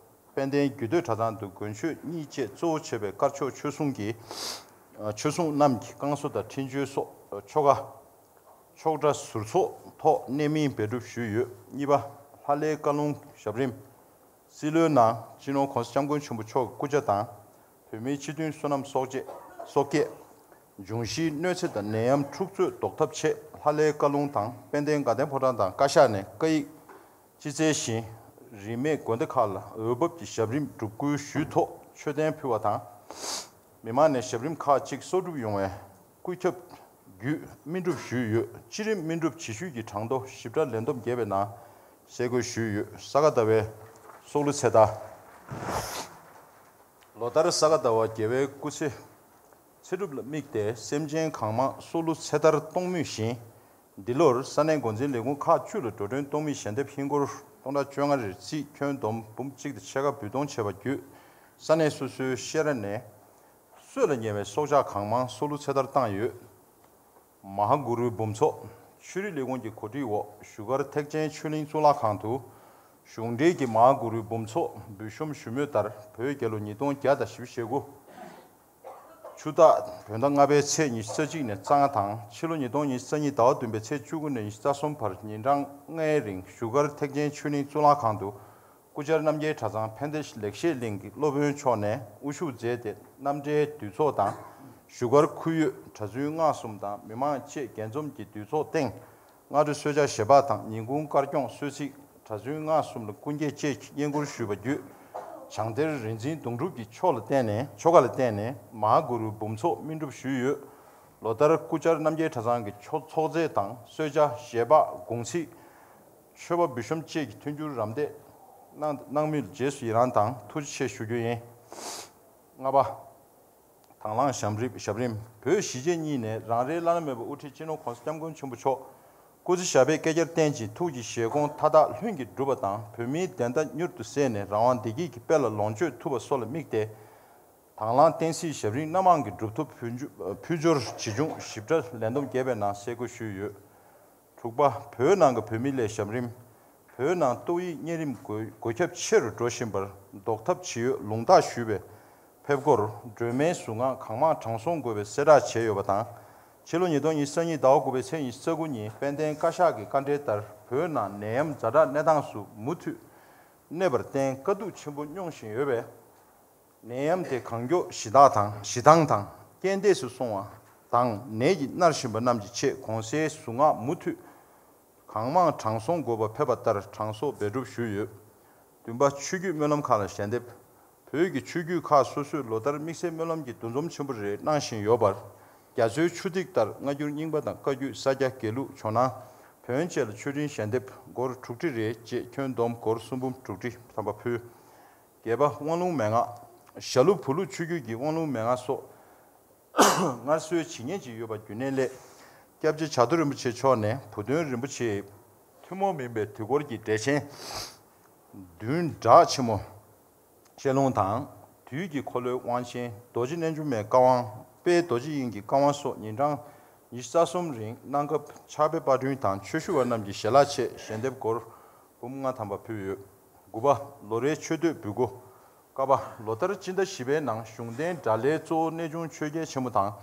དཔལ་ལྡན་རྒྱུད་སྟོད་གྲྭ་ཚང་དུ་མགོན་ཆོས་གཉིས་བཅས་གཙོ་བོ་བྱས་པའི་དཀར་ཕྱོགས་ཆོས་སྲུང་གི་ཆོས་སྲུང་རྣམས་ཀྱི་བསྐང་གསོ་དང་འཕྲིན་བཅོལ་སོགས་ཆོ་ག་ཆོག་གྲྭ་ཟུར་ཚོགས་ཐོག་གནད་སྨིན་འབད་སྒྲུབ་ཞུས་ཡོད། གཉིས་པ། ལྷ་ལས་བཀའ་ལུང་ཞབས་རིམ། རྩིས་ལོའི་ནང་སྤྱི་ནོར་༸གོང་ས་༸སྐྱབས་མགོན་ཆེན་པོ་མཆོག་གི་སྐུ་ཕྱྭ་དང་། བོད་མིའི་སྤྱི་མཐུན་བསོད་ནམས་གསོག་ཆེད་གསོག་སྐྱེད། འབྱུང་བཞིའི་གནོད་འཚེ་དང་ནད་ཡམས་འཁྲུག་རྩོད་ཟློག་ཐབས་ཆེད་ལྷ་ལས་བཀའ་ལུང་དང་དཔལ་ལྡན་དགའ་ལྡན་ཕོ་བྲང་དང་བཀའ་ཤག་ནས་བཀའ་ཡིག་སྤྱི་རྩེ་བཞིན་རིས་མེད་དགོན་སྡེ་ཁག་ལ་འོས་འབབ་ཀྱི་ཞབས་རིམ་སྒྲུབ་སྐུལ་ཞུས་ཐོག་མཆོད་རྟེན་ཕུལ་བ་དང་། མི་མང་ནས་ཞབས་རིམ་ཁག་ཅིག་གསོག་སྒྲུབ་ཡོང་བའི་བཀོད་ཁྱབ་བརྒྱུད་སྨིན་སྒྲུབ་ཞུས་ཡོད། སྤྱི་རིམ་སྨིན་སྒྲུབ་བྱེད་ཤུལ་གྱི་གྲངས་ཐོ་ཞིབ་ཕྲ་ལས་བསྡོམས་རྒྱས་པའི་ནང་གསལ་འགོད་ཞུས་ཡོད། ས་ག་ཟླ་བའི་སྲོག་ལོ་ཚེས་ཟླ། ལོ་ལྟར་ས་ག་ཟླ་བ་རྒྱལ་བའི་སྐུ་ཚེ་ཚེ་སྒྲུབ་ལ་དམིགས་ཏེ་སེམས་ཅན་གང་མང་སྲོག་ལོ་ཚེས་ལྟར་གཏོང་མུས་བཞིན། འདི་ལོར་ས་གནས་འགོ་འཛིན་ལས་ཁུངས་ཁག་བཅུ་ལ་འགྲོ་གྲོན་གཏོང་མུས་ཞལ་འདེབས་ཧིན་སྒོར་སྟོང་ཕྲག་བཅོ་ལྔ་རེར་རྩིས་ཁྱོན་བསྡོམས་འབུམ་གཅིག་དང་ཕྱེད་ཀ་འབུལ་གཏོང་བྱས་པ་བརྒྱུད། ས་གནས་སོ་སོའི་བཤས་ར་ནས་གསོད་ལ་ཉེ་བའི་སྲོག་ཆགས་གང་མང་སྲོག་ལོ་ཚེས་ལྟར་བཏང་ཡོད། མ་ཧཱ་གུ་རུའི་འབུམ་ཚོགས། ཆོས་རིག་ལས་ཁུངས་ཀྱི་གོ་སྒྲིག་འོག་བཞུགས་སྒར་ཐེག་ཆེན་ཆོས་གླིང་གཙུག་ལག་ཁང་དུ། གཞུང་འབྲེལ་གྱི་མ་ཧཱ་གུ་རུའི་འབུམ་ཚོགས་འབུལ་གཤོམ་ཞུ་མུས་ལྟར་བོད་རྒྱལ་ལོ་ཉིས་སྟོང་བརྒྱ་དང་བཞི་བཅུ་ཞེ་དགུ། ཆུ་སྟག་བོད་ཟླ་ལྔ་པའི་ཚེས་ཉི་ཤུ་རྩ་གཅིག་ནས་རྩ་ལྔ་དང་ཕྱི་ལོ་ཉིས་སྟོང་ཉི་ཤུ་རྩ་གཉིས་ཟླ་བ་བདུན་པའི་ཚེས་བཅུ་དགུ་ནས་ཉི་ཤུ་རྩ་གསུམ་བར་ཉིན་གྲངས་ལྔའི་རིང་བཞུགས་སྒར་ཐེག་ཆེན་ཆོས་གླིང་གཙུག་ལག་ཁང་དུ། སྐུ་བཅར་རྣམ་རྒྱལ་གྲྭ་ཚང་ཕན་བདེ་ལེགས་བཤད་གླིང་གི་སློབ་དཔོན་མཆོག་ནས་དབུ་བཞུགས་མཛད་དེ། རྣམ་འགྲེལ་འདུས་ཚོགས་དང་བཞུགས་སྒར་ཁུལ་ཡོད་གྲྭ་བཙུན་སྔགས་གསུམ་དང་མི་མང་བཅས་རྒྱས་འཛོམས་ཀྱི་འདུས་ཚོགས་སྟེང་། སྔ་དྲོ་གསོལ་ཇ་བཞེས་པ་དང་ཉིན་གུང་དཀར་སྐྱོང་གསོལ་ཚིགས། གྲྭ་བཙུན་སྔགས་གསུམ་ལ་སྐུ་འགྱེད་བཅས་ཀྱི་བསྙེན་བཀུར་ཞུས་པ་བརྒྱུད། བྱང་གཏེར་རིག་འཛིན་དུང་སྒྲུབ་ཀྱི་ཆོ་ལ་བརྟེན་ནས་ཆོ་ག་ལ་བརྟེན་ནས་མ་ཧཱ་གུ་རུའི་འབུམ་ཚོགས་སྨིན་སྒྲུབ་ཞུས་ཡོད། ལོ་ལྟར་སྐུ་བཅར་རྣམ་རྒྱལ་གྲྭ་ཚང་གི་ཆོ་ཚོགས་རྫས་དང་གསོལ་ཇ་བཞེས་པ་དགུང་ཚིགས། མཆོད་པ་འབུལ་གཤོམ་བཅས་ཀྱི་མཐུན་འགྱུར་རམ་འདེགས་གནང་གནང་མུས་ལ་རྗེས་སུ་ཡི་རང་དང་ཐུགས་རྗེ་ཆེ་ཞུ་རྒྱུ་ཡིན། ལྔ་པ། དང་བླངས་ཞབས་རིམ་ཞབས་རིམ། བོད་གཞིས་བྱེས་གཉིས་ནས་རང་རེའི་བླ་ན་མེད་པའི་དབུ་ཁྲིད་སྤྱི་ནོར་༸གོང་ས་༸སྐྱབས་མགོན་ཆེན་པོ་མཆོག་སྐུ་ཚེ་ཞབས་པད་བསྐལ་བརྒྱར་བརྟན་ཅིང་ཐུགས་ཀྱི་བཞེད་དགོངས་མཐའ་དག་ལྷུན་གྱིས་འགྲུབ་པ་དང་། བོད་མིའི་བདེན་མཐའ་མྱུར་དུ་གསལ་ནས་རང་དབང་བདེ་སྐྱིད་ཀྱི་དཔལ་ལ་ལོངས་སྤྱོད་ཐུབ་པ་སོགས་ལ་དམིགས་ཏེ། དང་བླངས་བསྟན་སྲིད་ཞབས་རིམ་སྣ་མང་གི་སྒྲུབ་ཐུབ་ཕུལ་འབྱོར་ཕུལ་འབྱོར་ཇི་བྱུང་ཞིབ་ཕྲ་ལས་བསྡོམས་རྒྱས་པའི་ནང་གསལ་འགོད་ཞུས་ཡོད། དྲུག་པ། བོད་ནང་གི་བོད་མི་ལས་ཞབས་རིམ། བོད་ནང་ཏོག་དབྱིབས་གཉན་རིམས་འགོས་འགོས་ཁྱབ་ཆེ་རུ་འགྲོ་བཞིན་པར་ཟློག་ཐབས་ཇི་ཡོད་ལུང་བརྟག་ཞུས་པའི་ཕེབས་སྒོར་སྒྲོལ་མའི་གཟུངས་སྔགས་གང་མང་དྲང་སྲོང་དགོས་པའི་གསལ་བསྒྲགས་བྱས་ཡོད་པ་དང་། ཕྱི་ལོ་ཉིས་སྟོང་ཉི་ཤུ་རྩ་གཉིས་ཟླ་བ་དགུ་པའི་ཚེས་ཉི་ཤུ་རྩ་དགུ་ཉིན་དཔལ་ལྡན་བཀའ་ཤག་གི་བཀའ་འབྲེལ་ལྟར་བོད་ནང་ནད་ཡམས་ཛ་དྲག་གནས་སྟངས་སུ་མུ་མཐུད་གནས་པར་བརྟེན་དཀའ་སྡུག་ཆེན་པོ་མྱོང་བཞིན་ཡོད་པས། ནད་ཡམས་དེ་གང་མགྱོགས་ཞི་དག་དང་ཞི་ཐང་དང་རྐྱེན་འདས་སུ་སོང་བ་དང་ནད་ཀྱིས་མནར་བཞིན་པ་རྣམས་ཀྱི་ཆེད་གོང་གསལ་གཟུངས་སྔགས་མུ་མཐུད་ གང་མང་དྲང་སྲོང་དགོས་པ་ཕེབས་པ་ལྟར་དྲང་སྲོང་འབད་སྒྲུབ་ཞུས་ཡོད། བདུན་པ། ཆོས་བརྒྱུད་སྨོན་ལམ་ཁག་ལ་ཞལ་འདེབས། བོད་ཀྱི་ཆོས་བརྒྱུད་ཁག་སོ་སོས་ལོ་ལྟར་དམིགས་བསལ་སྨོན་ལམ་གྱི་འདུ་འཛོམས་ཆེན་པོ་རེ་གནང་བཞིན་ཡོད་པར། རྒྱ་མཚོའི་ཆུ་ཐིགས་ལྟར་སྔ་འགྱུར་རྙིང་པ་དང་བཀའ་བརྒྱུད་ས་སྐྱ་དགེ་ལུགས་ཇོ་ནང་བོན་བཅས་ལ་མཆོད་སྤྲིན་ཞལ་འདེབས་སྒོར་དྲུག་ཁྲི་རེ་བཅས་ཁྱོན་བསྡོམས་སྒོར་གསུམ་འབུམ་དྲུག་ཁྲི་ཐམ་པ་ཕུལ། བརྒྱད་པ། དབང་ལུང་མན་ངག། ཞྭ་ལུ་བུ་ལུ་ཆོས་བརྒྱུད་ཀྱི་དབང་ལུང་མན་ངག་སོགས་སྔར་སྲོལ་ཇི་སྙེད་ཅིག་ཡོད་པ་རྒྱུན་གནས་སླད། སྐྱབས་རྗེ་བྱ་རྡོ་རིན་པོ་ཆེ་མཆོག་ནས་བུ་སྟོན་རིན་པོ་ཆེའི་ཐུན་མོང་མིན་པའི་དུས་འཁོར་གྱི་འགྲེལ་ཆེན་བདུན་སྦྲགས་ཆེན་མོ་བཤད་ལུང་དང་། དུས་ཀྱི་འཁོར་ལོའི་དབང་ཆེན་རྡོ་རྗེ་རྣལ་འབྱོར་མའི་བཀའ་དབང་དཔལ་རྡོ་རྗེ་དབྱིངས་ཀྱི་བཀའ་དབང་སོགས་ཉིན་གྲངས་ཉི་ཤུ་རྩ་གསུམ་རིང་གནང་སྐབས་ཕྱག་དཔེ་པར་སྐྲུན་དང་ཆོས་ཞུ་བ་རྣམས་ཀྱི་ཞལ་ལག་ཆེད་ཞལ་འདེབས་སྒོར་འབུམ་ལྔ་ཐམ་པ་ཕུལ་ཡོད། དགུ་པ། ལོ་རེའི་མཆོད་བསྟོད་འབུལ་སྒོ། ཀ་པ། ལོ་ལྟར་སྤྱི་ཟླ་བཞི་པའི་ནང་གཞུང་རྟེན་དགྲ་ལྷའི་གཙོ་བོ་གནས་ཆུང་ཆོས་རྒྱལ་ཆེན་པོ་དང་།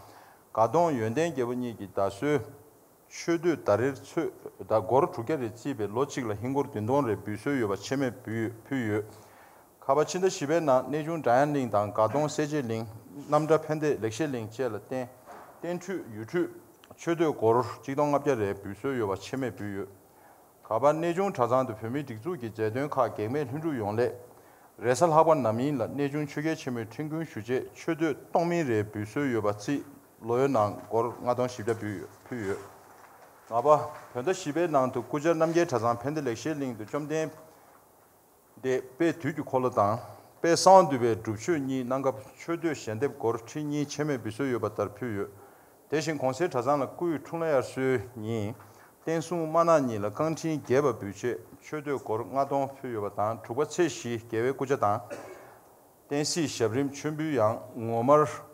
དགའ་གདོང་ཡོན་ཏན་རྒྱལ་པོ་གཉིས་ཀྱི་ཟླ་གསོལ་མཆོད་བསྟོད་ཟླ་རེར་ཚོད་ཟླ་སྒོར་དྲུག་བརྒྱ་རེ་བརྩིས་པའི་ལོ་གཅིག་ལ་ཧིན་སྒོར་བདུན་སྟོང་རེ་འབུལ་སྲོལ་ཡོད་པ་ཆད་མེད་འབུལ་ཕུལ་ཡོད། ཁ་པ། ཕྱི་ཟླ་བཞི་པའི་ནང་གནས་ཆུང་སྒྲ་དབྱངས་གླིང་དང་དགའ་གདོང་སེར་བྱེས་གླིང་། རྣམ་གྲྭ་ཕན་བདེ་ལེགས་བཤད་གླིང་བཅས་ལ་རྟེན་རྟེན་ཁྲུས་ཡུལ་ཁྲུས་མཆོད་བསྟོད་སྒོར་གཅིག་སྟོང་ལྔ་བརྒྱ་རེ་འབུལ་སྲོལ་ཡོད་པ་ཆད་མེད་འབུལ་ཡོད། ག་པ། གནས་ཆུང་གྲྭ་ཚང་དུ་བོད་མིའི་སྒྲིག་འཛུགས་ཀྱི་མཛད་དོན་ཁག་གེགས་མེད་ལྷུན་གྲུབ་ཡོང་སླད། རེས་གཟའ་ལྷག་པ་ནམ་ཡིན་ལ་གནས་ཆུང་ཆོས་རྒྱལ་ཆེན་མོའི་ཁྲིད་མགོན་ཞུ་ཆེད་མཆོད་བསྟོད་སྟོང་མིན་རེ་འབུལ་སྲོལ་ཡོད་པ་རྩིས་ལོ་ཡོད་ནང་སྒོར་ལྔ་སྟོང་བཞི་བརྒྱ་འབུལ་ཡོད་ཕུལ་ཡོད། ལྔ་པ། བོད་ཟླ་བཞི་པའི་ནང་དུ་སྐུ་བཅར་རྣམ་རྒྱལ་གྲྭ་ཚང་ཕན་བདེ་ལེགས་བཤད་གླིང་དུ་བཅོམ་ལྡན་འདས་དཔལ་དུས་ཀྱི་འཁོར་ལོ་དང་། དཔལ་གསང་བ་འདུས་པའི་སྒྲུབ་མཆོད་གཉིས་གནང་སྐབས་མཆོད་བསྟོད་ཞལ་འདེབས་སྒོར་ཁྲི་གཉིས་ཆད་མེད་འབུལ་སྲོལ་ཡོད་པ་ལྟར་ཕུལ་ཡོད། དེ་བཞིན་གོང་གསལ་གྲྭ་ཚང་ལ་སྐུའི་འཁྲུངས་ལྷ་དབྱར་གསོལ་ཉིན། བསྟན་སྲུང་དམར་ནག་གཉིས་ལ་རྐང་ཕྲིན་རྒྱས་པ་འབུལ་ཆེད་མཆོད་བསྟོད་སྒོར་ལྔ་སྟོང་ཕུལ་ཡོད་པ་དང་། དྲུག་པ། ཚེས་བཞི་རྒྱལ་བའི་སྐུ་ཕྱྭ་དང་། བསྟན་སྲིད་ཞབས་རིམ་མཆོད་འབུལ་ཡང་ངོ་མར།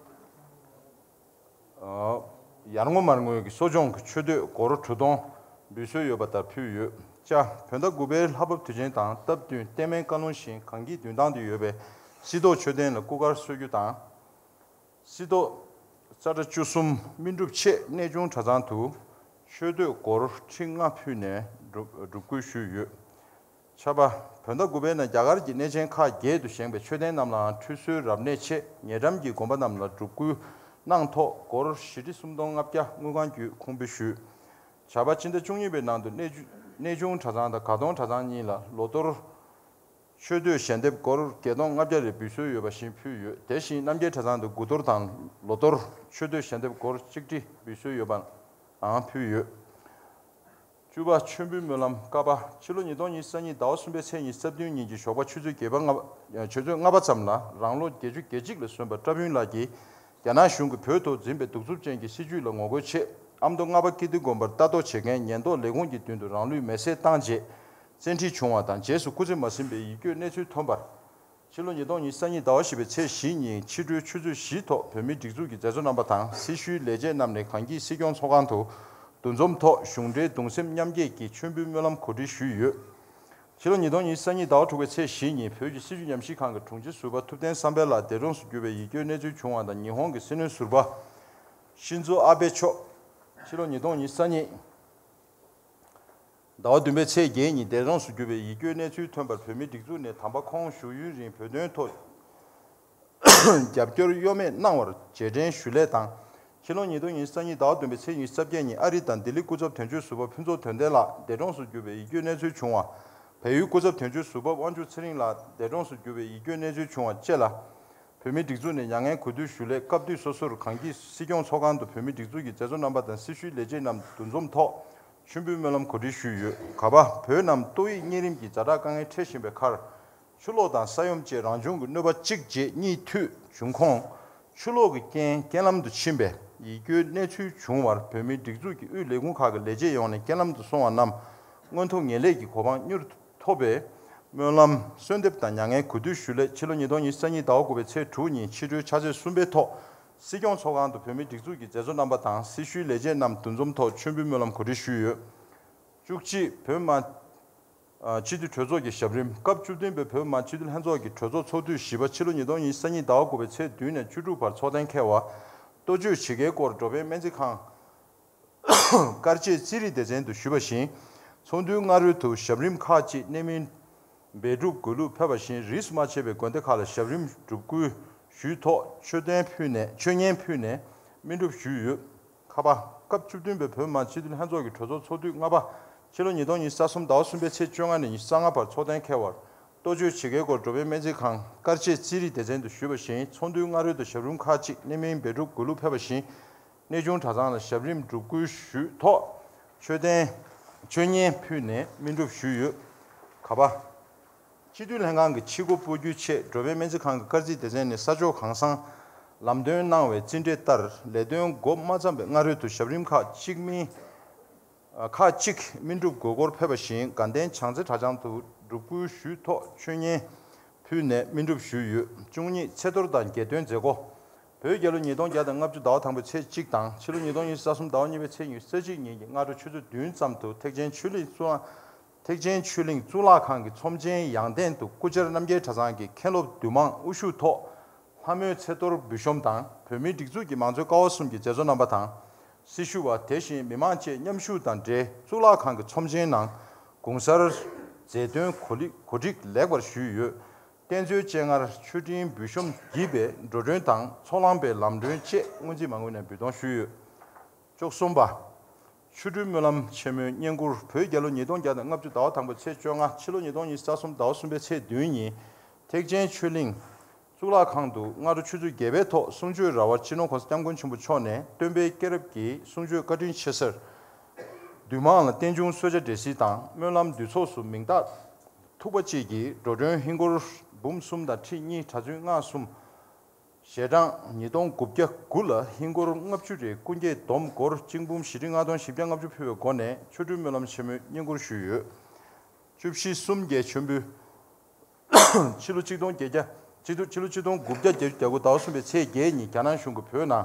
ཡར་ངོ་མར་ངོས་ཀྱི་གསོ་སྦྱོང་གི་མཆོད་བསྟོད་སྒོར་དྲུག་སྟོང་འབུལ་སྲོལ་ཡོད་པ་ལྟར་ཕུལ་ཡོད། ཅ། བོད་ཟླ་དགུ་པའི་ལྷ་བབས་དུས་ཆེན་དང་སྟབས་བསྟུན་བསྟན་སྨན་བཀའ་ལུང་བཞིན་གངས་སྐྱིད་མདུན་ཐང་དུ་ཡོད་པའི་སིལ་ཏོག་མཆོད་རྟེན་ལ་སྐུ་མཁར་གསོལ་རྒྱུ་དང་། སིལ་ཏོག་ཙ་སྒྲ་བཅུ་གསུམ་སྨིན་སྒྲུབ་ཆེད་གནས་ཆུང་གྲྭ་ཚང་དུ་མཆོད་བསྟོད་སྒོར་ཁྲི་ལྔ་ཕུལ་ནས་སྒྲུབ་སྒྲུབ་བསྐུལ་ཞུས་ཡོད། ཆ་པ། བོད་ཟླ་དགུ་པའི་ནང་རྒྱ་གར་གྱི་གནས་ཆེན་ཁག་བརྒྱད་དུ་བཞེངས་པའི་མཆོད་རྟེན་རྣམས་ལའང་ཁྲུས་གསོལ་རབ་གནས་ཆེད་ཉེ་འགྲམ་གྱི་དགོན་པ་རྣམས་ལ་སྒྲུབ་བསྐུལ་གནང་ཐོག་སྒོར་བཞི་ཁྲི་སུམ་སྟོང་ལྔ་བརྒྱ་དངུལ་ཁང་བརྒྱུད་ཁུངས་འབུལ་ཞུས། ཆ་པ། སྤྱི་ཟླ་བཅུ་གཉིས་པའི་ནང་དུ་གནས་ཆུ་གནས་ཆུང་གྲྭ་ཚང་དང་དགའ་གདོང་གྲྭ་ཚང་གཉིས་ལ་ལོ་གཏོར་མཆོད་བསྟོད་ཞལ་འདེབས་སྒོར་བརྒྱད་སྟོང་ལྔ་བརྒྱ་རེ་འབུལ་སྲོལ་ཡོད་པ་བཞིན་ཕུལ་ཡོད། དེ་བཞིན་རྣམ་རྒྱལ་གྲྭ་ཚང་དུ་དགུ་གཏོར་དང་ལོ་གཏོར་མཆོད་བསྟོད་ཞལ་འདེབས་སྒོར་གཅིག་ཁྲི་འབུལ་སྲོལ་ཡོད་པའང་ཕུལ་ཡོད། བཅུ་པ། མཆོད་འབུལ་སྨོན་ལམ། ཀ་པ། ཕྱི་ལོ་ཉིས་སྟོང་ཉི་ཤུ་རྩ་གཉིས་ཟླ་བ་གསུམ་པའི་ཚེས་ཉི་ཤུ་རྩ་བདུན་ཉིན་གྱི་ཞོགས་པ་ཆུ་ཚོད་བརྒྱད་པ་ལྔ་པ་ཆུ་ཚོད་ལྔ་པ་ཙམ་ལ་རང་ལོ་བརྒྱད་ཅུ་གྱ་གཅིག་ལ་སོན་པ་བཀྲ་ཕུན་ལགས་ཀྱིས་རྒྱ་ནག་གཞུང་གིས་བོད་ཐོག་འཛིན་པའི་གདུག་རྩུབ་ཅན་གྱི་སྲིད་བྱུས་ལ་ངོ་རྒོལ་ཆེད་ཨ་མདོ་རྔ་པ་ཀིརྟི་དགོན་པར་ལྟ་རྟོག་བྱེད་མཁན་ཉེན་རྟོག་ལས་ཁུངས་ཀྱི་མདུན་དུ་རང་ལུས་མེར་སྲེག་བཏང་རྗེས་བཙན་ཁྲིད་བྱུང་བ་དང་། རྗེས་སུ་སྐུ་ཚེ་མ་ཟིན་པའི་ཡིད་སྐྱོའི་གནས་ཚུལ་ཐོན་པར། ཕྱི་ལོ་ཉིས་སྟོང་ཉི་ཤུ་རྩ་གཉིས་ཟླ་བ་བཞི་པའི་ཚེས་བཞི་ཉིན་ཕྱི་དྲོའི་ཆུ་ཚོད་བཞིའི་ཐོག་བོད་མིའི་སྒྲིག་འཛུགས་ཀྱི་མཛད་གཙོ་རྣམ་པ་དང་སྲི་ཞུའི་ལས་བྱེད་རྣམས་ནས་གངས་སྐྱིད་སྲིད་སྐྱོང་ཚོགས་ཁང་དུ་འདུ་འཛོམས་ཐོག་གཞུང་འབྲེལ་གདུང་སེམས་མཉམ་སྐྱེད་ཀྱི་མཆོད་འབུལ་སྨོན་ལམ་གོ་སྒྲིག་ཞུས་ཡོད། ཕྱི་ལོ་ཉིས་སྟོང་ཉི་ཤུ་རྩ་གཉིས་ཟླ་བ་དྲུག་པའི་ཚེས་བཞི་ཉིན་བོད་ཀྱི་སྲིད་བྱུས་ཉམས་ཞིབ་ཁང་གི་དྲུང་ཆེ་ཟུར་པ་ཐུབ་བསྟན་བསམ་འཕེལ་ལགས་འདས་གྲོངས་སུ་གྱུར་པའི་ཡིད་སྐྱོའི་གནས་ཚུལ་བྱུང་བ་དང་། ཉི་ཧོང་གི་སྲིད་བློན་ཟུར་པ་ཤིན་ཛོ་ཨ་བྷེ་མཆོག་ཕྱི་ལོ་ཉིས་སྟོང་ཉི་ཤུ་རྩ་གཉིས་ཟླ་བ་བདུན་པའི་ཚེས་བརྒྱད་ཉིན་འདས་གྲོངས་སུ་གྱུར་པའི་ཡིད་སྐྱོའི་གནས་ཚུལ་ཐོན་པར། བོད་མིའི་སྒྲིག་འཛུགས་ནས་དམ་པ་ཁོང་བཞུགས་ཡུན་རིང་བོད་དོན་ཐོག་རྒྱབ་སྐྱོར་གཡོ་མེད་གནང་བར་རྗེས་དྲན་ཞུ་སླད་དང་། ཕྱི་ལོ་ཉིས་སྟོང་ཉི་ཤུ་རྩ་གཉིས་ཟླ་བ་བདུན་པའི་ཚེས་ཉི་ཤུ་རྩ་བརྒྱད་ཉིན་ཨ་རི་དང་ལྡི་ལི་སྐུ་ཚབ་དོན་གཅོད་ཟུར་པ་ཕུན་ཚོགས་དོན་ལྡན་ལགས་འདས་གྲོངས་སུ་གྱུར་པའི་ཡིད་སྐྱོའི་གནས་ཚུལ་བྱུང་བ། བལ་ཡུལ་སྐུ་ཚབ་དོན་གཅོད་ཟུར་པ་དབང་ཕྱུག་ཚེ་རིང་ལགས་འདས་གྲོངས་སུ་གྱུར་པའི་ཡིད་སྐྱོའི་གནས་ཚུལ་བྱུང་བ་བཅས་ལ། བོད་མིའི་སྒྲིག་འཛུགས་ནས་མྱ་ངན་གུས་འདུད་ཞུ་སླད་སྐབས་དུས་སོ་སོར་གངས་སྐྱིད་སྲིད་སྐྱོང་ཚོགས་ཁང་དུ་བོད་མིའི་སྒྲིག་འཛུགས་ཀྱི་མཛད་གཙོ་རྣམ་པ་དང་སྲི་ཞུའི་ལས་བྱེད་རྣམས་འདུ་འཛོམས་ཐོག་མཆོད་འབུལ་སྨོན་ལམ་གོ་སྒྲིག་ཞུས་ཡོད། ག་པ། བོད་རྣམས་ཏོག་དབྱིབས་གཉན་རིམས་ཀྱི་ཛ་དྲག་དཀའ་ངལ་འཕྲད་བཞིན་པའི་ཁར། ཆུ་ལོག་དང་ས་ཡོམ་བཅས་རང་བྱུང་གི་གནོད་པ་གཅིག་རྗེས་གཉིས་མཐུད་བྱུང་ཁོངས། ཆུ་ལོག་གི་རྐྱེན་རྐྱེན་ལམ་དུ་ཕྱིན་པའི་ཡིད་སྐྱོའི་གནས་ཚུལ་བྱུང་བར། བོད་མིའི་སྒྲིག་འཛུགས་ཀྱི་དབུས་ལས་ཁུངས་ཁག་གི་ལས་བྱེད་ཡོངས་ནས་རྐྱེན་ལམ་དུ་སོང་བ་རྣམས་མངོན་མཐོ་ངེས་ལེགས་ཀྱི་གོ་འཕང་མྱུར་དུ་ཐོབ་པའི་སྨོན་ལམ་གསོལ་འདེབས་དང་མྱ་ངན་གུས་འདུད་ཞུ་སླད། ཕྱི་ལོ་ཉིས་སྟོང་ཉི་ཤུ་རྩ་གཉིས་ཟླ་བ་དགུ་པའི་ཚེས་དྲུག་ཉིན་ཕྱི་དྲོའི་ཕྱག་ཚོད་གསུམ་པའི་ཐོག་སྲིད་སྐྱོང་ཚོགས་ཁང་དུ་བོད་མིའི་སྒྲིག་འཛུགས་ཀྱི་མཛད་གཙོ་རྣམ་པ་དང་སྲི་ཞུའི་ལས་བྱེད་རྣམས་འདུ་འཛོམས་ཐོག་མཆོད་འབུལ་སྨོན་ལམ་གོ་སྒྲིག་ཞུས་ཡོད། བཅུ་གཅིག་བོད་མི་མང་སྤྱི་འཐུས་གྲོས་ཚོགས་ཀྱི་ཞབས་རིམ། སྐབས་བཅུ་བདུན་པའི་བོད་མི་མང་སྤྱི་འཐུས་ལྷན་ཚོགས་ཀྱི་གྲོས་ཚོགས་ཚོགས་དུས་བཞི་པ་ཕྱི་ལོ་ཉིས་སྟོང་ཉི་ཤུ་རྩ་གཉིས་ཟླ་བ་དགུ་པའི་ཚེས་བདུན་ནས་བཅུ་དྲུག་བར་ཚོགས་གཏན་འཁེལ་བ། ལྟོ་བཅོས་བྱེད་ཀའི་སྐོར་འགྲོ་ཕན་སྨན་རྩིས་ཁང་དཀར་མཆེད་རྩིས་རིག་སྡེ་ཚན་དུ་ཞུས་པ་བཞིན། ཚོགས་འདུའི་སྔ་རོལ་དུ་ཞབས་རིམ་ཁག་ཅིག་གནད་སྨིན་འབད་སྒྲུབ་དགོས་ལུགས་ཕེབས་པ་བཞིན། རིས་སུ་མ་ཆད་པའི་དགོན་སྡེ་ཁག་ལ་ཞབས་རིམ་སྒྲུབ་སྐུལ་ཞུས་ཐོག་མཆོད་རྟེན་ཕུལ་ནས་མཆོད་བརྙན་ཕུལ་ནས་སྨིན་སྒྲུབ་ཞུས་ཡོད། ཁ་པ། སྐབས་བཅུ་བདུན་པའི་བོད་མི་མང་སྤྱི་འཐུས་ལྷན་ཚོགས་ཀྱི་གྲོས་ཚོགས་ཚོགས་དུས་ལྔ་པ་ ཕྱི་ལོ་ཉིས་སྟོང་ཉི་ཤུ་རྩ་གསུམ་ཟླ་བ་གསུམ་པའི་ཚེས་བཅོ་ལྔ་ནས་ཉི་ཤུ་རྩ་ལྔ་བར་ཚོགས་གཏན་འཁེལ་བར། གཏོ་བཅོས་བྱེད་མཁན་སྐོར་འགྲོ་ཕན་སྨན་རྩིས་ཁང་དཀར་མཛེས་རྩིས་རིག་སྡེ་ཚན་དུ་ཞུས་པ་བཞིན། ཚོགས་འདུའི་སྔ་རོལ་དུ་ཞབས་རིམ་ཁག་ཅིག་གནད་སྨིན་འབད་འབྲུག་དགོས་ལུགས་ཕེབས་པ་བཞིན། གནས་ཆུང་གྲྭ་ཚང་ལ་ཞབས་རིམ་སྒྲུབ་སྐུལ་ཞུས་ཐོག་མཆོད་རྟེན་མཆོད་བརྙན་ཕུལ་ནས་སྨིན་སྒྲུབ་ཞུས་ཡོད། ག་པ། སྤྱི་འཐུས་ལྷན་ཁང་གི་ཕྱི་སྒོ་སྤོ་རྒྱུའི་ཆེད་འགྲོ་ཕན་སྨན་རྩིས་ཁང་གི་དཀར་མཛེས་སྡེ་ཚན་ནས་ས་ཕྱོགས་གང་སར་ལམ་སྟོན་གནང་བའི་རྩིས་འབྲས་ལྟར། ལས་དོན་འགོ་མ་བརྩམས་པའི་སྔ་རོལ་དུ་ཞབས་རིམ་ཁག་གཅིག་སྨིན། ཁག་གཅིག་སྨིན་སྒྲུབ་དགོས་སྐོར་ཕེབས་པ་བཞིན། དགའ་ལྡན་བྱང་རྩེ་གྲྭ་ཚང་དུ་སྒྲུབ་སྐུལ་ཞུས་ཐོག་མཆོད་བརྙན་ཕུལ་ནས་སྨིན་སྒྲུབ་ཞུས་ཡོད། བཅུ་གཉིས། ཚེས་གཏོར་དང་རྒྱལ་སྟོན་མཛད་སྒོ། བོད་རྒྱལ་ལོ་ཉིས་སྟོང་བརྒྱ་དང་ལྔ་བཅུ་ཟླ་བ་དང་པོའི་ཚེས་གཅིག་དང་། ཕྱི་ལོ་ཉིས་སྟོང་ཉི་ཤུ་རྩ་གསུམ་ཟླ་བ་གཉིས་པའི་ཚེས་ཉི་ཤུ་རྩ་གཅིག་ཉིན་གྱི་སྔ་དྲོ་ཆུ་ཚོད་བདུན་ཙམ་དུ་ཐེག་ཆེན་ཆོས་གླིང་གཙུག་ལག་ཐེག་ཆེན་ཆོས་གླིང་གཙུག་ལག་ཁང་གི་ཚོམས་ཆེན་ཡང་སྟེང་དུ་སྐུ་བཅར་རྣམ་རྒྱལ་གྲྭ་ཚང་གི་མཁན་སློབ་འདུས་མང་དབུ་བཞུགས་ཐོག་ལྷ་མོའི་ཚེས་གཏོར་འབུལ་ཤོམ་དང་། བོད་མིའི་སྒྲིག་འཛུགས་ཀྱི་མང་གཙོའི་ཀ་བ་གསུམ་གྱི་མཛད་གཙོ་རྣམ་པ་དང་། སྲི་ཞུ་བ། དེ་བཞིན་མི་མང་བཅས་མཉམ་ཞུགས་དང་འབྲེལ་གཙུག་ལག་ཁང་གི་ཚོམས་ཆེན་ནང་གུང་གསར་མཛད་དོན་གོ་ལི་གོ་སྒྲིག་ལེགས་པར་ཞུས་ཡོད། རྟེན་མཛོད་སྤྱན་སྔར་མཆོད་སྤྲིན་འབུལ་ཤོམ་བགྱིས་པའི་འགྲོ་གྲོན་དང་ཚོགས་ལམ་པའི་ལམ་གྲོན་བཅས་སྔོན་རྩིས་མ་དངུལ་ནས་འབུལ་གཏོང་ཞུས་ཡོད། བཅུ་གསུམ་པ། ཆོ་འཕྲུལ་སྨོན་ལམ་ཆེན་མོའི་བསྙེན་བཀུར། བོད་རྒྱལ་ལོ་ཉིས་སྟོང་བརྒྱ་དང་ལྔ་བཅུ་ཟླ་བ་དང་པོའི་ཚེས་བཅོ་ལྔ། ཕྱི་ལོ་ཉིས་སྟོང་ཉི་ཤུ་རྩ་གསུམ་ཟླ་བ་གསུམ་པའི་ཚེས་བདུན་ཉིན། ཐེག་ཆེན་ཆོས་གླིང་གཙུག་ལག་ཁང་དུ་སྔ་དྲོ་ཆུ་ཚོད་བརྒྱད་པའི་ཐོག་གསུང་ཆོས་ར་བར་སྤྱི་ནོར་༸གོང་ས་༸སྐྱབས་མགོན་ཆེན་པོ་མཆོག་ནས་སྟོན་པའི་སྐྱེས་རབས་ཀྱི་གསུང་ཆོས་བཀའ་དྲིན་ཆེ་སར། འདུས་མང་ལ་རྟེན་འབྱུང་གསོལ་ཇ་འབྲས་སིལ་དང་སྨོན་ལམ་འདུས་ཚོགས་སུ་མིང་རྟགས་ཐུག་པ་བཅས་ཀྱི་འགྲོ་གྲོན་ཧིན་སྒོར་འབུམ་གསུམ་དང་ཁྲི་གཉིས། གྲྭ་བཙུན་ལྔ་གསུམ། ཞལ་གྲངས་ཉིས་སྟོང་དགུ་བརྒྱ་དགུ་ལ་ཧིན་སྒོར་ལྔ་བཅུ་རེ་སྐུ་འགྱེད་བསྡོམས་སྒོར་གཅིག་འབུམ་བཞི་ཁྲི་ལྔ་སྟོང་བཞི་བརྒྱ་ལྔ་བཅུ་ཕུལ་བའི་སྒོ་ནས་ཆོ་འཕྲུལ་སྨོན་ལམ་ཆེན་མོའི་བསྙེན་བཀུར་ཞུས་ཡོད། བཅུ་བཞི་གསུམ་བརྒྱད་མཆོད་འབུལ། ཕྱི་ལོ་ཆིག་སྟོང་བརྒྱད་བརྒྱ། ཕྱི་ལོ་ཆིག་སྟོང་དགུ་བརྒྱ་བརྒྱད་ཅུ་གྱ་དགུ་ཟླ་བ་གསུམ་པའི་ཚེས་བརྒྱད་ཉིན་རྒྱ་ནག་གཞུང་གིས་བོད་ནང་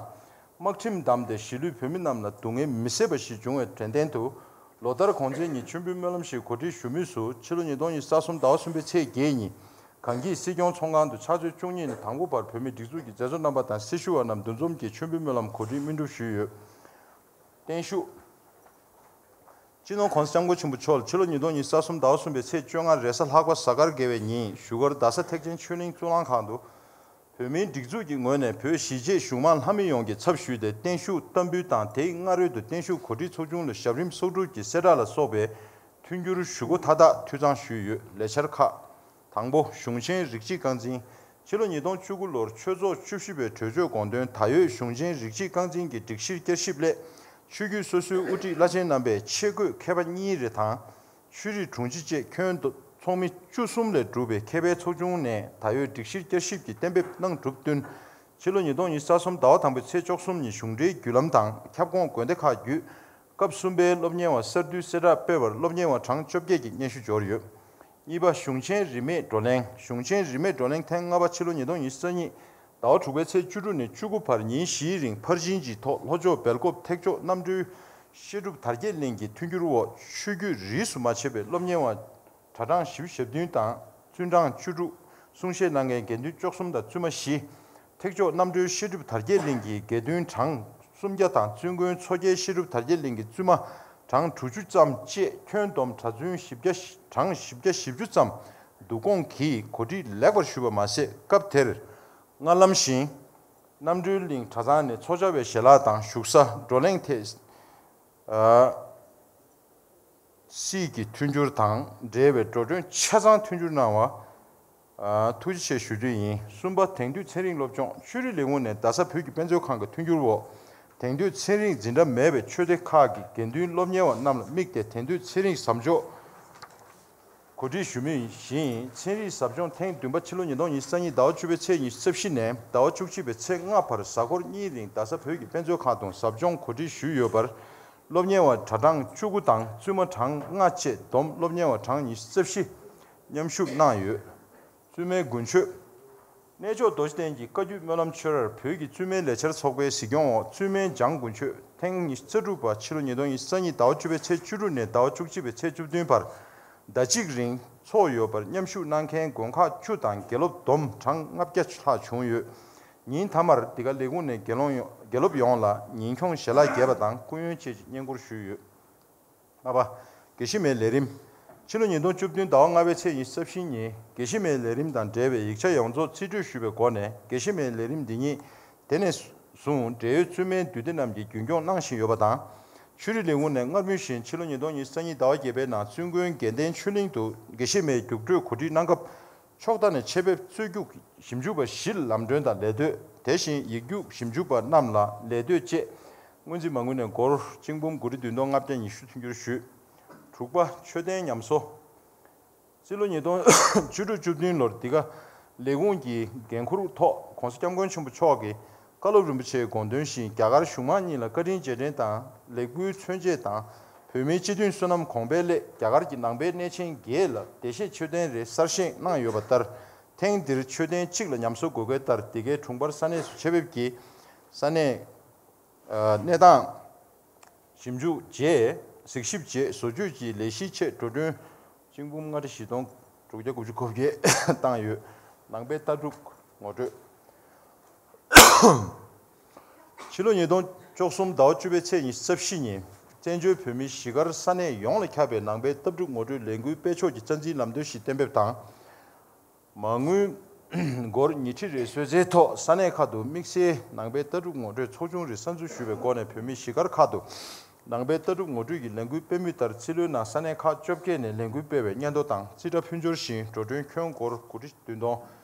དམག་ཁྲིམས་བསྡམས་ཏེ་གཞིས་ལུས་བོད་མི་རྣམས་ལ་སྡུག་བསྔལ་མི་བཟད་པ་ཞིག་བྱུང་བའི་དྲན་རྟེན་དུ། ལོ་ལྟར་གོང་ཚེས་ཉིན་མཆོད་འབུལ་སྨོན་ལམ་ཞིག་གོ་སྒྲིག་ཞུ་མུས་སུ། ཕྱི་ལོ་ཉིས་སྟོང་ཉི་ཤུ་རྩ་གསུམ་ཟླ་བ་གསུམ་པའི་ཚེས་བརྒྱད་ཉིན་གངས་སྐྱིད་སྲིད་སྐྱོང་ཚོགས་ཁང་དུ་ཕྱག་ཚོད་བཅུ་གཉིས་ནས་དང་པོ་བར་བོད་མིའི་སྒྲིག་འཛུགས་ཀྱི་མཛད་གཙོ་རྣམ་པ་དང་སྲི་ཞུ་བ་རྣམས་འདུ་འཛོམས་ཀྱིས་མཆོད་འབུལ་སྨོན་ལམ་གོ་སྒྲིག་སྨིན་སྒྲུབ་ཞུས་ཡོད། བརྟན་བཞུགས། སྤྱི་ནོར་༸གོང་ས་༸སྐྱབས་མགོན་ཆེན་པོ་མཆོག་ལ་ཕྱི་ལོ་ཉིས་སྟོང་ཉི་ཤུ་རྩ་གསུམ་ཟླ་བ་གསུམ་པའི་ཚེས་བཅོ་ལྔ་རེས་གཟའ་ལྷག་པ་གཟའ་སྐར་དགེ་བའི་ཉིན་བཞུགས་སྒར་རྡ་ས་ཐེག་ཆེན་ཆོས་གླིང་གཙུག་ལག་ཁང་དུ། བོད་མིའི་སྒྲིག་འཛུགས་ཀྱི་ངོས་ནས་བོད་གཞིས་བྱེས་གཞུང་མང་ལྷ་མི་ཡོངས་ཀྱི་ཚབ་ཞུས་ཏེ་བརྟན་བཞུགས་བསྟར་འབུལ་དང་། དེའི་སྔ་རོལ་དུ་བརྟན་བཞུགས་གོ་སྒྲིག་ཚོགས་ཆུང་ལ་ཞབས་རིམ་གསོག་སྒྲུབ་ཀྱི་གསལ་བསྒྲགས་ལ་སོགས་པའི་མཐུན་འགྱུར་ཞུ་སྒོ་མཐའ་དག་འཐུས་ཚང་ཞུས་ཡོད། ལས་འཆར་ཁག་དང་པོ། གཞུང་ཆེན་རིགས་གཅིག་རྐང་འཛིན། ཕྱི་ལོ་ཉིས་སྟོང་བཅུ་དགུ་ལོར་ཆོས་ཚོགས་བཅུ་བཞི་པའི་གྲོས་ཆོད་དགོངས་དོན་ད་ཡོད་གཞུང་ཆེན་རིགས་གཅིག་རྐང་འཛིན་གྱི་སྒྲིག་གཞིར་བསྐྱར་ཞིབ་སླད། ཆོས་བརྒྱུད་སོ་སོའི་དབུ་ཁྲིད་བླ་ཆེན་རྣམ་པས་ཆེད་བསྐོས་མཁས་པ་གཉིས་རེ་དང་། ཆོས་རིག་དྲུང་ཆེ་བཅས་ཁྱོན་བསྡོམས་ཚོགས་མི་བཅུ་གསུམ་ལས་གྲུབ་པའི་མཁས་པའི་ཚོགས་ཆུང་ནས་ད་ཡོད་སྒྲིག་གཞིར་བསྐྱར་ཞིབ་ཀྱིས་གཏན་འབེབས་གནང་གྲུབ་བསྟུན། ཕྱི་ལོ་ཉིས་སྟོང་ཉི་ཤུ་རྩ་གསུམ་ཟླ་བ་དང་པོའི་ཚེས་བཅུ་གསུམ་ཉིན་གཞུང་འབྲེལ་བརྒྱུད་ལམ་དང་ཁྱབ་ཁོངས་དགོན་སྡེ་ཁག་བརྒྱུད། སྐབས་གསུམ་པའི་སློབ་གཉེར་བ་གསར་དུས་གསལ་བསྒྲགས་སྤེལ་བར་སློབ་གཉེར་བ་གྲངས་བཅོ་བརྒྱད་ཀྱི་སྙན་ཞུ་འབྱོར་ཡོད། གཉིས་པ། གཞུང་ཆེན་རིས་མེད་བགྲོ་གླེང་། གཞུང་ཆེན་རིས་མེད་བགྲོ་གླེང་ཐེངས་ལྔ་པ་ཕྱི་ལོ་ཉིས་སྟོང་ཉི་ཤུ་རྩ་གཉིས་ཟླ་བ་དྲུག་པའི་ཚེས་བཅུ་དྲུག་ནས་བཅུ་དགུ་བར་ཉིན་བཞིའི་རིང་ཕར་ཕྱིན་གྱི་ཐོག་ལྷོ་ཕྱོགས་སྦེལ་ཀོབ་ཐེག་མཆོག་རྣམ་གྲོལ་བཤད་སྒྲུབ་དར་རྒྱས་གླིང་གི་མཐུན་འགྱུར་འོག་ཆོས་བརྒྱུད་རིས་སུ་མ་ཆད་པའི་སློབ་གཉེར་བ་གྲྭ་གྲངས་བཞི་བཅུ་ཞེ་བདུན་དང་བཙུན་གྲངས་བཅུ་དྲུག་གསུང་བཤད་གནང་མཁན་དགེ་འདུན་བཅུ་གསུམ་དང་བཙུན་མ་བཞི། ཐེག་མཆོག་རྣམ་གྲོལ་བཤད་སྒྲུབ་དར་རྒྱས་གླིང་གི་དགེ་འདུན་གྲངས་སུམ་བརྒྱ་དང་བཙུན་དགོན་མཚོ་སྐྱེས་བཤད་སྒྲུབ་དར་རྒྱས་གླིང་གི་བཙུན་མ་གྲངས་དྲུག་ཅུ་ཙམ་བཅས་ཁྱོན་བསྡོམས་གྲྭ་བཙུན་བཞི་བརྒྱ་གྲངས་བཞི་བརྒྱ་བཞི་བཅུ་ཙམ་འདུ་སྐོང་གིས་གོ་སྒྲིག་ལེགས་པར་ཞུས་པ་མ་ཟད། སྐབས་དེར་སྔར་ལམ་བཞིན་རྣམ་གྲོལ་གླིང་གྲྭ་ཚང་ནས་ཚོགས་བཅར་བའི་ཞལ་ལག་དང་བཞུགས་ས་བགྲོ་གླེང་ཐད། ཨ། སྲིད་ཀྱི་མཐུན་འགྱུར་དང་འབྲེལ་བའི་འགྲོ་གྲོན་ཆ་ཚང་མཐུན་འགྱུར་གནང་བ། ཨ། ཐུགས་རྗེ་ཆེ་ཞུ་རྒྱུ་ཡིན། གསུམ་པ། དེང་དུས་ཚན་རིག་སློབ་སྦྱོང་ཆོས་རིག་ལས་ཁུངས་ནས་རྡ་ས་བོད་ཀྱི་དཔེ་མཛོད་ཁང་གི་མཐུན་འགྱུར་འོག་དེང་དུས་ཚན་རིག་འཛིན་གྲྭ་མེད་པའི་ཆོས་སྡེ་ཁག་གི་དགེ་འདུན་སློབ་གཉེར་བ་རྣམས་ལ་དམིགས་ཏེ་དེང་དུས་ཚན་རིག་ཟབ་སྦྱོང་གོ་སྒྲིག་ཞུ་མུས་ཡིན། ཚན་རིག་ཟབ་སྦྱོང་ཐེངས་བདུན་པ་ཕྱི་ལོ་ཉིས་སྟོང་ཉི་ཤུ་རྩ་གཉིས་ཟླ་བ་བཅུ་པའི་ཚེས་ཉི་ཤུ་རྩ་བཞི་ནས་ཟླ་བ་བཅུ་གཅིག་པའི་ཚེས་ལྔ་བར་གཟའ་འཁོར་གཉིས་རིང་རྡ་ས་བོད་ཀྱི་དཔེ་མཛོད་ཁང་དུ་ཟབ་སྦྱོང་གོ་སྒྲིག་ཞུས་ཡོད་པར། སློབ་གཉེར་བ་གྲྭ་གྲངས་བཅུ་དགུ་དང་བཙུན་མ་གྲངས་ལྔ་བཅས་བསྡོམས་སློབ་གཉེར་བ་གྲངས་ཉི་ཤུ་རྩ་བཞི་མཉམ་ཞུགས་གནང་ཡོད། བཙུན་མའི་དགུན་མཆོད། གནས་མཆོག་རྡོ་རྗེ་གདན་གྱི་བཀའ་བརྒྱུད་སྨོན་ལམ་ཆོས་རར་བོད་ཀྱི་བཙུན་མའི་ལས་འཆར་ཚོགས་པའི་གཟིགས་སྐྱོང་འོག་བཙུན་མའི་འཇང་དགུན་མཆོད་ཐེངས་ཉི་ཤུ་རྩ་དྲུག་པ་ཕྱི་ལོ་ཉིས་སྟོང་ཉི་ཤུ་རྩ་གཉིས་ཟླ་བ་བཅུ་པའི་ཚེས་བཅུ་དྲུག་ནས་ཟླ་བ་བཅུ་གཅིག་པའི་ཚེས་བཅུ་བདུན་བར་ཟླ་གཅིག་རིང་ཚོགས་ཡོད་པར་མཉམ་ཞུགས་གནང་མཁན་དགོན་ཁག་བཅུ་དང་དགེ་སློབ་བསྡོམས་གྲངས་ལྔ་བརྒྱ་ལྷག་བྱུང་ཡོད། ཉིན་མཐའ་མར་འདི་ག་ལས་ཁུངས་ནས་དགེ་སློང་ཡོང་དགེ་སློབ་ཡོངས་ལ་ཉིན་གྱོང་ཞལ་ལག་རྒྱས་པ་དང་སྐུ་ཡོན་བཅས་ཀྱི་བསྙེན་བཀུར་ཞུས་ཡོད། ལྔ་པ། དགེ་བཤེས་མའི་ལས་རིམ། ཕྱི་ལོ་ཉིས་སྟོང་བཅུ་བདུན་ཟླ་བ་ལྔ་པའི་ཚེས་ཉི་ཤུ་རྩ་བཞི་ཉིན་དགེ་བཤེས་མའི་ལས་རིམ་དང་འབྲེལ་བའི་ཡིག་ཆ་ཡོངས་རྫོགས་རྩིས་སྤྲོད་ཞུས་པའི་སྒོ་ནས། དགེ་བཤེས་མའི་ལས་རིམ་འདི་ཉིད་དེ་ནས་བཟུང་འབྲེལ་ཡོད་བཙུན་མའི་འདུས་སྡེ་རྣམས་ཀྱིས་རྒྱུན་སྐྱོང་གནང་བཞིན་ཡོད་པ་དང་། ཆོས་རིག་ལས་ཁུངས་ནས་སྔར་མུས་བཞིན་ཕྱི་ལོ་ཉིས་སྟོང་ཉི་ཤུ་རྩ་གཉིས་ཟླ་བ་བརྒྱད་པའི་ནང་བཙུན་དགོན་དགེ་ལྡན་ཆོས་གླིང་དུ་དགེ་བཤེས་མའི་རྒྱུགས་སྤྲོད་གོ་སྒྲིག་གནང་སྐབས། ཕྱོགས་མཐའ་ནས་ཆེད་ཕེབས་རྩོད་རྒྱུགས་ཞིབ་འཇུག་པ་བཞི་ལ་ལམ་གྲོན་དང་ལད་ཟློས། དེ་བཞིན་ཡིག་རྒྱུགས་ཞིབ་འཇུག་པ་རྣམས་ལ་ལད་ཟློས་བཅས་སྔོན་རྩིས་མ་དངུལ་ནས་སྒོར་གཅིག་འབུམ་དགུ་ཁྲི་བདུན་སྟོང་ལྔ་བརྒྱ་ཉི་ཤུ་མཐུན་འགྱུར་ཞུས། དྲུག་པ། མཆོད་རྟེན་ཉམས་གསོ། རྩིས་ལོ་ཉིས་སྟོང་བཅུ་དྲུག་བཅུ་བདུན་ལོར་འདི་ག་ལས་ཁུངས་ཀྱི་འགན་འཁུར་ཐོག་༧གོང་ས་༧སྐྱབས་མགོན་ཆེན་པོ་མཆོག་གིས་བཀའ་སློབ་རིན་པོ་ཆེའི་དགོངས་དོན་བཞིན། རྒྱ་གར་གཞུང་མང་གཉིས་ལ་བཀའ་དྲིན་རྗེས་དྲན་དང་ལེགས་འབུལ་མཚོན་བྱེད་དང་། བོད་མིའི་སྤྱི་མཐུན་བསོད་ནམས་གོང་འཕེལ་སླད་རྒྱ་གར་གྱི་ནང་པའི་གནས་ཆེན་བརྒྱད་ལ་བདེ་གཤེགས་མཆོད་རྟེན་རེ་གསར་བཞེངས་གནང་ཡོད་པ་ལྟར། ཐེངས་འདིར་མཆོད་རྟེན་གཅིག་ལ་ཉམས་གསོ་དགོས་གལ་ལྟར། འདི་གའི་དྲུང་འཕར་ས་གནས་སུ་ཆེད་ཕེབས་ཀྱིས་ས་གནས་གནས་སྟངས་ཞིབ་འཇུག་རྗེས། གཟིགས་ཞིབ་རྗེས། བཟོ་བཅོས་ཀྱི་ལས་གཞིའི་ཆེད་འགྲོ་གྲོན་གཅིག་འབུམ་ལྔ་ཁྲི་བཞི་སྟོང་དྲུག་བརྒྱ་དགུ་བཅུ་གོ་བརྒྱད་བཏང་ཡོད། ནང་པའི་ལྟ་གྲུབ་ངོ་སྤྲོད། ཕྱི་ལོ་ཉིས་སྟོང་བཅུ་གསུམ་ཟླ་བ་བཅུ་པའི་ཚེས་ཉི་ཤུ་རྩ་བཞི་ཉིན། བཙན་བྱོལ་བོད་མིའི་གཞིས་སྒར་ས་གནས་ཡོངས་ལ་ཁྱབ་པའི་ནང་པའི་ལྟ་གྲུབ་ངོ་སྤྲོད་ལས་འགུལ་སྤེལ་ཕྱོགས་ཀྱི་རྩ་འཛིན་ལམ་སྟོན་ཞིག་གཏན་འབེབས་དང་། མ་དངུལ་སྒོར་ཉིས་ཁྲི་རེ་གསོལ་སྩལ་ཐོག་ས་གནས་ཁག་ཏུ་དམིགས་བསལ་ནང་པའི་ལྟ་གྲུབ་ངོ་སྤྲོད་ཚོགས་ཆུང་རེ་གསར་འཛུགས་ཞུས་པའི་སྒོ་ནས། བོད་མིའི་གཞིས་སྒར་ཁག་ཏུ་ནང་པའི་ལྟ་གྲུབ་ངོ་སྤྲོད་ཀྱི་ལས་འགུལ་སྤེལ་མུས་ལྟར། རྩིས་ལོའི་ནང་ས་གནས་ཁག་བཅོ་བརྒྱད་ནས་ལས་འགུལ་སྤེལ་བའི་སྙན་ཐོ་དང་རྩིས་ཁྲ་ཕུལ་འབྱོར་བཞིན་འགྲོ་གྲོན་ཁྱོན་སྒོར་དགུ་ཁྲི་བདུན་སྟོང་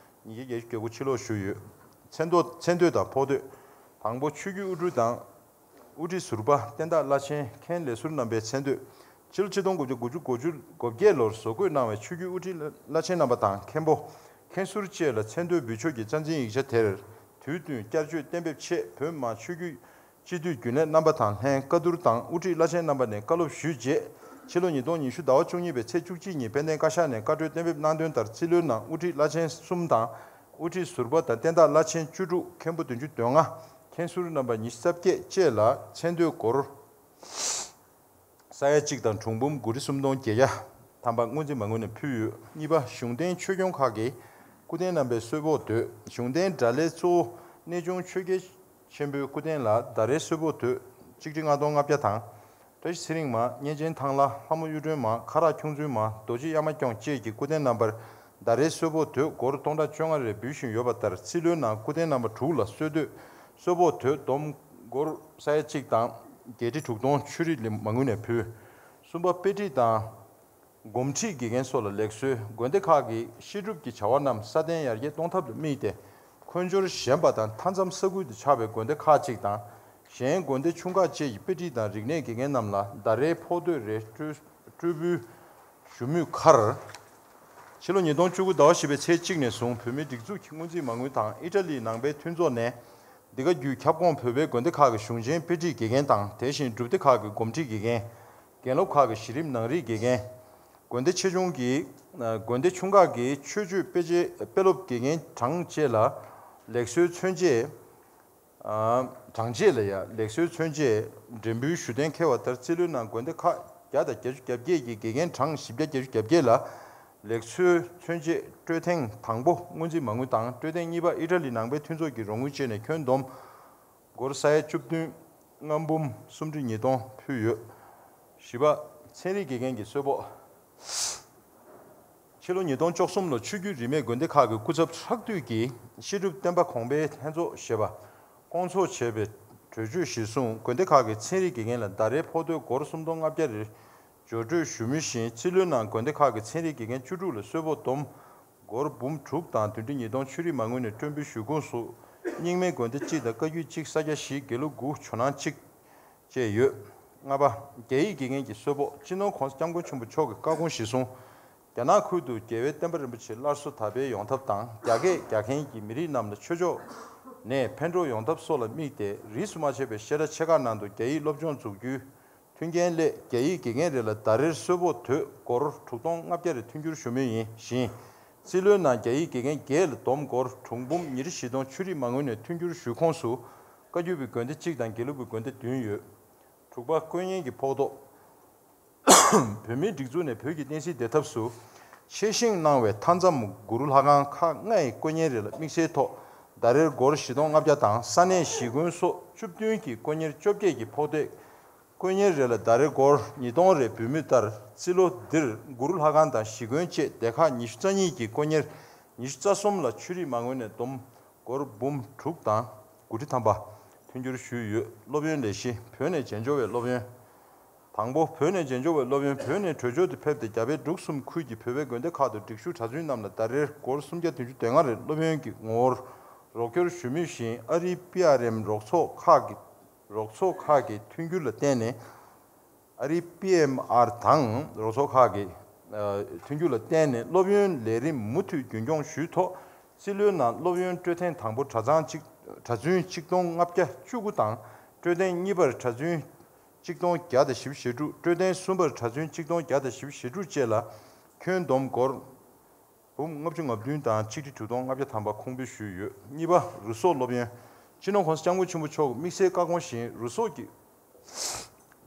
ཉིས་བརྒྱ་བརྒྱད་ཅུ་གྱ་དགུ་ཕྱིར་སློག་ཞུས་ཡོད། མཚན་ཐོ། མཚན་བསྟོད་དང་ཕོགས་འདོད། དང་པོ། ཆོས་བརྒྱུད་དབུ་སྐྲུན་དང་། དབུ་ཁྲིད་ཟུར་པ། བསྟན་བདག་བླ་ཆེན། མཁན་ལས་ཟུར་རྣམ་པའི་མཚན་བསྟོད། ཕྱི་ལོ་ཆིག་སྟོང་དགུ་བརྒྱ་དགུ་བཅུ་གོ་བཅུ་གོ་བརྒྱད་ལོར་བཟོ་བཀོད་གནང་བའི་ཆོས་བརྒྱུད་དབུ་ཁྲིད་བླ་ཆེན་རྣམ་པ་དང་། མཁན་པོ། མཁན་ཟུར་བཅས་ལ་མཚན་བསྟོད་འབུལ་ཕྱོགས་ཀྱི་རྩ་འཛིན་ཡིག་ཆ་དེར། དུས་བསྟུན་བསྐྱར་བཅོས་གཏན་འབེབས་ཆེད། བོད་མི་མང་སྤྱི་འཐུས་རྒྱུན་ལས་རྣམ་པ་དང་ལྷན་བཀའ་བསྡུར་དང་། དབུ་ཁྲིད་བླ་ཆེན་རྣམ་པ་ནས་བཀའ་སློབ་ཞུས་རྗེས། ཕྱི་ལོ་ཉིས་སྟོང་ཉི་ཤུ་ཟླ་བ་བཅུ་གཉིས་པའི་ཚེས་བཅུ་གཅིག་ཉིན་དཔལ་ལྡན་བཀའ་ཤག་ནས་བཀའ་འཁྲོལ་གཏན་འབེབས་གནང་དོན་ལྟར། རྩིས་ལོའི་ནང་དབུ་ཁྲིད་བླ་ཆེན་གསུམ་དང་། དབུ་ཁྲིད་ཟུར་པ་དང་བསྟན་བདག་བླ་ཆེན་བཅུ་དྲུག། མཁན་པོ་བདུན་ཅུ་དོན་ལྔ། མཁན་ཟུར་རྣམ་པ་ཉི་ཤུ་རྩ་བརྒྱད་བཅས་ལ་མཚན་བསྟོད་སྒོར་ས་ཡ་གཅིག་དང་གྲངས་འབུམ་དགུ་ཁྲི་སུམ་སྟོང་བརྒྱད་བརྒྱ་ཐམ་པ་སྔོན་རྩིས་མ་དངུལ་ནས་ཕུལ་ཡོད། གཉིས་པ། གཞུང་འབྲེལ་ཆོས་སྐྱོང་ཁག་གི་སྐུ་རྟེན་རྣམ་པའི་གསོལ་ཕོགས་འདོད། གཞུང་རྟེན་གྲྭ་ལས་གཙོ་བོ་གནས་ཆུང་ཆོས་རྒྱལ་ཆེན་པོའི་སྐུ་རྟེན་ལ་ཟླ་རེའི་གསོལ་ཕོགས་འདོད། གཅིག་ཁྲི་ལྔ་སྟོང་ལྔ་བརྒྱ་དང་། བཀྲ་ཤིས་ཚེ་རིང་མ། གཉན་ཆེན་ཐང་ལྷ། ལྷ་མོ་གཡུ་སྒྲོན་མ། ཁ་རག་ཁྱུང་བཙུན་མ། རྡོ་རྗེ་གཡའ་མ་སྐྱོང་བཅས་ཀྱི་སྐུ་རྟེན་རྣམ་པར་ཟླ་རེའི་གསོལ་ཕོགས་འདོད་སྒོར་སྟོང་ཕྲག་བཅོ་ལྔ་རེ་འབུལ་བཞིན་ཡོད་པ་ལྟར། རྩིས་ལོའི་ནང་སྐུ་རྟེན་རྣམ་པ་དྲུག་ལ་གསོལ་འདོད། གསོལ་ཕོགས་འདོད་བསྡོམས་སྒོར་ས་ཡ་གཅིག་དང་བརྒྱད་ཁྲི་དྲུག་སྟོང་ཆོས་རིག་ལས་མ་དངུལ་ནས་ཕུལ། གསུམ་པ། དཔེ་ཁྲིད་དང་། གོམས་འདྲིས་དགེ་རྒན་སོགས་ལ་ལེགས་གསོལ། དགོན་སྡེ་ཁག་གིས་བཤད་སྒྲུབ་ཀྱི་བྱ་བ་རྣམས་སྲ་བརྟན་ཡར་རྒྱས་གཏོང་ཐབས་ལ་དམིགས་ཏེ། འཁོས་འབྱོར་ཞན་པ་དང་མཐའ་མཚམས་ས་ཁུལ་དུ་ཆགས་པའི་དགོན་སྡེ་ཁག་ཅིག་དང་། གཞན་དགོན་སྡེ་ཆུང་ཁག་བཅས་ཀྱི་དཔེ་ཁྲིད་དང་རིག་གནས་དགེ་རྒན་རྣམས་ལ་ཟླ་རེའི་ཕོགས་འདོད་རེ་སྤྲོད་སྤྲོད་འབུལ་ཞུ་མུས་ཁར། ཕྱི་ལོ་ཉིས་སྟོང་བཅུ་དགུ་ཟླ་བ་བཞི་པའི་ཚེས་གཅིག་ནས་བཟུང་བོད་མིའི་སྒྲིག་འཛུགས་ཀྱི་སྔོན་རྩིས་མ་དངུལ་དང་ཨི་ཊ་ལིའི་ནང་པའི་མཐུན་ཚོགས་ནས། འདི་ག་བརྒྱུད་ཁྱབ་ཁོངས་བོད་པའི་དགོན་སྡེ་ཁག་གི་གཞུང་ཆེན་དཔེ་ཁྲིད་དགེ་རྒན་དང་། དེ་བཞིན་སྒྲུབ་སྡེ་ཁག་གི་གོམས་འདྲིས་དགེ་རྒན། དགེ་སློབ་ཁག་གི་གཞི་རིམ་ནང་རིག་དགེ་རྒན། དགོན་སྡེ་ཆེ་ཆུང་གི། ཨ། དགོན་སྡེ་ཆུང་ཁག་གི་ཆོས་སྤྱོད་དཔེ་ཆའི་དཔེ་སློབ་དགེ་རྒན་གྲངས་བཅས་ལ་ལེགས་གསོལ་མཚོན་ཆས། ཨ། གྲངས་བཅས་ལ་ཡ་ལེགས་གསོལ་མཚོན་ཆས་འགྲེམས་འབུལ་ཞུ་གཏན་འཁེལ་བ་ལྟར། རྩིས་ལོའི་ནང་དགོན་སྡེ་ཁག་བརྒྱ་དང་བརྒྱད་ཅུ་གྱ་བརྒྱད་ཀྱི་དགེ་རྒན་གྲངས་བཞི་བརྒྱ་བརྒྱད་ཅུ་གྱ་བརྒྱད་ལ་ལེགས་གསོལ་མཚོན་ཆས་སྤྲོད་ཐེངས་དང་པོ་སྔོན་རྩིས་མ་དངུལ་དང་། སྤྲོད་ཐེངས་གཉིས་པ་ཨི་ཊ་ལི་ནང་པའི་མཐུན་ཚོགས་ཀྱི་རོགས་དངུལ་བཅས་ནས་ཁྱོན་བསྡོམས་སྒོར་ས་ཡ་བཅུ་བདུན་ལྔ་འབུམ་སུམ་ཁྲི་ཉིས་སྟོང་ཕུལ་ཡོད། བཞི་པ། ཚན་རིག་དགེ་རྒན་གྱི་གསོལ་ཕོགས། ཕྱི་ལོ་ཉིས་སྟོང་བཅུ་གསུམ་ལོར་ཆོས་བརྒྱུད་རིས་མེད་དགོན་སྡེ་ཁག་གི་སྐུ་ཚབ་ཧྲག་བསྡུས་ཀྱིས་བཤད་སྒྲུབ་བསྟན་པ་གོང་འཕེལ་ལྷན་ཚོགས་ཞེས་པ་བསྐོང་ཚོགས་བྱས་པའི་གྲོས་ཆོད་གཞིར་བཟུང་། དགོན་སྡེ་ཁག་གི་ཚན་རིག་དགེ་རྒན་ལ་ཟླ་རེའི་ཕོགས་འདོད་སྒོར་སུམ་སྟོང་ལྔ་བརྒྱ་རེ་སྦྱོར་སྤྲོད་ཞུ་མུས་བཞིན། རྩིས་ལོའི་ནང་དགོན་སྡེ་ཁག་གི་ཚན་རིག་དགེ་རྒན་བཅུ་དྲུག་ལ་གསོལ་ཕོགས་བསྡོམས་སྒོར་འབུམ་དྲུག་དང་བདུན་ཁྲི་ཉིས་སྟོང་ཆོས་རིག་མ་དངུལ་ནས་སྤྲོད་འབུལ་ཞུ་ཁུངས་སུ། རྙིང་མའི་དགོན་སྡེ་གཅིག་དང་བཀའ་བརྒྱུད་གཅིག་ས་སྐྱ་བཞི་དགེ་ལུགས་དགུ་ཇོ་ནང་གཅིག་བཅས་ཡོད། ལྔ་པ། རྒྱ་ཡིག་དགེ་རྒན་གྱི་གསོལ་ཕོགས། སྤྱི་ནོར་༧གོང་ས་༧སྐྱབས་མགོན་ཆེན་པོ་མཆོག་གི་བཀའ་དགོངས་གཞིར་བཟུང་། རྒྱ་ནག་ཁུལ་དུ་རྒྱལ་བའི་བསྟན་པ་རིན་པོ་ཆེ་སླར་གསོ་དར་སྤེལ་ཡོང་ཐབས་དང་། རྒྱ་སྐད་རྒྱག་མཁན་གྱི་མི་རིགས་རྣམས་ལ་ཆོས་ཕྱོགས་ནས་ཕན་གྲོགས་ཡོང་ཐབས་སོགས་ལ་དམིགས་ཏེ། རིས་སུ་མ་ཆད་པའི་བཤད་གྲྭ་ཆེ་ཁག་ནང་དུ་རྒྱ་ཡིག་སློབ་སྦྱོང་འཛུགས་རྒྱུའི་མཐུན་རྐྱེན་སླད། རྒྱ་ཡིག་དགེ་རྒན་རེ་ལ་ཟླ་རེར་གསོལ་ཕོགས་དོད་སྒོར་དྲུག་སྟོང་ལྔ་བརྒྱ་རེ་མཐུན་འགྱུར་ཞུ་མུས་ཡིན་ཞིང་། རྩིས་ལོའི་ནང་རྒྱ་ཡིག་དགེ་རྒན་བརྒྱད་ལ་བསྡོམས་སྒོར་གྲངས་འབུམ་ཉི་ཁྲི་བཞི་སྟོང་ཆོས་རིག་མ་དངུལ་ནས་མཐུན་འགྱུར་ཞུ་ཁོངས་སུ། བཀའ་བརྒྱུད་པའི་དགོན་སྡེ་གཅིག་དང་དགེ་ལུགས་པའི་དགོན་སྡེ་བདུན་ཡོད། དྲུག་པ། དཀོན་གཉེར་གྱི་ཕོགས་ཐོབ། བོད་མིའི་སྒྲིག་འཛུགས་ནས་བོད་ཀྱི་བསྟན་སྲིད་བདེ་ཐབས་སུ་ཆེད་བཞེངས་གནང་བའི་མཐའ་མཚམས་གུ་རུ་ལྷ་ཁང་ཁག་ལྔའི་དཀོན་གཉེར་རེ་ལ་དམིགས་བསལ་ཐོག་ཟླ་རེར་སྒོར་བཞི་སྟོང་ལྔ་བརྒྱ་དང་། ས་གནས་གཞིས་དགོན་སོགས་བཅུ་བདུན་གྱི་དཀོན་གཉེར་བཅོ་བརྒྱད་ཀྱི་ཕོགས་ཐོབ། དཀོན་གཉེར་རེ་ལ་ཟླ་རེར་སྒོར་ཉིས་སྟོང་རེ་འབུལ་མུས་ལྟར། རྩིས་ལོ་འདིར་གུ་རུ་ལྷ་ཁང་དང་གཞིས་དགོན་བཅས་སྡེ་ཁག་ཉི་ཤུ་རྩ་གཉིས་ཀྱི་དཀོན་གཉེར་ཉི་ཤུ་རྩ་གསུམ་ལ་ཆོས་རིག་མ་དངུལ་ནས་བསྡོམས་སྒོར་འབུམ་དྲུག་དང་དགུ་ཁྲི་ཐམ་པ་མཐུན་འགྱུར་ཞུས་ཡོད། སློབ་ཡོན་ལས་གཞི། བོད་ནས་མཇལ་འབྱོར་བའི་སློབ་ཡོན། དང་པོ། བོད་ནས་མཇལ་འབྱོར་བའི་སློབ་ཡོན། བོད་ནས་བྲོས་བྱོལ་དུ་ཕེབས་ཏེ་རྒྱ་བལ་འབྲུག་གསུམ་ཁུལ་གྱི་བོད་པའི་དགོན་སྡེ་ཁག་ཏུ་སྒྲིག་ཞུགས་གྲྭ་བཙུན་རྣམས་ལ་ཟླ་རེར་སྒོར་སུམ་བརྒྱ་བདུན་ཅུ་དོན་ལྔ་རེ་སློབ་ཡོན་གྱི་ངོ་བོར་རོགས་སྐྱོར་ཞུ་མུས་བཞིན། ཨ་རིའི་པི་ཨར་ཨེམ་རོགས་ཚོགས་ཁག་གི་རོགས་ཚོགས་ཁག་གི་མཐུན་འགྱུར་ལ་བརྟེན་ནས། ཨ་རིའི་པི་ཨེམ་ཨར་དང་རོགས་ཚོགས་ཁག་གི་ཨ་མཐུན་འགྱུར་ལ་བརྟེན་ནས་སློབ་ཡོན་ལས་རིམ་མུ་མཐུད་རྒྱུན་འཁྱོངས་ཞུས་ཐོག་རྩིས་ལོའི་ནང་སློབ་ཡོན་སྤྲོད་ཐེངས་དང་པོ་གྲྭ་ཚང་གཅིག་གྲྭ་བཙུན་གཅིག་སྟོང་ལྔ་བརྒྱ་བཅུ་དགུ་དང་། སྤྲོད་ཐེངས་གཉིས་པར་གྲྭ་བཙུན་གཅིག་སྟོང་བརྒྱ་དང་བཞི་བཅུ་ཞེ་དྲུག་སྤྲོད་ཐེངས་གསུམ་པར་གྲྭ་བཙུན་གཅིག་སྟོང་བརྒྱ་དང་བཞི་བཅུ་ཞེ་དྲུག་བཅས་ལ་ཁྱོན་བསྡོམས་སྒོར་འབུམ་ལྔ་བཅུ་ང་བདུན་དང་ཆིག་ཁྲི་དྲུག་སྟོང་ལྔ་བརྒྱ་ཐམ་པ་ཁུངས་འབུལ་ཞུས་ཡོད། གཉིས་པ། རུ་སོག་སློབ་ཡོན། སྤྱི་ནོར་༸གོང་ས་༸སྐྱབས་མགོན་ཆེན་པོ་མཆོག་གི་དམིགས་བསལ་བཀའ་དགོངས་བཞིན། རུ་སོག་གི་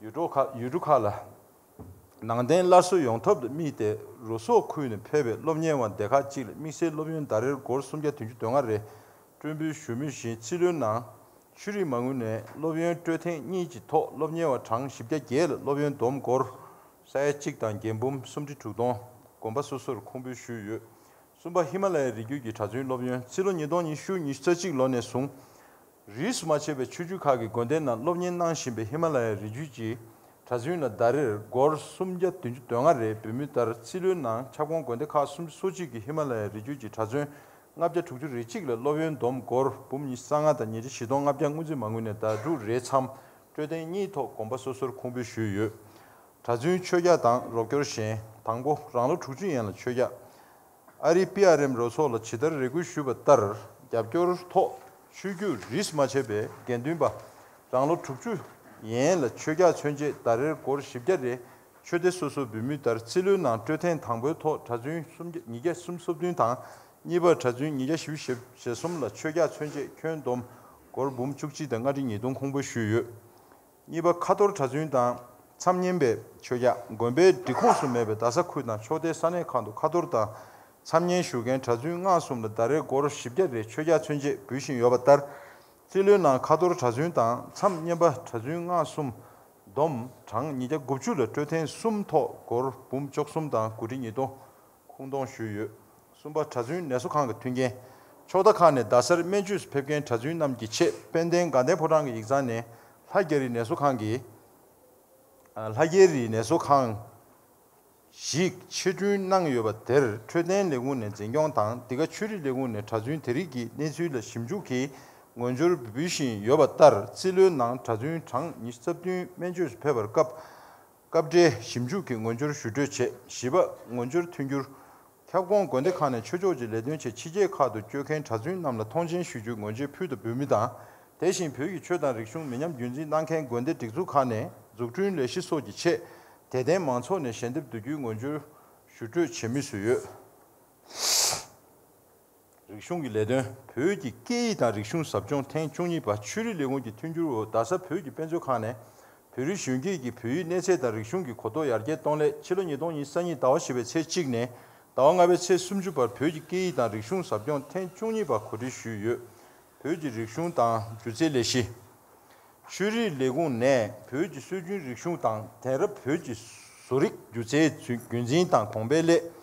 ཡུལ་གྲུ་ཁག་ཡུལ་གྲུ་ཁག་ལ་ནང་བསྟན་སླར་གསོ་ཡོང་ཐབས་ལ་དམིགས་ཏེ། རུ་སོག་ཁུལ་ནས་ཕེབས་པའི་སློབ་གཉེར་བ་སྡེ་ཁག་གཅིག་ལ་དམིགས་བསལ་སློབ་ཡོན་ཟླ་རེར་སྒོར་སུམ་བརྒྱ་བདུན་ཅུ་དོན་ལྔ་རེ་སྤྲོད་འབུལ་ཞུ་མུས་བཞིན། རྩིས་ལོའི་ནང་ཆོས་རིག་མ་དངུལ་ནས་སློབ་ཡོན་སྤྲོད་ཐེངས་གཉིས་ཀྱི་ཐོག་སློབ་གཉེར་བ་གྲངས་བཞི་བརྒྱ་བརྒྱད་ལ་སློབ་ཡོན་བསྡོམས་སྒོར་ས་ཡ་གཅིག་དང་བརྒྱད་འབུམ་སུམ་ཁྲི་དྲུག་སྟོང་དགོན་པ་སོ་སོར་ཁུངས་འབུལ་ཞུས་ཡོད། གསུམ་པ། ཧི་མ་ལ་ཡའི་རི་རྒྱུད་ཀྱི་གྲྭ་བཙུན་སློབ་ཡོན། རྩིས་ལོ་ཉིས་སྟོང་ཉི་ཤུ་ཉི་ཤུ་རྩ་གཅིག་ལོ་ནས་བཟུང་རིས་སུ་མ་ཆད་པའི་ཆོས་བརྒྱུད་ཁག་གི་དགོན་སྡེ་ནང་སློབ་གཉེར་གནང་བཞིན་པའི་ཧི་མ་ལ་ཡའི་རི་རྒྱུད་ཀྱི་གྲྭ་བཙུན་ལ་ཟླ་རེར་སྒོར་སུམ་བརྒྱ་བདུན་ཅུ་དོན་ལྔ་རེ་འབུལ་མུས་ལྟར། རྩིས་ལོའི་ནང་ཁྱབ་ཁོངས་དགོན་སྡེ་ཁག་སུམ་ཅུ་སོ་གཅིག་གི་ཧི་མ་ལ་ཡའི་རི་རྒྱུད་ཀྱི་གྲྭ་བཙུན་ལྔ་བརྒྱ་དྲུག་ཅུ་རེ་གཅིག་ལ་སློབ་ཡོན་བསྡོམས་སྒོར་འབུམ་ཉི་ཤུ་རྩ་ལྔ་དང་ཉིས་ཁྲི་བཞི་སྟོང་ལྔ་བརྒྱ་སྔོན་རྩིས་མ་དངུལ་ནས་ཟླ་དྲུག་རེའི་མཚམས་སྤྲོད་ཐེངས་གཉིས་ཐོག་དགོན་པ་སོ་སོར་ཁུངས་འབུལ་ཞུས་ཡོད། གྲྭ་བཙུན་ཆོས་རྒྱག་དང་རོགས་སྐྱོར་གཞན། དང་པོ། རང་ལོ་དྲུག་ཅུ་ཡན་ལ་ཆོས་རྒྱག་ཨ་རིའི་པི་ཨར་ཨེམ་རོགས་ཚོགས་ལ་ཇི་ལྟར་རེ་སྐུལ་ཞུས་པ་ལྟར། རྒྱབ་སྐྱོར་ཐོག་ཆོས་བརྒྱུད་རིས་མ་ཆད་པའི་དགེ་འདུན་པ་རང་ལོ་དྲུག་ཅུ་ཡན་ལ་ཆོས་རྒྱག་མཚོན་ཆེད་ཟླ་རེར་སྒོར་བཞི་བརྒྱ་རེ་ཆོས་སྡེ་སོ་སོར་འབུལ་མུས་ལྟར། རྩིས་ལོའི་ནང་སྤྲོད་ཐེངས་དང་པོའི་ཐོག་གྲྭ་བཙུན་སུམ་བརྒྱ་ཉིས་བརྒྱ་སུམ་ཅུ་སོ་བདུན་དང་། གཉིས་པར་གྲྭ་བཙུན་ཉིས་བརྒྱ་བཞི་བཅུ་ཞེ་གསུམ་ལ་ཆོས་རྒྱག་མཚོན་ཆེད་ཁྱོན་བསྡོམས་སྒོར་འབུམ་བཅུ་གཅིག་དང་ལྔ་ཁྲི་ཉིས་སྟོང་ཁུངས་འབུལ་ཞུས་ཡོད། གཉིས་པ། ཁ་ཐོར་གྲྭ་བཙུན་དང་མཚམས་བསྙེན་པའི་ཆོས་རྒྱག་དགོན་པའི་སྒྲིག་ཁོངས་སུ་མེད་པའི་རྡ་ས་ཁུལ་དང་ཕྱོགས་མཐའི་ས་གནས་ཁག་ཏུ་ཁ་ཐོར་དང་མཚམས་བསྙེན་ཞུ་མཁན་གྲྭ་བཙུན་སྔགས་གསུམ་ལ་ཟླ་རེར་སྒོར་བཞི་བརྒྱ་རེ་ཆོས་རྒྱག་མཚོན་ཆེད་འབུལ་བཞིན་ཡོད་པ་ལྟར། རྩིས་ལོའི་ནང་ཁ་ཐོར་གྲྭ་བཙུན་དང་མཚམས་བསྙེན་པ་གྲྭ་བཙུན་སྔགས་གསུམ་བསྡོམས་གྲངས་ཉིས་བརྒྱ་དགུ་བཅུ་ལ་སྤྲོད་ཐེངས་གསུམ་ཐོག་སྒོར་འབུམ་བཅུ་གསུམ་དང་དགུ་ཁྲི་ཉིས་སྟོང་ཁུངས་གཏོང་ཞུས་ཡོད། གསུམ་པ། གྲྭ་བཙུན་ནད་གསོ་ཁང་གི་མཐུན་རྐྱེན། ཕྱོགས་མཐའ་ཁག་ནས་རྡ་སར་སྨན་བཅོས་སུ་ཕེབས་མཁན་གྲྭ་བཙུན་རྣམས་ཀྱི་ཆེད་དཔལ་ལྡན་དགའ་ལྡན་ཕོ་བྲང་གི་ཡིག་ཚང་ནས་ལྷ་རྒྱ་རི་ནད་གསོ་ཁང་གི་ལྷ་རྒྱ་རི་ནད་གསོ་ཁང་ཞིག་ཆེད་བསྐྲུན་གནང་ཡོད་པ་དེར་འཕྲོད་བསྟེན་ལས་ཁུངས་ནས་འཛིན་སྐྱོང་དང་། འདི་ག་ཆོས་རིག་ལས་ཁུངས་ནས་གྲྭ་བཙུན་དེ་རིགས་ཀྱི་གནས་ཚུལ་ལ་ཞིབ་འཇུག་གིས་ངོ་སྦྱོར་འབུལ་བཞིན་ཡོད་པ་ལྟར། རྩིས་ལོའི་ནང་གྲྭ་བཙུན་གྲངས་ཉི་ཤུ་རྩ་བདུན་སྨན་བཅོས་སུ་ཕེབས་པར་སྐབས་སྐབས་འབྲེལ་ཞིབ་འཇུག་གིས་ངོ་སྦྱོར་ཞུ་སྤྲོད་བྱས། བཞི་པ། ངོ་སྦྱོར་མཐུན་འགྱུར། ཁྱབ་ཁོངས་དགོན་སྡེ་ཁག་ནས་ཆོས་ཕྱོགས་ཀྱི་ལས་དོན་ཆེད་ཕྱི་རྒྱལ་ཁག་ཏུ་བསྐྱོད་མཁན་གྲྭ་བཙུན་རྣམས་ལ་མཐོང་མཆན་ཞུ་རྒྱུའི་ངོ་བརྗོད་ཕུལ་དང་འབུལ་མི་དང་། དེ་བཞིན་བོད་ཀྱི་ཆོས་དང་རིག་གཞུང་མི་ཉམས་རྒྱུན་འཛིན་གནང་མཁན་དགོན་སྡེ་སྒྲིག་འཛུགས་ཁག་ནས་འཛུགས་སྐྲུན་ལས་གཞི་སོགས་ཀྱི་ཆེད་དད་ལྡན་མང་ཚོགས་ནས་ཞལ་འདེབས་བསྡུ་རྒྱུའི་ངོ་སྦྱོར་ཞུ་སྤྲོད་བྱེད་མུས་སུ་ཡོད། རིག་གཞུང་གི་ལས་དོན། བོད་ཀྱི་སྐད་ཡིག་དང་རིག་གཞུང་ཟབ་སྦྱོང་ཐེངས་བཅུ་གཉིས་པ། ཆོས་རིག་ལས་ཁུངས་ཀྱི་མཐུན་འགྱུར་འོག་རྡ་ས་བོད་ཀྱི་དཔེ་མཛོད་ཁང་ནས་བོད་རིགས་གཞོན་སྐྱེས་ཀྱི་བོད་ཡིག་གནས་ཚད་དང་རིག་གཞུང་གི་གོ་རྟོགས་ཡར་རྒྱས་གཏོང་སླད། ཕྱི་ལོ་ཉིས་སྟོང་ཉི་ཤུ་རྩ་གཉིས་ཟླ་བ་བཞི་པའི་ཚེས་གཅིག་ནས་ཟླ་བ་ལྔ་པའི་ཚེས་སུམ་ཅུ་བར་བོད་ཀྱི་སྐད་ཡིག་དང་རིག་གཞུང་ཟབ་སྦྱོང་ཐེངས་བཅུ་གཉིས་པ་གོ་སྒྲིག་ཞུས་ཡོད། བོད་ཀྱི་རིག་གཞུང་དང་སྒྱུ་རྩལ་ལས་གཞི། ཆོས་རིག་ལས་ཁུངས་ནས་བོད་ཀྱི་སྲོལ་རྒྱུན་རིག་གཞུང་དང་། དེང་རབས་བོད་ཀྱི་བཟོ་རིག་སྒྱུ་རྩལ་རྒྱུན་འཛིན་དང་གོང་འཕེལ་སླད།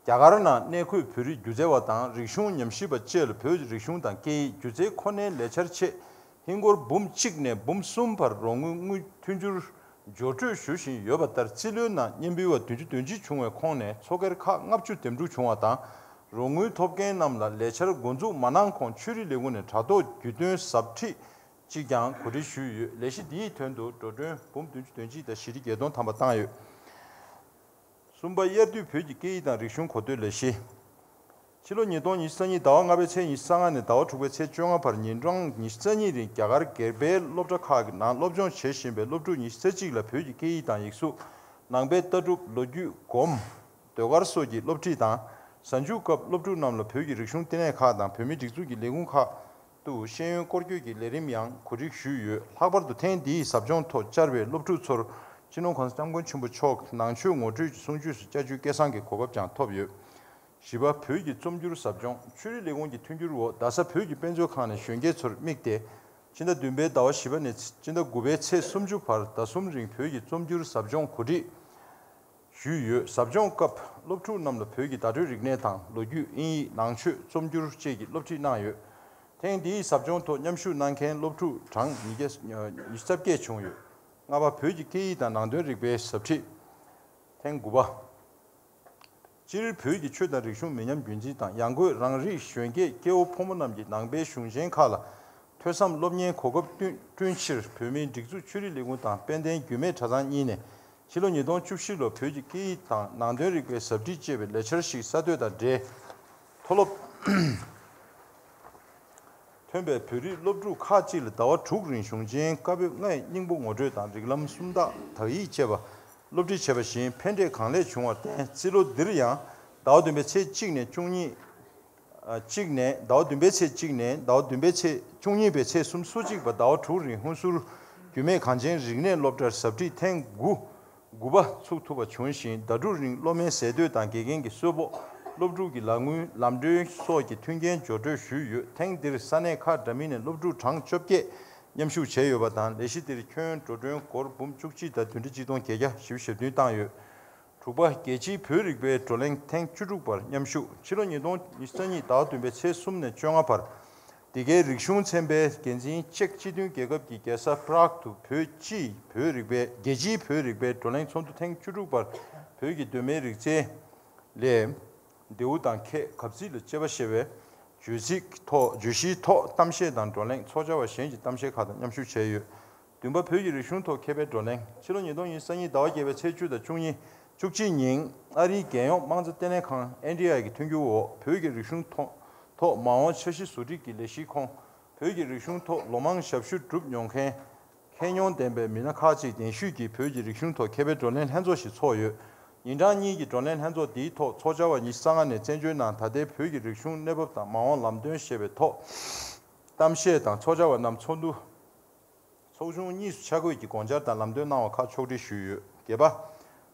རྒྱ་གར་ནང་གནས་འཁོད་བོད་རིགས་སྒྱུ་རྩལ་བ་དང་རིག་གཞུང་ཉམས་ཞིབ་པ་བཅས་ལ་བོད་ཀྱི་རིག་གཞུང་དང་སྐད་ཡིག་སྒྱུ་རྩལ་ཁོ་ནའི་ལས་འཆར་ཆེད་ཧིན་སྒོར་འབུམ་གཅིག་ནས་འབུམ་གསུམ་བར་རོགས་དངུལ་དངུལ་མཐུན་འགྱུར་སྦྱོར་སྤྲོད་ཞུ་བཞིན་ཡོད་པ་ལྟར། རྩིས་ལོའི་ནང་སྙན་འབུལ་བ་བདུན་ཅུ་དོན་གཅིག་བྱུང་བའི་ཁོངས་ནས་མཚོ་སྒེར་ཁག་ལྔ་བཅུ་འདེམས་སྒྲུག་བྱུང་བ་དང་། རོགས་དངུལ་ཐོབ་མཁན་རྣམས་ལ་ལས་འཆར་འགོ་འཛུགས་མ་གནང་གོང་ཆོས་རིག་ལས་ཁུངས་ནས་དྲ་ཐོག་བརྒྱུད་སྟོན་ཟབ་ཁྲིད་ཅིག་ཀྱང་གོ་སྒྲིག་ཞུས་ཡོད། ལས་གཞི་འདིའི་དོན་དུ་འགྲོ་གྲོན་འབུམ་བདུན་ཅུ་དོན་གཅིག་དང་བཞི་ཁྲི་བརྒྱད་སྟོང་ཐམ་པ་བཏང་ཡོད། གསུམ་པ། དབྱར་དུས་བོད་ཀྱི་སྐད་ཡིག་དང་རིག་གཞུང་གོ་ཐོས་ལས་གཞི། ཕྱི་ལོ་ཉིས་སྟོང་ཉི་ཤུ་རྩ་གཉིས་ཟླ་བ་ལྔ་པའི་ཚེས་ཉི་ཤུ་རྩ་ལྔ་ནས་ཟླ་བ་དྲུག་པའི་ཚེས་བཅོ་ལྔ་བར་ཉིན་གྲངས་ཉི་ཤུ་རྩ་གཉིས་རིང་རྒྱ་གར་སྒེར་པའི་སློབ་གྲྭ་ཁག་གི་ནང་སློབ་སྦྱོང་བྱེད་བཞིན་པའི་སློབ་ཕྲུག་ཉི་ཤུ་རྩ་གཅིག་ལ་བོད་ཀྱི་སྐད་ཡིག་དང་ཡིག་གཟུགས། ནང་པའི་ལྟ་གྲུབ། ལོ་རྒྱུས། སྒོམ། ཟློས་གར་སོགས་ཀྱི་སློབ་ཁྲིད་དང་། གཟའ་མཇུག་སྐབས་སློབ་ཕྲུག་རྣམས་ལ་བོད་ཀྱི་རིག་གཞུང་ལྟེ་གནས་ཁག་དང་བོད་མིའི་སྒྲིག་འཛུགས་ཀྱི་ལས་ཁུངས་ཁག་ཏུ་ཤེས་ཡོན་སྐོར་སྐྱོད་ཀྱི་ལས་རིམ་ཡང་གོ་སྒྲིག་ཞུས་ཡོད། ལྷག་པར་དུ་ཐེངས་འདིའི་ཟབ་སྦྱོང་ཐོག་བཅར་བའི་སློབ་ཕྲུག་ཚོར་སྤྱི་ནོར་༸གོང་ས་༸སྐྱབས་མགོན་ཆེན་པོ་མཆོག་ནང་ཆོས་ངོ་སྤྲོད་ཀྱི་གསུང་ཆོས་སུ་བཅར་རྒྱུའི་སྐལ་བཟང་གི་གོ་སྐབས་ཀྱང་ཐོབ་ཡོད། བཞི་པ། བོད་ཀྱི་རྩོམ་སྒྱུར་ཟབ་སྦྱོང་། ཆོས་རིག་ལས་ཁུངས་ཀྱི་མཐུན་འགྱུར་འོག་རྡ་ས་བོད་ཀྱི་དཔེ་མཛོད་ཁང་ནས་གཞོན་སྐྱེས་ཚོར་དམིགས་ཏེ། ཕྱི་ཟླ་བདུན་པའི་ཟླ་བ་བཞི་པ་ནས་ཕྱི་ཟླ་དགུ་པའི་ཚེས་སུམ་ཅུ་བར་ཟླ་གསུམ་རིང་བོད་ཀྱི་རྩོམ་སྒྱུར་ཟབ་སྦྱོང་གོ་སྒྲིག་ཞུས་ཡོད། ཟབ་སྦྱོང་སྐབས་སློབ་ཕྲུག་རྣམས་ལ་བོད་ཀྱི་བརྡ་སྤྲོད་རིག་གནས་དང་ལོ་རྒྱུས། དབྱིན་ཡིག་ནང་ཆོས། རྩོམ་སྒྱུར་བཅས་ཀྱི་སློབ་ཁྲིད་གནང་ཡོད། ཐེངས་འདིའི་ཟབ་སྦྱོང་ཐོག་མཉམ་ཞུགས་གནང་མཁན་སློབ་ཕྲུག་གྲངས་ཉིས་བརྒྱ་ཉི་ཤུ་རྩ་བརྒྱད་བྱུང་ཡོད། ལྔ་པ། བོད་ཀྱི་སྐད་ཡིག་དང་ནང་དོན་རིག་པའི་ཟབ་ཁྲིད། ཐེངས་དགུ་པ། སྤྱིར་བོད་ཀྱི་ཆོས་དང་རིག་གཞུང་མི་ཉམས་རྒྱུན་འཛིན་དང་ཡང་སྒོས་རང་རིགས་གཞོན་སྐྱེས་སྐྱེ་བོ་ཕོ་མོ་རྣམས་ཀྱིས་ནང་པའི་གཞུང་ཆེན་ཁག་ལ་ཐོས་བསམ་སློབ་གཉེར་གོ་སྐབས་བསྐྲུན་བསྐྲུན་ཕྱིར། བོད་མིའི་སྒྲིག་འཛུགས་ཆོས་རིག་ལས་ཁུངས་དང་དཔལ་ལྡན་རྒྱུད་སྨད་གྲྭ་ཚང་གཉིས་ནས་ཕྱི་ལོ་ཉིས་སྟོང་བཅུ་བཞི་ལོར་བོད་ཀྱི་སྐད་ཡིག་དང་ནང་དོན་རིག་པའི་ཟབ་ཁྲིད་ཅེས་པའི་ལས་འཆར་ཞིག་གསར་གཏོད་དང་འབྲེལ། མཐོ་སློབ་ཐོན་པའི་བོད་རིགས་སློབ་ཕྲུག་ཁག་ཅིག་ལ་ཟླ་བ་དྲུག་རིང་གཞུང་ཆེན་བཀའ་པོད་ལྔའི་སྙིང་པོ་ངོ་སྤྲོད་དང་རིགས་ལམ་སུམ་རྟགས། དག་ཡིག་བཅས་པ་སློབ་ཁྲིད་བྱས་པ་བཞིན་ཕན་འབྲས་གང་ལེགས་བྱུང་བར་བརྟེན། རྩིས་ལོ་འདིར་ཡང་ཟླ་བ་བདུན་པའི་ཚེས་གཅིག་ནས་བཅུ་གཉིས། ཨ། གཅིག་ནས་ཟླ་བ་བདུན་པའི་ཚེས་གཅིག་ནས་ཟླ་བ་བདུན་པའི་ཚེས་བཅུ་གཉིས་པའི་ཚེས་སུམ་ཅུ་སོ་གཅིག་བར་ཟླ་བ་དྲུག་རིང་ཧུན་སུར་རྒྱུད་སྨད་གངས་ཅན་རིག་གནས་སློབ་གྲྭར་ཟབ་ཁྲིད་ཐེངས་དགུ། དགུ་པ་ཚུགས་ཐུབ་པ་བྱུང་ཞིང་། ཟླ་དྲུག་རིང་སློབ་མའི་ཟས་དུས་དང་དགེ་རྒན་གྱི་གསོལ་ཕོགས། སློབ་ཕྲུག་གི་ལག་དངུལ། ལམ་གྲོན་སོགས་ཀྱི་མཐུན་རྐྱེན་སྦྱོར་སྤྲོད་ཞུས་ཡོད། ཐེངས་འདིར་ས་གནས་ཁག་འདྲ་མིན་ནས་སློབ་ཕྲུག་གྲངས་བཅོ་བརྒྱད་མཉམ་ཞུགས་བྱས་ཡོད་པ་དང་། ལས་གཞི་འདིར་ཁྱོན་འགྲོ་གྲོན་སྒོར་འབུམ་བཅུ་གཅིག་དང་བདུན་ཁྲི་གཅིག་སྟོང་བརྒྱད་བརྒྱ་བཞི་བཅུ་ཞེ་བདུན་བཏང་ཡོད། དྲུག་པ། རྒྱལ་སྤྱིའི་བོད་རིག་པའི་བགྲོ་གླེང་ཐེངས་བཅུ་དྲུག་པར་མཉམ་ཞུགས། ཕྱི་ལོ་ཉིས་སྟོང་ཉི་ཤུ་རྩ་གཉིས་ཟླ་བ་བདུན་པའི་ཚེས་གསུམ་ནས་བཅོ་ལྔ་བར། འདི་གའི་རིག་གཞུང་ཚན་པའི་འགན་འཛིན་ཅེཀ་སྤྱི་མཐུན་རྒྱལ་ཁབ་ཀྱི་རྒྱལ་ས་པ་རག་ཏུ་བོད་སྤྱིའི་བོད་རིག་པའི་རྒྱལ་སྤྱིའི་བོད་རིག་པའི་བགྲོ་གླེང་ཚོགས་འདུ་ཐེངས་བཅུ་དྲུག་པར་བོད་ཀྱི་གདོད་མའི་རིག་རྩལ་ལས། མདེའུ་དང་ཁལ། གབ་ཚིག་ལ་དཔྱད་པ་ཞེས་པའི་བརྗོད་ཚིག་ཐོག་བརྗོད་གཞིའི་ཐོག་གཏམ་བཤད་དང་བགྲོ་གླེང་ཚོགས་བཅར་བ་གཞན་གྱི་གཏམ་བཤད་ཁག་དང་མཉམ་ཞུགས་བྱས་ཡོད། བདུན་པ། བོད་ཀྱི་རིག་གཞུང་ཐོག་མཁས་པའི་བགྲོ་གླེང་། ཕྱི་ལོ་ཉིས་སྟོང་ཉི་ཤུ་རྩ་གཉིས་ཟླ་བ་བརྒྱད་པའི་ཚེས་བཅུ་དང་བཅུ་གཉིས། བཅུ་གཅིག་ཉིན་ཨ་རིའི་རྒྱལ་ཡོངས་དམངས་གཙོ་ལྟེ་གནས་ཁང་ཨེན་ཌི་ཨའི་གི་མཐུན་འགྱུར་འོག་བོད་ཀྱི་རིག་གཞུང་ཐོག་ཐོག་མ་འོངས་འཆར་གཞི་བཟོ་སྒྲིག་གི་ལས་གཞིའི་ཁོངས། བོད་ཀྱི་རིག་གཞུང་ཐོག་ལོ་མང་ཞབས་ཞུ་བསྒྲུབས་མྱོང་མཁན། མཁས་མྱོང་ལྡན་པའི་མི་སྣ་ཁག་ཅིག་གདན་ཞུས་ཀྱིས་བོད་ཀྱི་རིག་གཞུང་ཐོག་མཁས་པའི་བགྲོ་གླེང་ལྷན་ཚོགས་ཤིག་ཚོགས་ཡོད། ཉིན་གྲངས་གཉིས་ཀྱི་བགྲོ་གླེང་ལྷན་ཚོགས་འདིའི་ཐོག་ཚོགས་བཅར་བ་ཉི་ཤུ་རྩ་ལྔ་ནས་བཙན་བྱོལ་ནང་ད་ལྟའི་བོད་ཀྱི་རིག་གཞུང་གནས་བབ་དང་མ་འོངས་ལམ་སྟོན་ཞེས་པའི་ཐོག་གཏམ་བཤད་དང་། ཚོགས་བཅར་བ་རྣམས་ཚོགས་འདུ་ཚོགས་ཆུང་གཉིས་སུ་ཆ་བགོས་ཀྱིས་དགོངས་འཆར་དང་ལམ་སྟོན་གནང་བ་ཁག་ཕྱོགས་སྒྲིག་ཞུས་ཡོད། བརྒྱད་པ།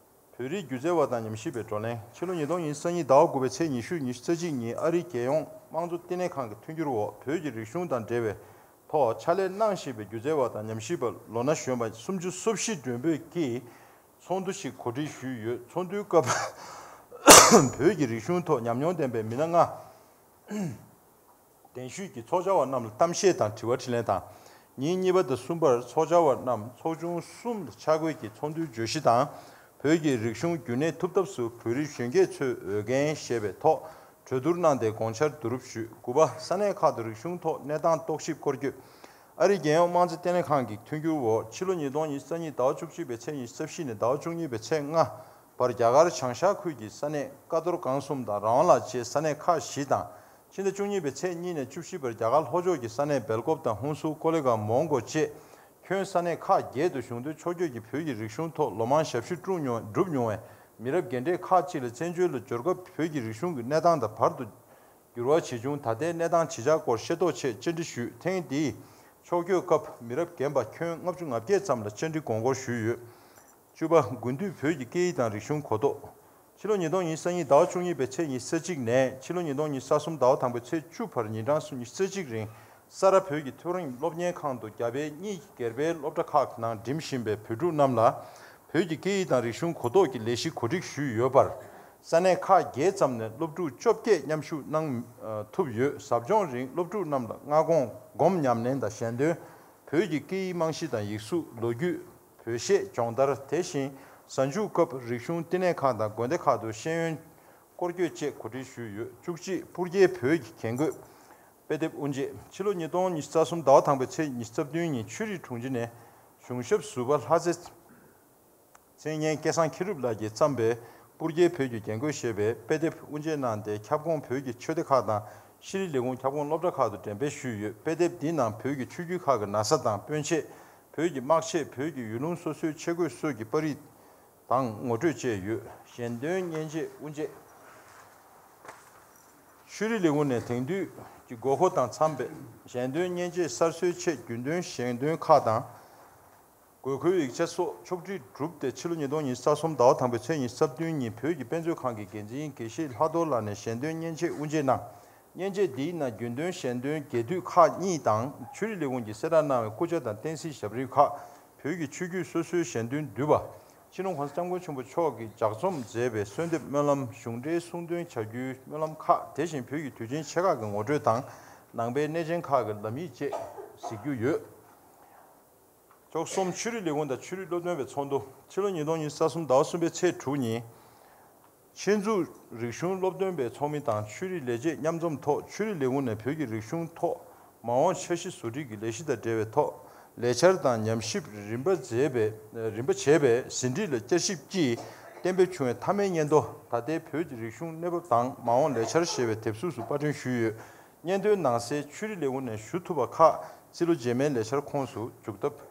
བོད་རིགས་སྒྱུ་རྩལ་བ་དང་ཉམས་ཞིབ་པའི་བགྲོ་གླེང་། ཕྱི་ལོ་ཉིས་སྟོང་ཉི་ཤུ་རྩ་གཉིས་ཟླ་བ་དགུ་པའི་ཚེས་ཉི་ཤུ། ཉི་ཤུ་རྩ་གཅིག་ཉིན་ཨ་རིའི་རྒྱལ་ཡོངས་དམངས་གཙོ་ལྟེ་གནས་ཁང་གི་མཐུན་འགྱུར་འོག་བོད་ཀྱི་རིག་གཞུང་དང་འབྲེལ་བའི་ཐོག་ཕྱག་ལས་གནང་བཞིན་པའི་སྒྱུ་རྩལ་བ་དང་ཉམས་ཞིབ་པ་ལོ་ན་གཞོན་པ་སུམ་ཅུ་སོ་བཞི་མགྲོན་འབོད་ཀྱིས་ཚོགས་འདུ་ཞིག་གོ་སྒྲིག་ཞུས་ཡོད། ཚོགས་འདུའི་སྐབས་བོད་ཀྱི་རིག་གཞུང་ཐོག་ཉམས་མྱོང་ལྡན་པའི་མི་སྣ་ལྔ་གདན་ཞུས་ཀྱིས་ཚོགས་བཅར་བ་རྣམས་ལ་གཏམ་བཤད་དང་དྲི་བ་དྲིས་ལན་དང་། ཉིན་གཉིས་པ་དང་གསུམ་པར་ཚོགས་བཅར་བ་རྣམས་ཚོགས་ཆུང་གསུམ་ལ་ཆ་བགོས་ཀྱིས་ཚོགས་འདུའི་བརྗོད་གཞི་དང་། བོད་ཀྱི་རིག་གཞུང་རྒྱུན་གནས་ཐུབ་ཐབས་སུ་བོད་རིགས་གཞོན་སྐྱེས་ཚོས་འོས་འགན་ཞེས་པའི་ཐོག་གྲོས་བསྡུར་གནང་སྟེ་དགོངས་འཆར་བསྡུ་རུབ་ཞུས། དགུ་པ། ས་གནས་ཁག་ཏུ་རིག་གཞུང་ཐོག་གནས་སྟངས་རྟོག་ཞིབ་སྐོར་སྐྱོད། ཨ་རིའི་རྒྱལ་ཡོངས་དམངས་གཙོ་ལྟེ་གནས་ཁང་གི་མཐུན་འགྱུར་འོག་ཕྱི་ལོ་ཉིས་སྟོང་ཉི་ཤུ་རྩ་གཉིས་ཟླ་བ་བཅུ་གཅིག་པའི་ཚེས་ཉི་ཤུ་རྩ་བཞི་ནས་ཟླ་བ་བཅུ་གཉིས་པའི་ཚེས་ལྔ་བར་རྒྱ་གར་བྱང་ཤར་ཁུལ་གྱི་ས་གནས་ཀ་ཏོར་གང་གསུམ་དང་ར་ཝང་ལ་བཅས་ས་གནས་ཁག་བཞི་དང་། ཕྱི་ཟླ་བཅུ་གཉིས་པའི་ཚེས་གཉིས་ནས་བཅུ་བཞི་བར་རྒྱ་གར་ལྷོ་ཕྱོགས་ཀྱི་ས་གནས་སྦེལ་ཀོབ་དང་ཧུན་སུར། ཀོ་ལི་གྷལ། མོན་གྷོ་བཅས་ཁྱོན་ས་གནས་ཁག་བརྒྱད་དུ་གཞུང་དོན་ཕྱོགས་བསྐྱོད་ཀྱིས་བོད་ཀྱི་རིག་གཞུང་ཐོག་ལོ་མང་ཞབས་ཞུ་བསྒྲུབས་མྱོང་བསྒྲུབས་མྱོང་བའི་མི་རབས་རྒན་གྲས་ཁག་ཅིག་ལ་བཙན་བྱོལ་ལ་འབྱོར་སྐབས་བོད་ཀྱི་རིག་གཞུང་གི་གནས་སྟངས་དང་བར་དུ་འགྱུར་བ་ཇི་བྱུང་། ད་ལྟའི་གནས་སྟངས་ཇི་ཆགས་སྐོར་ཤེས་རྟོགས་ཆེད་བཅར་འདྲི་ཞུས། ཐེངས་འདིའི་ཕྱོགས་བསྐྱོད་སྐབས་མི་རབས་རྒན་པ་ཁྱོན་ལྔ་བཅུ་ང་བརྒྱད་ཙམ་ལ་བཅར་འདྲི་དགོངས་སྐོར་ཞུས་ཡོད། བཅུ་པ། དགུན་དུས་བོད་ཀྱི་སྐད་ཡིག་དང་རིག་གཞུང་གོ་རྟོགས། ཕྱི་ལོ་ཉིས་སྟོང་ཉི་ཤུ་རྩ་གཉིས་ཟླ་བ་བཅུ་གཉིས་པའི་ཚེས་ཉི་ཤུ་རྩ་གཅིག་ནས་ཕྱི་ལོ་ཉིས་སྟོང་ཉི་ཤུ་རྩ་གསུམ་ཟླ་བ་དང་པོའི་ཚེས་བཅུ་བར་ཉིན་གྲངས་སུ་ཉི་ཤུ་རྩ་གཅིག་རིང་ས་རཱ་བོད་ཀྱི་མཐོ་རིམ་སློབ་གཉེར་ཁང་དུ་རྒྱ་བལ་གཉིས་ཀྱི་སྒེར་པའི་སློབ་གྲྭ་ཁག་གི་ནང་འགྲིམ་བཞིན་པའི་བོད་ཕྲུག་རྣམས་ལ་བོད་ཀྱི་སྐད་ཡིག་དང་རིག་གཞུང་གོ་རྟོགས་ཀྱི་ལས་གཞི་གོ་སྒྲིག་ཞུས་ཡོད་པར། ས་གནས་ཁག་བརྒྱད་ཙམ་ནས་སློབ་ཕྲུག་བཅོ་བརྒྱད་མཉམ་ཞུགས་གནང་ཨ་ཐུབ་ཡོད། ཟབ་སྦྱོང་རིང་སློབ་ཕྲུག་རྣམས་ལ་སྔ་དགོང་སྒོམ་ཉམས་ལེན་དང་ཞལ་འདོན། བོད་ཀྱི་སྐད་ཡིག་རྨང་གཞི་དང་ཡིག་གཟུགས། ལོ་རྒྱུས། བོད་གཞས། སྦྱོང་བརྡར། དེ་བཞིན་གཟའ་མཇུག་སྐབས་རིག་གཞུང་བསྟི་གནས་ཁག་དང་དགོན་སྡེ་ཁག་ཏུ་ཤེས་ཡོན་སྐོར་སྐྱོད་བཅས་གོ་སྒྲིག་ཞུས་ཡོད། བཅུ་གཅིག་སྤུར་རྒྱལ་བོད་ཀྱི་རྒྱན་གོས། དཔེ་དེབ་དབུ་འབྱེད། ཕྱི་ལོ་ཉིས་སྟོང་ཉི་ཤུ་རྩ་གསུམ་ཟླ་བ་དང་པོའི་ཚེས་ཉི་ཤུ་རྩ་བདུན་ཉིན་ཆུ་རིག་དྲུང་ཆེ་ནས་གཞུང་ཞབས་ཟུར་པ་ལྷ་རྩེ་མཚན་སྙན་སྐལ་བཟང་མཁྱེན་གྲུབ་ལགས་ཀྱིས་བརྩམས་པའི་སྤུར་རྒྱལ་བོད་ཀྱི་རྒྱན་གོས་ཞེས་པའི་དཔེ་དེབ་དབུ་འབྱེད་གནང་སྟེ་ཁྱབ་ཁོངས་བོད་ཀྱི་ཆོས་སྡེ་ཁག་དང་ཤེས་རིག་ལས་ཁུངས་ཁྱབ་ཁོངས་སློབ་གྲྭ་ཁག་ཏུ་འགྲེམས་སྤེལ་ཞུས་ཡོད། དཔེ་དེབ་འདིའི་ནང་བོད་ཀྱི་ཆོས་བརྒྱུད་ཁག་གི་ན་བཟའ་དང་སྤུན་མཆེད། བོད་ཀྱི་དམག་ཆས། བོད་ཀྱི་ཡུལ་ལུང་སོ་སོའི་ཆས་གོས་སོགས་ཀྱི་པར་རིས་དང་ངོ་སྤྲོད་བཅས་ཡོད། ཞལ་འདོན་མཉེན་ཆས་དབུ་འབྱེད། ཤེས་རིག་ལས་ཁུངས་ནས་དེང་དུས་ཀྱི་དགོས་མཁོ་དང་འཚམ་པའི་ཞལ་འདོན་མཉེན་ཆས་གསར་བཟོའི་ཆེད་རྒྱུན་གཏན་ཞལ་འདོན་ཁག་དང་། དགོས་མཁོའི་ཡིག་ཆ་སོགས་ཕྱོགས་སྒྲིག་གྲུབ་སྟེ་ཕྱི་ལོ་ཉིས་སྟོང་ཉི་ཤུ་རྩ་གསུམ་ཟླ་བ་དང་པོའི་ཚེས་ཉི་ཤུ་རྩ་བདུན་ཉིན་བོད་ཀྱི་དཔེ་མཛོད་ཁང་གི་འགན་འཛིན་དགེ་བཤེས་ལྷག་རྡོར་ལགས་ནས་ཞལ་འདོན་མཉེན་ཆས་དབུ་འབྱེད་གནང་། མཉེན་ཆས་འདིའི་ནང་རྒྱུན་གཏན་ཞལ་འདོན་རྒྱས་བསྡུས་ཁག་གཉིས་དང་ཆོས་རིག་ལས་ཁུངས་ཀྱིས་གསལ་བསྒྲགས་གནང་བའི་སྐུ་ཆས་དང་བསྟན་སྲིད་ཞབས་རིམ་ཁག་བོད་ཀྱི་ཆོས་བརྒྱུད་སོ་སོའི་ཞལ་འདོན་བསྡུས་པ། སྤྱི་ནོར་༸གོང་ས་༸སྐྱབས་མགོན་ཆེན་པོ་མཆོག་གིས་ལྗགས་རྩོམ་མཛད་པའི་གསོལ་འདེབས་སྨོན་ལམ། གཞུང་འབྲེལ་གསུང་འདོན་བྱ་རྒྱུའི་སྨོན་ལམ་ཁག་དེ་བཞིན་བོད་ཀྱི་དུས་ཆེན་ཆེ་ཁག་གི་ངོ་སྤྲོད་དང་ནང་པའི་གནས་ཆེན་ཁག་གི་ལམ་ཡིག་བཅས་གཟིགས་རྒྱུ་ཡོད། ཅོག་གསུམ་ཆོས་རིག་ལས་ཁུངས་དང་ཆོས་རིག་སློབ་སྟོན་པའི་ཚོགས་འདུ། ཕྱི་ལོ་ཉིས་སྟོང་ཉི་ཤུ་རྩ་གསུམ་ཟླ་བ་གསུམ་པའི་ཚེས་དྲུག་ཉིན། ཆེད་འཛུགས་རིག་གཞུང་སློབ་སྟོན་པའི་ཚོགས་མི་དང་ཆོས་རིག་ལས་བྱེད་མཉམ་འཛོམས་ཐོག་ཆོས་རིག་ལས་ཁུངས་ནས་བོད་ཀྱི་རིག་གཞུང་ཐོག་མ་འོངས་འཆར་གཞི་བཟོ་སྒྲིག་གི་ལས་གཞི་དང་འབྲེལ་བའི་ཐོག་ལས་འཆར་དང་ཉམས་ཞིབ་རིམ་པ་མཛད་པའི་རིམ་པ་བྱས་པའི་ཟིན་བྲིས་ལ་བསྐྱར་ཞིབ་ཀྱིས་གཏན་འབེབས་བྱུང་བའི་མཐའ་མའི་སྙན་ཐོ། ད་ལྟའི་བོད་ཀྱི་རིག་གཞུང་གནས་བབ་དང་མ་འོངས་ལས་འཆར་ཞེས་པའི་དེབ་གཟུགས་སུ་པར་སྐྲུན་ཞུས་ཡོད། སྙན་ཐོའི་ནང་གསལ་ཆོས་རིག་ལས་ཁུངས་ནས་ཞུ་ཐུབ་པ་ཁག་རྩིས་ལོ་རྗེས་མའི་ལས་འཆར་ཁོངས་སུ་འཇུག་ཐབས་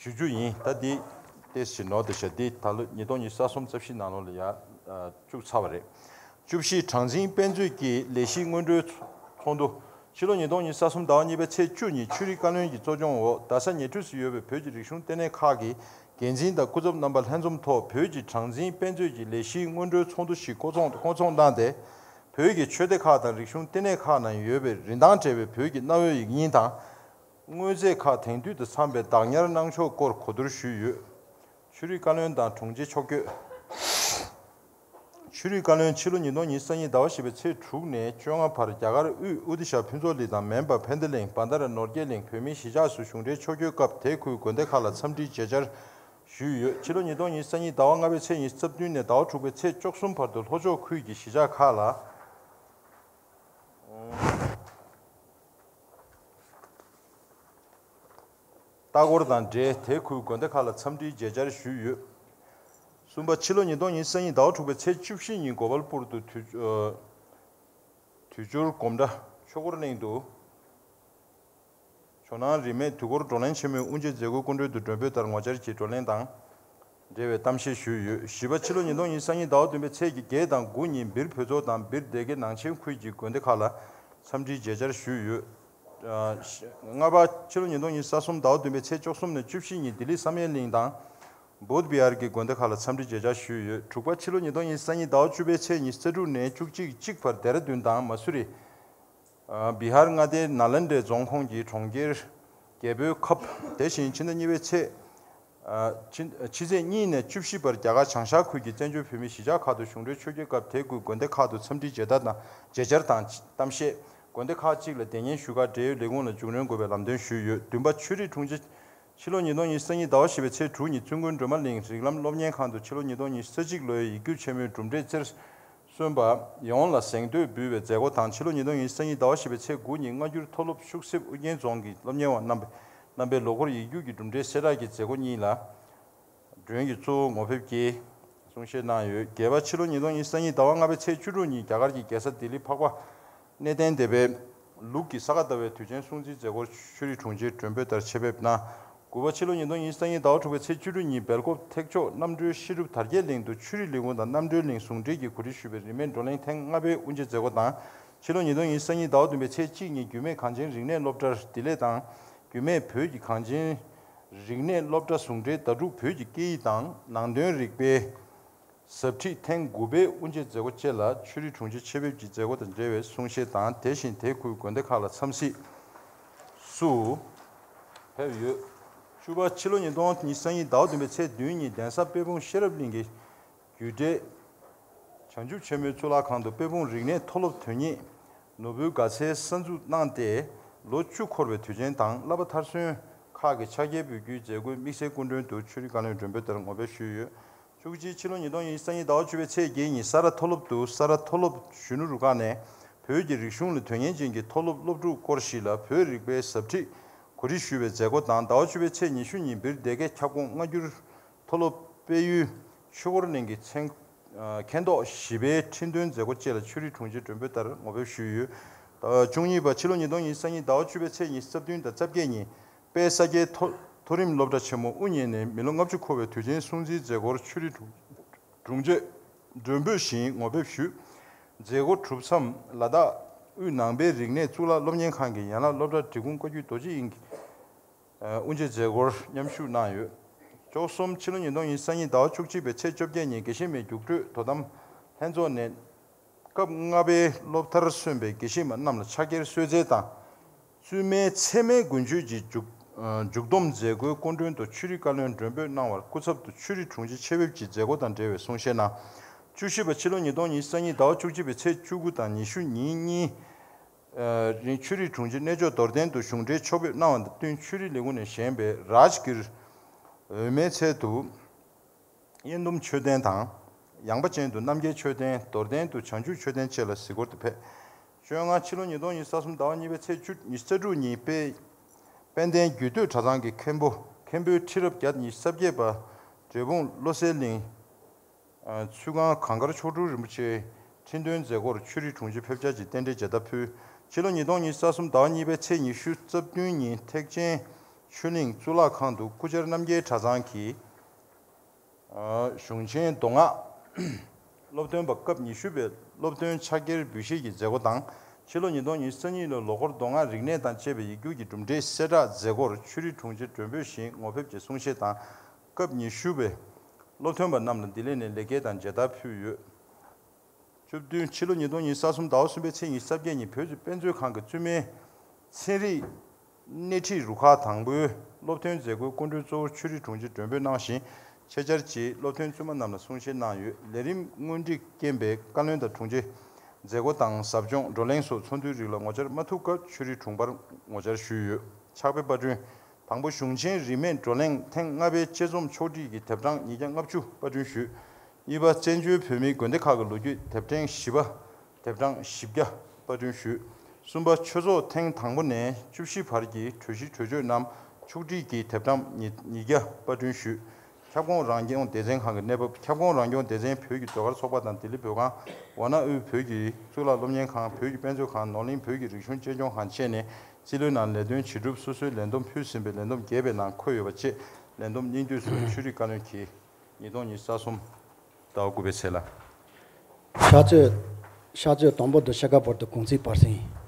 ཞུ་རྒྱུ་ཡིན། ད་འདི་ཏོག་ཙམ་ནོར་འདུག་ཤག་འདི་ད་ལོ་ཉིས་སྟོང་ཉི་ཤུ་རྩ་གསུམ་རྩ་བཞི་ནང་ལོགས་ལ་ཡར་བཅུག་ཚར་བ་རེད། བཅུ་བཞི། གྲངས་འཛིན་དཔེ་མཛོད་ཀྱི་ལས་གཞི་སྔོན་འགྲོའི་ཚོགས་འདུ། ཕྱི་ལོ་ཉིས་སྟོང་ཉི་ཤུ་རྩ་གསུམ་ཟླ་བ་གཉིས་པའི་ཚེས་བཅུ་ཉིན་ཆོས་རིག་བཀའ་བློན་གྱི་གཙོ་སྐྱོང་འོག་རྡ་ས་ཉེ་འཁྲིས་སུ་ཡོད་པའི་བོད་ཀྱི་རིག་གཞུང་ལྟེ་གནས་ཁག་གི་འགན་འཛིན་དང་སྐུ་ཚབ་རྣམ་པ་ལྷན་འཛོམས་ཐོག་བོད་ཀྱི་གྲངས་འཛིན་དཔེ་མཛོད་ཀྱི་ལས་གཞིའི་སྔོན་འགྲོའི་ཚོགས་འདུ་ཞིག་བསྐོ་ཚོགས་བསྐོ་ཚོགས་གནང་སྟེ། བོད་ཀྱི་ཆོས་སྡེ་ཁག་དང་རིག་གཞུང་ལྟེ་གནས་ཁག་ནང་ཡོད་པའི་རིན་ཐང་བྲལ་བའི་བོད་ཀྱི་གནའ་བོའི་ཡིག་རྙིང་དང་། དངོས་རྫས་ཁག་དེང་དུས་དང་འཚམས་པའི་བདག་ཉར་གནང་ཕྱོགས་སྐོར་གོ་བསྡུར་ཞུས་ཡོད། ཆོས་རིག་བཀའ་བློན་དང་དྲུང་ཆེ་ཕྱོགས་བསྐྱོད། ཆོས་རིག་བཀའ་བློན་ཕྱི་ལོ་ཉིས་སྟོང་ཉི་ཤུ་རྩ་གཉིས་ཟླ་བ་བཞི་པའི་ཚེས་དྲུག་ནས་བཅོ་ལྔ་བར་རྒྱ་གར་དབུས་ཨོ་ཏི་ཤ་ཕུན་ཚོགས་གླིང་དང་མོན་པ་ཕན་བདེ་གླིང་བན་དྷ་ར་ནོར་རྒྱས་གླིང་བོད་མིའི་གཞིས་ཆགས་སུ་གཞུང་འབྲེལ་ཕྱོགས་བསྐྱོད་སྐབས་དེ་ཁུལ་དགོན་སྡེ་ཁག་ལ་འཚམས་འདྲིའི་མཇལ་བཅར་ཞུས་ཡོད། ཕྱི་ལོ་ཉིས་སྟོང་ཉི་ཤུ་རྩ་གཉིས་ཟླ་བ་ལྔ་པའི་ཚེས་ཉི་ཤུ་རྩ་བདུན་ནས་ཟླ་བ་དྲུག་པའི་ཚེས་བཅུ་གསུམ་བར་དུ་ལྷོ་ཕྱོགས་ཁུལ་གྱི་གཞིས་ཆགས་ཁག་ལ། ལྟ་སྐོར་དང་འབྲེལ་དེ་ཁུལ་དགོན་སྡེ་ཁག་ལ་འཚམས་འདྲིའི་མཇལ་བཅར་ཞུས་ཡོད། གསུམ་པ། ཕྱི་ལོ་ཉིས་སྟོང་ཉི་ཤུ་རྩ་གཉིས་ཟླ་བ་དྲུག་པའི་ཚེས་བཅུ་བཞི་ཉིན་གོ་པལ་པུར་དུ་དུས་ཨ་དུས་འགྱུར་དགོང་དག་ཆོས་འཁོར་གླིང་དུ་ཇོ་ནང་རིས་མེད་དུས་འཁོར་བགྲོ་གླེང་ཆེན་མོའི་དབུ་འབྱེད་མཛད་སྒོའི་སྐུ་མགྲོན་དུ་མགྲོན་འབོད་ལྟར་ངོ་བཅར་གྱིས་བགྲོ་གླེང་དང་འབྲེལ་བའི་གཏམ་བཤད་ཞུས་ཡོད། བཞི་པ། ཕྱི་ལོ་ཉིས་སྟོང་ཉི་ཤུ་རྩ་གཉིས་ཟླ་བ་བདུན་པའི་ཚེས་ཀྱི་བརྒྱད་དང་དགུ་ཉིན་སྦིར་བོད་ཚོགས་དང་སྦིར་སྡེ་དགེ་ནང་ཆེན་ཁུལ་གྱི་དགོན་སྡེ་ཁག་ལ་འཚམས་འདྲིའི་མཇལ་བཅར་ཞུས་ཡོད། ཨ་ལྔ་པ། ཕྱི་ལོ་ཉིས་སྟོང་ཉི་ཤུ་རྩ་གསུམ་ཟླ་བ་བདུན་པའི་ཚེས་བཅུ་གསུམ་ནས་བཅུ་བཞི་ཉིན་ལྡི་ལི་བསམ་ཡས་གླིང་དང་། བོདྷ་བི་ཧར་གྱི་དགོན་སྡེ་ཁག་ལ་འཚམས་འདྲི་མཇལ་བཅར་ཞུས་ཡོད། དྲུག་པ། ཕྱི་ལོ་ཉིས་སྟོང་ཉི་ཤུ་རྩ་གཉིས་ཟླ་བ་བཅུ་པའི་ཚེས་ཉི་ཤུ་རྩ་དྲུག་ནས་བཅུ་གཅིག་གཅིག་བར་ལྡེ་ར་ལྡུན་དང་མ་སུ་རི། ཨ་བི་ཧར་མངའ་སྡེའི་ནཱ་ལེནྡྲའི་རྫོང་ཁོངས་ཀྱི་གྲོང་ཁྱེར་རྒྱལ་པོའི་ཁབ། དེ་བཞིན་ཕྱི་ཟླ་གཉིས་པའི་ཚེས། ཨ་ཕྱི་ཕྱི་ཚེས་གཉིས་ནས་བཅུ་བཞི་བར་རྒྱ་གར་བྱང་ཤར་ཁུལ་གྱི་བཙན་བྱོལ་བོད་མིའི་གཞིས་ཆགས་ཁག་ཏུ་གཞུང་འབྲེལ་ཆོས་བརྒྱུད་སྐབས་དེ་ཁུལ་དགོན་སྡེ་ཁག་ཏུ་འཚམས་འདྲིའི་མཇལ་དར་དང་མཇལ་བཅར་དང་གཏམ་བཤད། དགོན་སྡེ་ཁག་ཅིག་ལ་སྡེ་གཉན་ཞུ་གར་འབྲེལ་ཡོད་ལས་ཁུངས་ལ་རྒྱུགས་སྤྲོད་དགོས་པའི་ལམ་སྟོན་ཞུས་ཡོད། བདུན་པ། ཆོས་རིག་དྲུང་ཆེ། ཕྱི་ལོ་ཉིས་སྟོང་ཉི་ཤུ་རྩ་གཉིས་ཟླ་བ་བཞི་པའི་ཚེས་དྲུག་ཉིན་བཙུན་དགོན་སྒྲོལ་མ་གླིང་རིགས་ལམ་སློབ་གཉེར་ཁང་དུ་ཕྱི་ལོ་ཉིས་སྟོང་ཉི་ཤུ་རྩ་གཅིག་ལོའི་ཡིག་རྒྱུགས་ཆེན་མོའི་གྲུབ་འབྲས་རྩེར་སོན་པ་ཡོངས་ལ་གཟེངས་བསྟོད་འབུལ་བའི་མཛད་སྒོ་དང་། ཕྱི་ལོ་ཉིས་སྟོང་ཉི་ཤུ་རྩ་གཉིས་ཟླ་བ་བཞི་པའི་ཚེས་དགུ་ཉིན་སྔ་འགྱུར་མཐོ་སློབ་ཤུག་གསེབ་ཨུ་རྒྱན་རྫོང་གི་སློབ་གཉེར་བ་རྣམ་པས་རྣམ་པའི་ལོ་འཁོར་ཡིག་རྒྱུགས་ཀྱི་གྲུབ་འབྲས་གསལ་བསྒྲགས་ཀྱི་མཛད་སྒོ་གཉིས་ལ། མགྲོན་གྱིས་གཙོ་བོ་ངོ་ཕེབས་ཀྱིས་གསུང་བཤད་གནང་ཡོད། བརྒྱད་པ། ཕྱི་ལོ་ཉིས་སྟོང་ཉི་ཤུ་རྩ་གཉིས་ཟླ་བ་ལྔ་པའི་ཚེས་བཅུ་དྲུག་ཉིན་རྒྱ་གར་གྱི་རྒྱལ་ས་ལྡི་ལི་འཕགས་པ་གནས་བརྟན་སྡེ་པའི་ལུགས་ཀྱི་ས་ག་ཟླ་བའི་དུས་ཆེན་སྲུང་བརྩིའི་མཛད་སྒོར་ཆོས་རིག་དྲུང་ཆེའི་མགྲོན་འབོད་ལྟར་ཆེད་ཕེབས་གནང་། དགུ་པ། ཕྱི་ལོ་ཉིས་སྟོང་ཉི་ཤུ་རྩ་གཉིས་ཟླ་བ་དྲུག་པའི་ཚེས་བཅུ་དྲུག་ཉིན་སྦེལ་ཀོབ་ཐེག་མཆོག་རྣམ་གྲོལ་ཤེས་སྒྲུབ་དར་རྒྱས་གླིང་དུ་ཆོས་རིག་ལས་ཁུངས་དང་རྣམ་གྲོལ་གླིང་ཟུང་འབྲེལ་གྱིས་གོ་སྒྲིག་ཞུས་པའི་རིས་མེད་བགྲོ་གླེང་ཐེངས་ལྔ་པའི་དབུ་འབྱེད་མཛད་སྒོ་དང་། ཕྱི་ལོ་ཉིས་སྟོང་ཉི་ཤུ་རྩ་གཉིས་ཟླ་བ་བདུན་པའི་ཚེས་གཅིག་ཉིན་རྒྱུད་སྨད་གངས་ཅན་རིག་གནས་སློབ་གྲྭར་བདེ་ལེགས་དང་། རྒྱུད་སྨད་བོད་ཀྱི་གངས་ཅན་རིག་གནས་སློབ་གྲྭ་ཟུང་འབྲེལ་ཟླ་དྲུག་བོད་ཀྱི་སྐད་ཡིག་དང་ནང་དོན་རིག་པའི་ཟབ་ཁྲིད་ཐེངས་དགུ་པའི་དབུ་འབྱེད་མཛད་སྒོ་བཅས་ལ་ཆོས་རིག་དྲུང་ཆེ་ཆེད་ཕེབས་ཀྱི་མཛད་སྒོ་དང་འབྲེལ་བའི་གསུང་བཤད་དང་། དེ་བཞིན་དེ་ཁུལ་དགོན་སྡེ་ཁག་ལ་འཚམས་གཟིགས་སུ་ཕེབས་ཡོད། བཅུ་པ། ཕྱི་ལོ་ཉིས་སྟོང་ཉི་ཤུ་རྩ་གཉིས་ཟླ་བ་བདུན་པའི་ཚེས་བདུན་ཉིན་གདན་ས་དཔལ་སྤུངས་ཤེས་རབ་གླིང་གི་རྒྱུད་འབྲེལ་བྱང་ཆུབ་ཆེན་མོའི་གཙུག་ལག་ཁང་དུ་དཔལ་སྤུངས་རིག་གནས་མཐོ་སློབ་དོན་གཉེར་ནོར་བུའི་དགའ་ཚལ་གསར་འཛུགས་གནང་སྟེ། ལོ་བཅུ་འཁོར་བའི་དུས་ཆེན་དང་བསླབ་པ་མཐར་སོན་ཁག་གི་ཕྱག་འཁྱེར་འབུལ་རྒྱུའི་མཛད་སྒོའི་དམིགས་བསལ་སྐུ་མགྲོན་དུ་ཆོས་རིག་བཀའ་བློན་མགྲོན་འབོད་ལྟར་ངོ་ཕེབས་ཞུས་ཡོད། བཅུ་གཅིག། ཕྱི་ལོ་ཉིས་སྟོང་ཉི་ཤུ་རྩ་གཉིས་ཟླ་བ་བཅུ་པའི་ཚེས་བརྒྱད་ཉིན་ས་རཱ་མཐོ་སློབ་ཏུ་ས་རཱ་མཐོ་སློབ་གཞོན་ནུ་རུ་ཁག་ནས་བོད་ཀྱི་རིག་གཞུང་ལ་དོན་གཉེར་ཅན་གྱི་མཐོ་སློབ་སློབ་ཕྲུག་སྐོར་ཞིག་ལ་བོད་རིག་པའི་ཟབ་ཁྲིད་གོ་སྒྲིག་ཞུས་པའི་མཛད་སྒོ་དང་། ཟླ་བ་བཅུ་པའི་ཚེས་ཉི་ཤུ་ཉིན་སྦིར་སྡེ་དགེ་ཁྱབ་ཁོངས་སྔ་འགྱུར་མཐོ་སློབ་དཔལ་ཡུལ་ཆོས་འཁོར་གླིང་གི་མཚན་མཁྱེན་རྟོགས་བཞི་པའི་ཁྲི་འདོན་མཛད་སྒོ་བཅས་ལ་ཆོས་རིག་དྲུང་ཆེ་མགྲོན་འབོད་ལྟར་ངོ་ཕེབས་ཞུས་ཡོད། བཅུ་གཉིས་པ། ཕྱི་ལོ་ཉིས་སྟོང་ཉི་ཤུ་རྩ་གཉིས་ཟླ་བ་བཅུ་པའི་ཚེས་ཉི་ཤུ་རྩ་བདུན་དང་རྩ་བརྒྱད་ཉིན་དཔལ་ས་སྐྱའི་མཐོ་མཐོ་རིམ་སློབ་གྲྭ་ཆེན་མོ་དབུ་བརྙེས་ནས་མི་ལོ་ལྔ་བཅུ་འཁོར་བའི་དུས་ཆེན་སྲུང་བརྩིའི་མཛད་སྒོར་ཆོས་རིག་དྲུང་ཆེ་མགྲོན་འབོད་བཞིན་ངོ་ཕེབས་ཞུས། མཛད་སྒོ་གྲུབ་མཚམས་ལ་དྭགས་དབུས་ནང་པའི་རིག་གནས་གཙུག་ལག་སློབ་གཉེར་ཁང་གི་ཡན་ལག་སློབ་གྲྭ་འབྲི་གུང་བཀའ་བརྒྱུད་རྡོ་རྗེ་དབྱིངས་ཀྱི་དབུ་འབྱེད་མཛད་སྒོར་མཉམ་ཞུགས་གནང་ཡོད། ཅོག་གསུམ། ཕྱི་ལོ་ཉིས་སྟོང་ཉི་ཤུ་རྩ་གཉིས་ཟླ་བ་བཅུ་གཅིག་པའི་ཚེས་བཅོ་བརྒྱད་ཉིན་དགེ་བཤེས་མའི་རྒྱུགས་སྤྲོད་དོ་དམ་ལྷན་ཚོགས་ནས་སྐབས་ལྔ་པའི་སློབ་མཐར་སོན་པའི་དགེ་བཤེས་མ་རྣམས་ལ་ཕྱག་འཁྱེར་གསོལ་སྩལ་དང་། བཙུན་མའི་ཚད་མའི་ཀུན་སྤྱོད་ཀྱི་མཇུག་མཇུག་བསྡོམས་མཛད་སྒོའི་སྐུ་མགྲོན་དུ་ཆོས་རིག་བཀའ་བློན་མགྲོན་འབོད་གནང་བར་སྐུ་ཚབ་ཏུ་ཆོས་རིག་དྲུང་ཆེ་ཆེད་ཕེབས་ཀྱིས་མཛད་སྒོ་དང་འབྲེལ་བའི་གསུང་བཤད་གནང་། བཅུ་བཞི་པ། ཕྱི་ལོ་ཉིས་སྟོང་ཉི་ཤུ་རྩ་གཉིས་ཟླ་བ་བཅུ་གཅིག་པའི་ཚེས་བཅུ་དགུ་དང་ཉི་ཤུ་ཉིན་གཉིས་ རིང་ཆོས་རིག་དྲུང་ཆེ་གནས་མཆོག་རྡོར་གདན་དུ་གཞུང་འབྲེལ་ཕྱོགས་ཕེབས་གནང་བ་དང་བསྟུན། ཆོས་རིག་ལས་ཁུངས་ནས་བཞེངས་པའི་རཱཇ་གིར་འོད་མའི་ཚལ་དུ་དབྱེན་ཟླུམ་མཆོད་རྟེན་དང་། ཡངས་པ་ཅན་དུ་རྣམ་རྒྱལ་མཆོད་རྟེན། རྡོར་གདན་དུ་བྱང་ཆུབ་མཆོད་རྟེན་བཅས་ལ་གཟིགས་སྐོར་དུ་ཕེབས། བཅོ་ལྔ་ཕྱི་ལོ་ཉིས་སྟོང་ཉི་ཤུ་རྩ་གསུམ་ཟླ་བ་གཉིས་པའི་ཚེས་བཅུ་ཉི་ཤུ་རྩ་དྲུག་ཉིན་དཔལ་དཔལ་ལྡན་རྒྱུད་སྟོད་གྲྭ་ཚང་གི་མཁན་པོ་མཁན་པོའི་ཁྲི་རབས་བརྒྱ་ཉི་ཤུ་རྩ་བརྒྱད་པ་འབྲས་སྤུངས་བློ་གསལ་གླིང་ཚུལ་ཁང་གངས་དཀར་མཆོག་སྤྲུལ་རིན་པོ་ཆེའི་ཁྲི་འདོན་མཛད་སྒོར་ཆོས་རིག་དྲུང་ཆེ་ཕེབས་བཅར་གྱིས་རྟེན་འབྲེལ་མཇལ་དར་ཕུལ། ཕྱི་ལོ་ཉིས་སྟོང་ཉི་ཤུ་རྩ་གསུམ་ཟླ་བ་གཉིས་པའི་ཚེས་ཉི་ཤུ་རྩ་བདུན་ཉིན་ཐེག་ཆེན་ཆོས་གླིང་གཙུག་ལག་ཁང་དུ་སྐུ་བཅར་རྣམ་རྒྱལ་གྲྭ་ཚང་གི་གཞུང་ཆེན་མདོ་སྔགས་སློབ་སྟོན་པ་སྐབས་ཉི་ཤུ་པའི་སློབ་སྟོན་ཕྱག་འཁྱེར་འབུལ་བཞེས་ཀྱི་མཛད་སྒོ་དང་། ཕྱི་ལོ་ཉིས་སྟོང་ཉི་ཤུ་རྩ་གཉིས་ལོའི་ལོ་འཁོར་མདོ་སྔགས་རིག་གནས་དང་བཅས་པའི་ཡིག་རྒྱུགས་ཀྱི་གྲུབ་འབྲས་གསལ་བསྒྲགས་མཛད་སྒོར་ཆོས་རིག་དྲུང་ཆེ་མགྲོན་འབོད་བཞིན་ངོ་ཕེབས་ཀྱི་གསུང་བཤད་དང་། སྐབས་ཉི་ཤུ་པའི་སློབ་སྟོན་པ་རྣམས་ལ་འདི་ལས་ནས་ལེགས་སྐྱེས་དང་མཇལ་དར་ཕུལ་ཡོད། བཅུ་བདུན་ཕྱི་ལོ་ཉིས་སྟོང་ཉི་ཤུ་རྩ་གསུམ་ཟླ་བ་གསུམ་པའི་ཚེས་ཉི་ཤུ་རྩ་བརྒྱད་ཉིན་བོད་ཀྱི་དཔེ་མཛོད་ཁང་གི་བཙུན་མའི་ཚན་རིག་སྣེ་ཁྲིད་རུ་ཁག་དང་པོའི་སློབ་ཐོན་མཛད་སྒོའི་སྐུ་མགྲོན་གཙོ་བོར་ཆོས་རིག་དྲུང་ཆེ་མགྲོན་འབོད་གནང་ཞིང་། ཆེད་བཅར་གྱིས་སློབ་ཐོན་བཙུན་མ་རྣམས་ལ་གསུང་བཤད་གནང་ཡོད། ལས་རིམ་སྔོན་སྒྲིག་རྐྱེན་པས་བཀའ་བློན་དང་དྲུང་ཆེ་མཛད་སྒོ་དང་ཟབ་སྦྱོང་བགྲོ་གླེང་སོགས་ཚོགས་འདུའི་རིགས་ལ་ངོ་བཅར་མ་ཐུབ་སྐབས་ཆོས་རིག་དྲུང་འཕར་ངོ་བཅར་ཞུས་ཡོད། ཕྱག་དཔེ་པར་སྐྲུན། དང་པོ་གཞུང་ཆེན་རིས་མེད་བགྲོ་གླེང་ཐེངས་ལྔ་པའི་དཔྱད་རྩོམ་ཕྱོགས་སྒྲིག་གི་དེབ་གྲངས་ཉིས་བརྒྱ་ལྔ་བཅུ་པར་སྐྲུན་ཞུས། གཉིས་པ་བཙན་བྱོལ་བོད་མིའི་དགོན་སྡེ་ཁག་གི་ལོ་རྒྱུས་དེབ་ཕྲེང་བཞི་པ་དེབ་གྲངས་བཞི་བརྒྱ་པར་སྐྲུན་ཞུས། གསུམ་པ་ཆོས་ཚོགས་ཐེངས་དང་པོ་ནས་བཅུ་བཞི་བར་གྱི་གྲོས་གཞི་གྲོས་ཆོད་རྣམས་ཕྱོགས་སྒྲིག་གི་དེབ་གྲངས་ཉིས་ཉིས་བརྒྱ་པར་སྐྲུན་ཞུས། ཁྱབ་ཁོངས་རང་སྐྱོང་སྡེ་ཚན་ཁང་གི་གནས་བབ། ཁྱབ་ཁོངས་རང་སྐྱོང་སྡེ་ཚན་བོད་ཀྱི་ཟློས་གར་ཚོགས་པ་དང་ལྡི་ལི་བོད་ཁང་། ཝཱ་ཎ་དབུས་བོད་ཀྱི་གཙུག་ལག་སློབ་གཉེར་ཁང་། བོད་ཀྱི་དཔེ་མཛོད་ཁང་། ནོར་གླིང་བོད་ཀྱི་རིག་གཞུང་གཅེས་སྐྱོང་ཁང་བཅས་ནས་རྩིས་ལོའི་ནང་ལས་དོན་ཇི་སྒྲུབ་སོ་སོའི་ལས་བསྡོམས་ཕུལ་ཟིན་པའི་ལས་བསྡོམས་རྒྱས་པའི་ནང་འཁོད་ཡོད་པ་བཅས་ལས་བསྡོམས་སྙིང་བསྡུས་སུ་ཆོས་རིག་བཀའ་བློན་གྱིས་ཉིས་སྟོང་ཉི་ཤུ་རྩ་གསུམ་ཟླ་བ་དགུ་པའི་ཚེས་ལ། ཕྱག་ཚོད། ཕྱག་ཚོད་དང་པོ་དང་ཕྱེད་ཀ་བར་དུ་གུང་ཚིགས་པར་ཟིན།